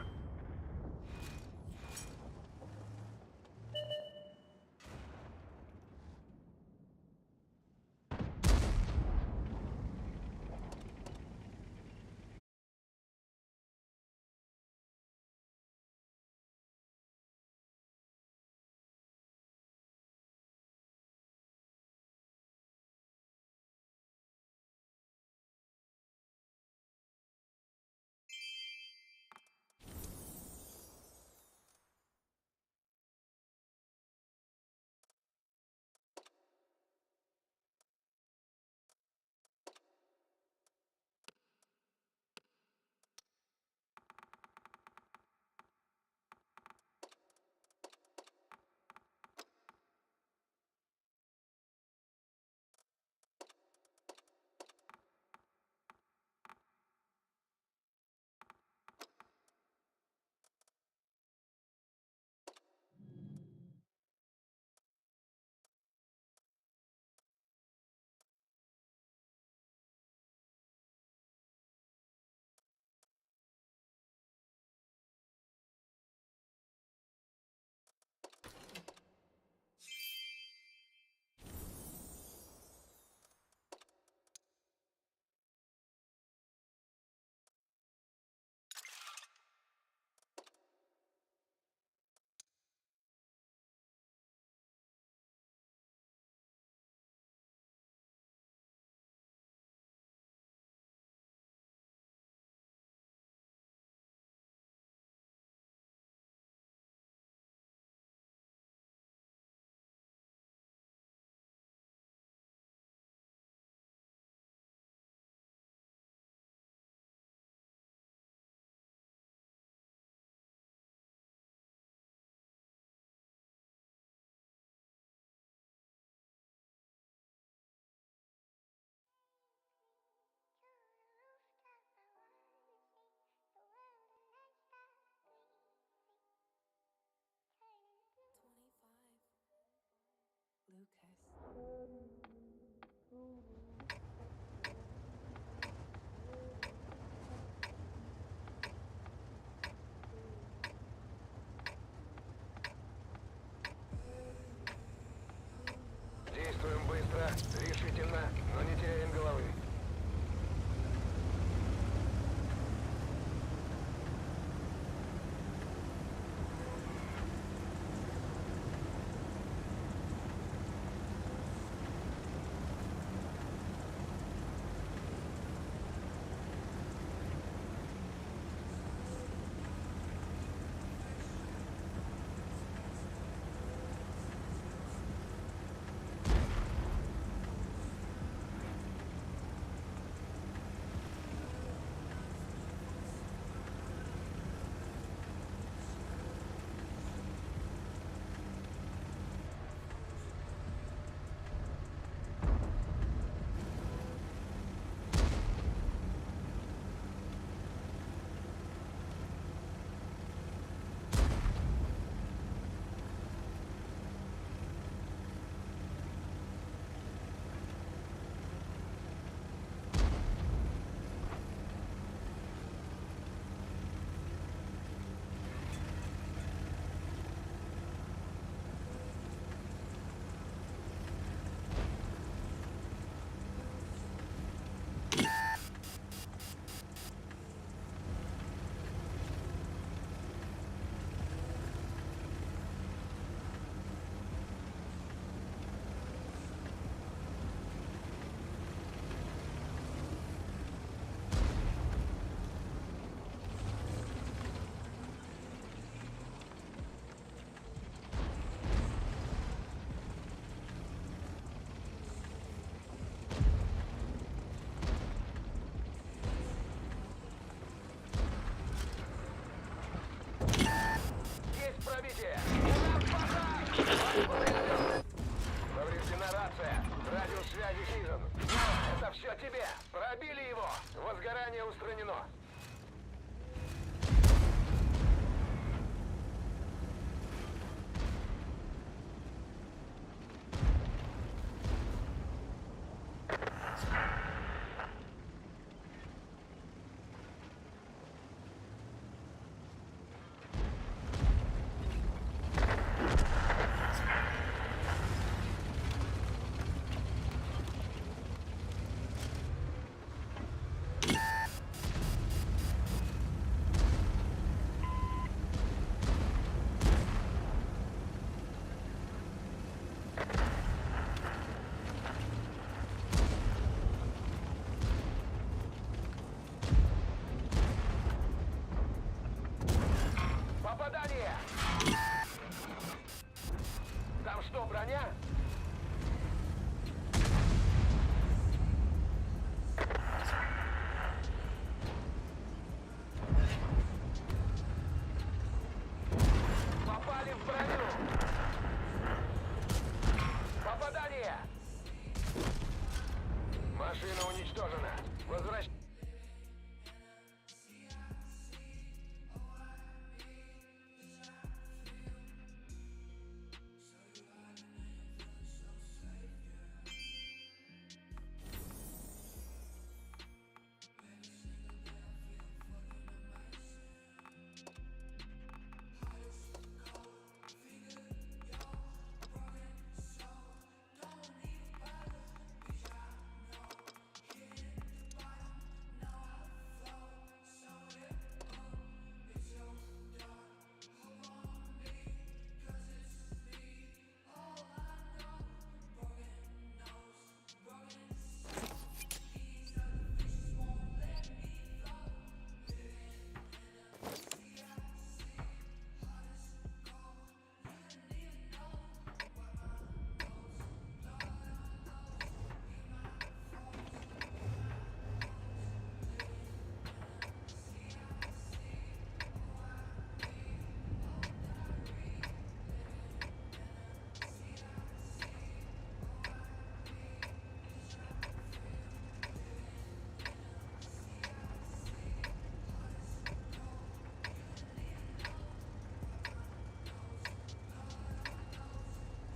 S10: Действуем быстро, решительно, но не теряем головы. Есть пробитие! У нас пожар!
S4: Повреждена рация. Радиус связи снижен. Это все тебе. Пробили его. Возгорание устранено. Попадание! Там что, броня? Попали в броню! Попадание! Машина уничтожена. Возвращ...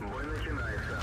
S4: Бой начинается.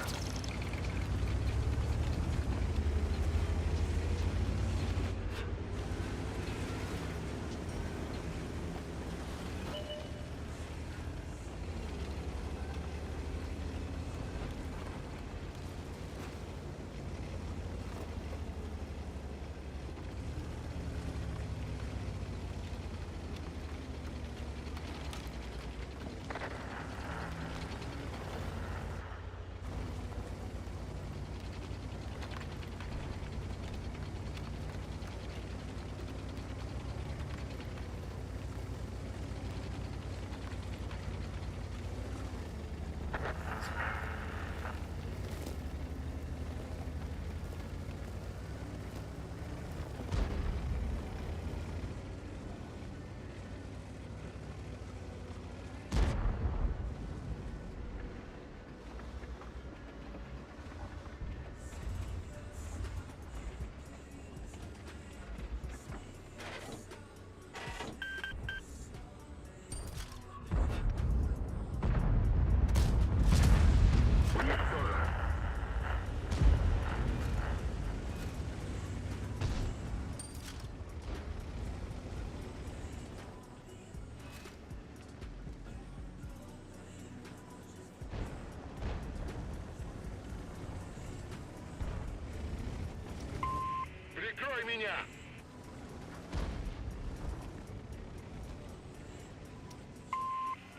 S4: Прикрой меня!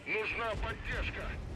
S4: Нужна поддержка!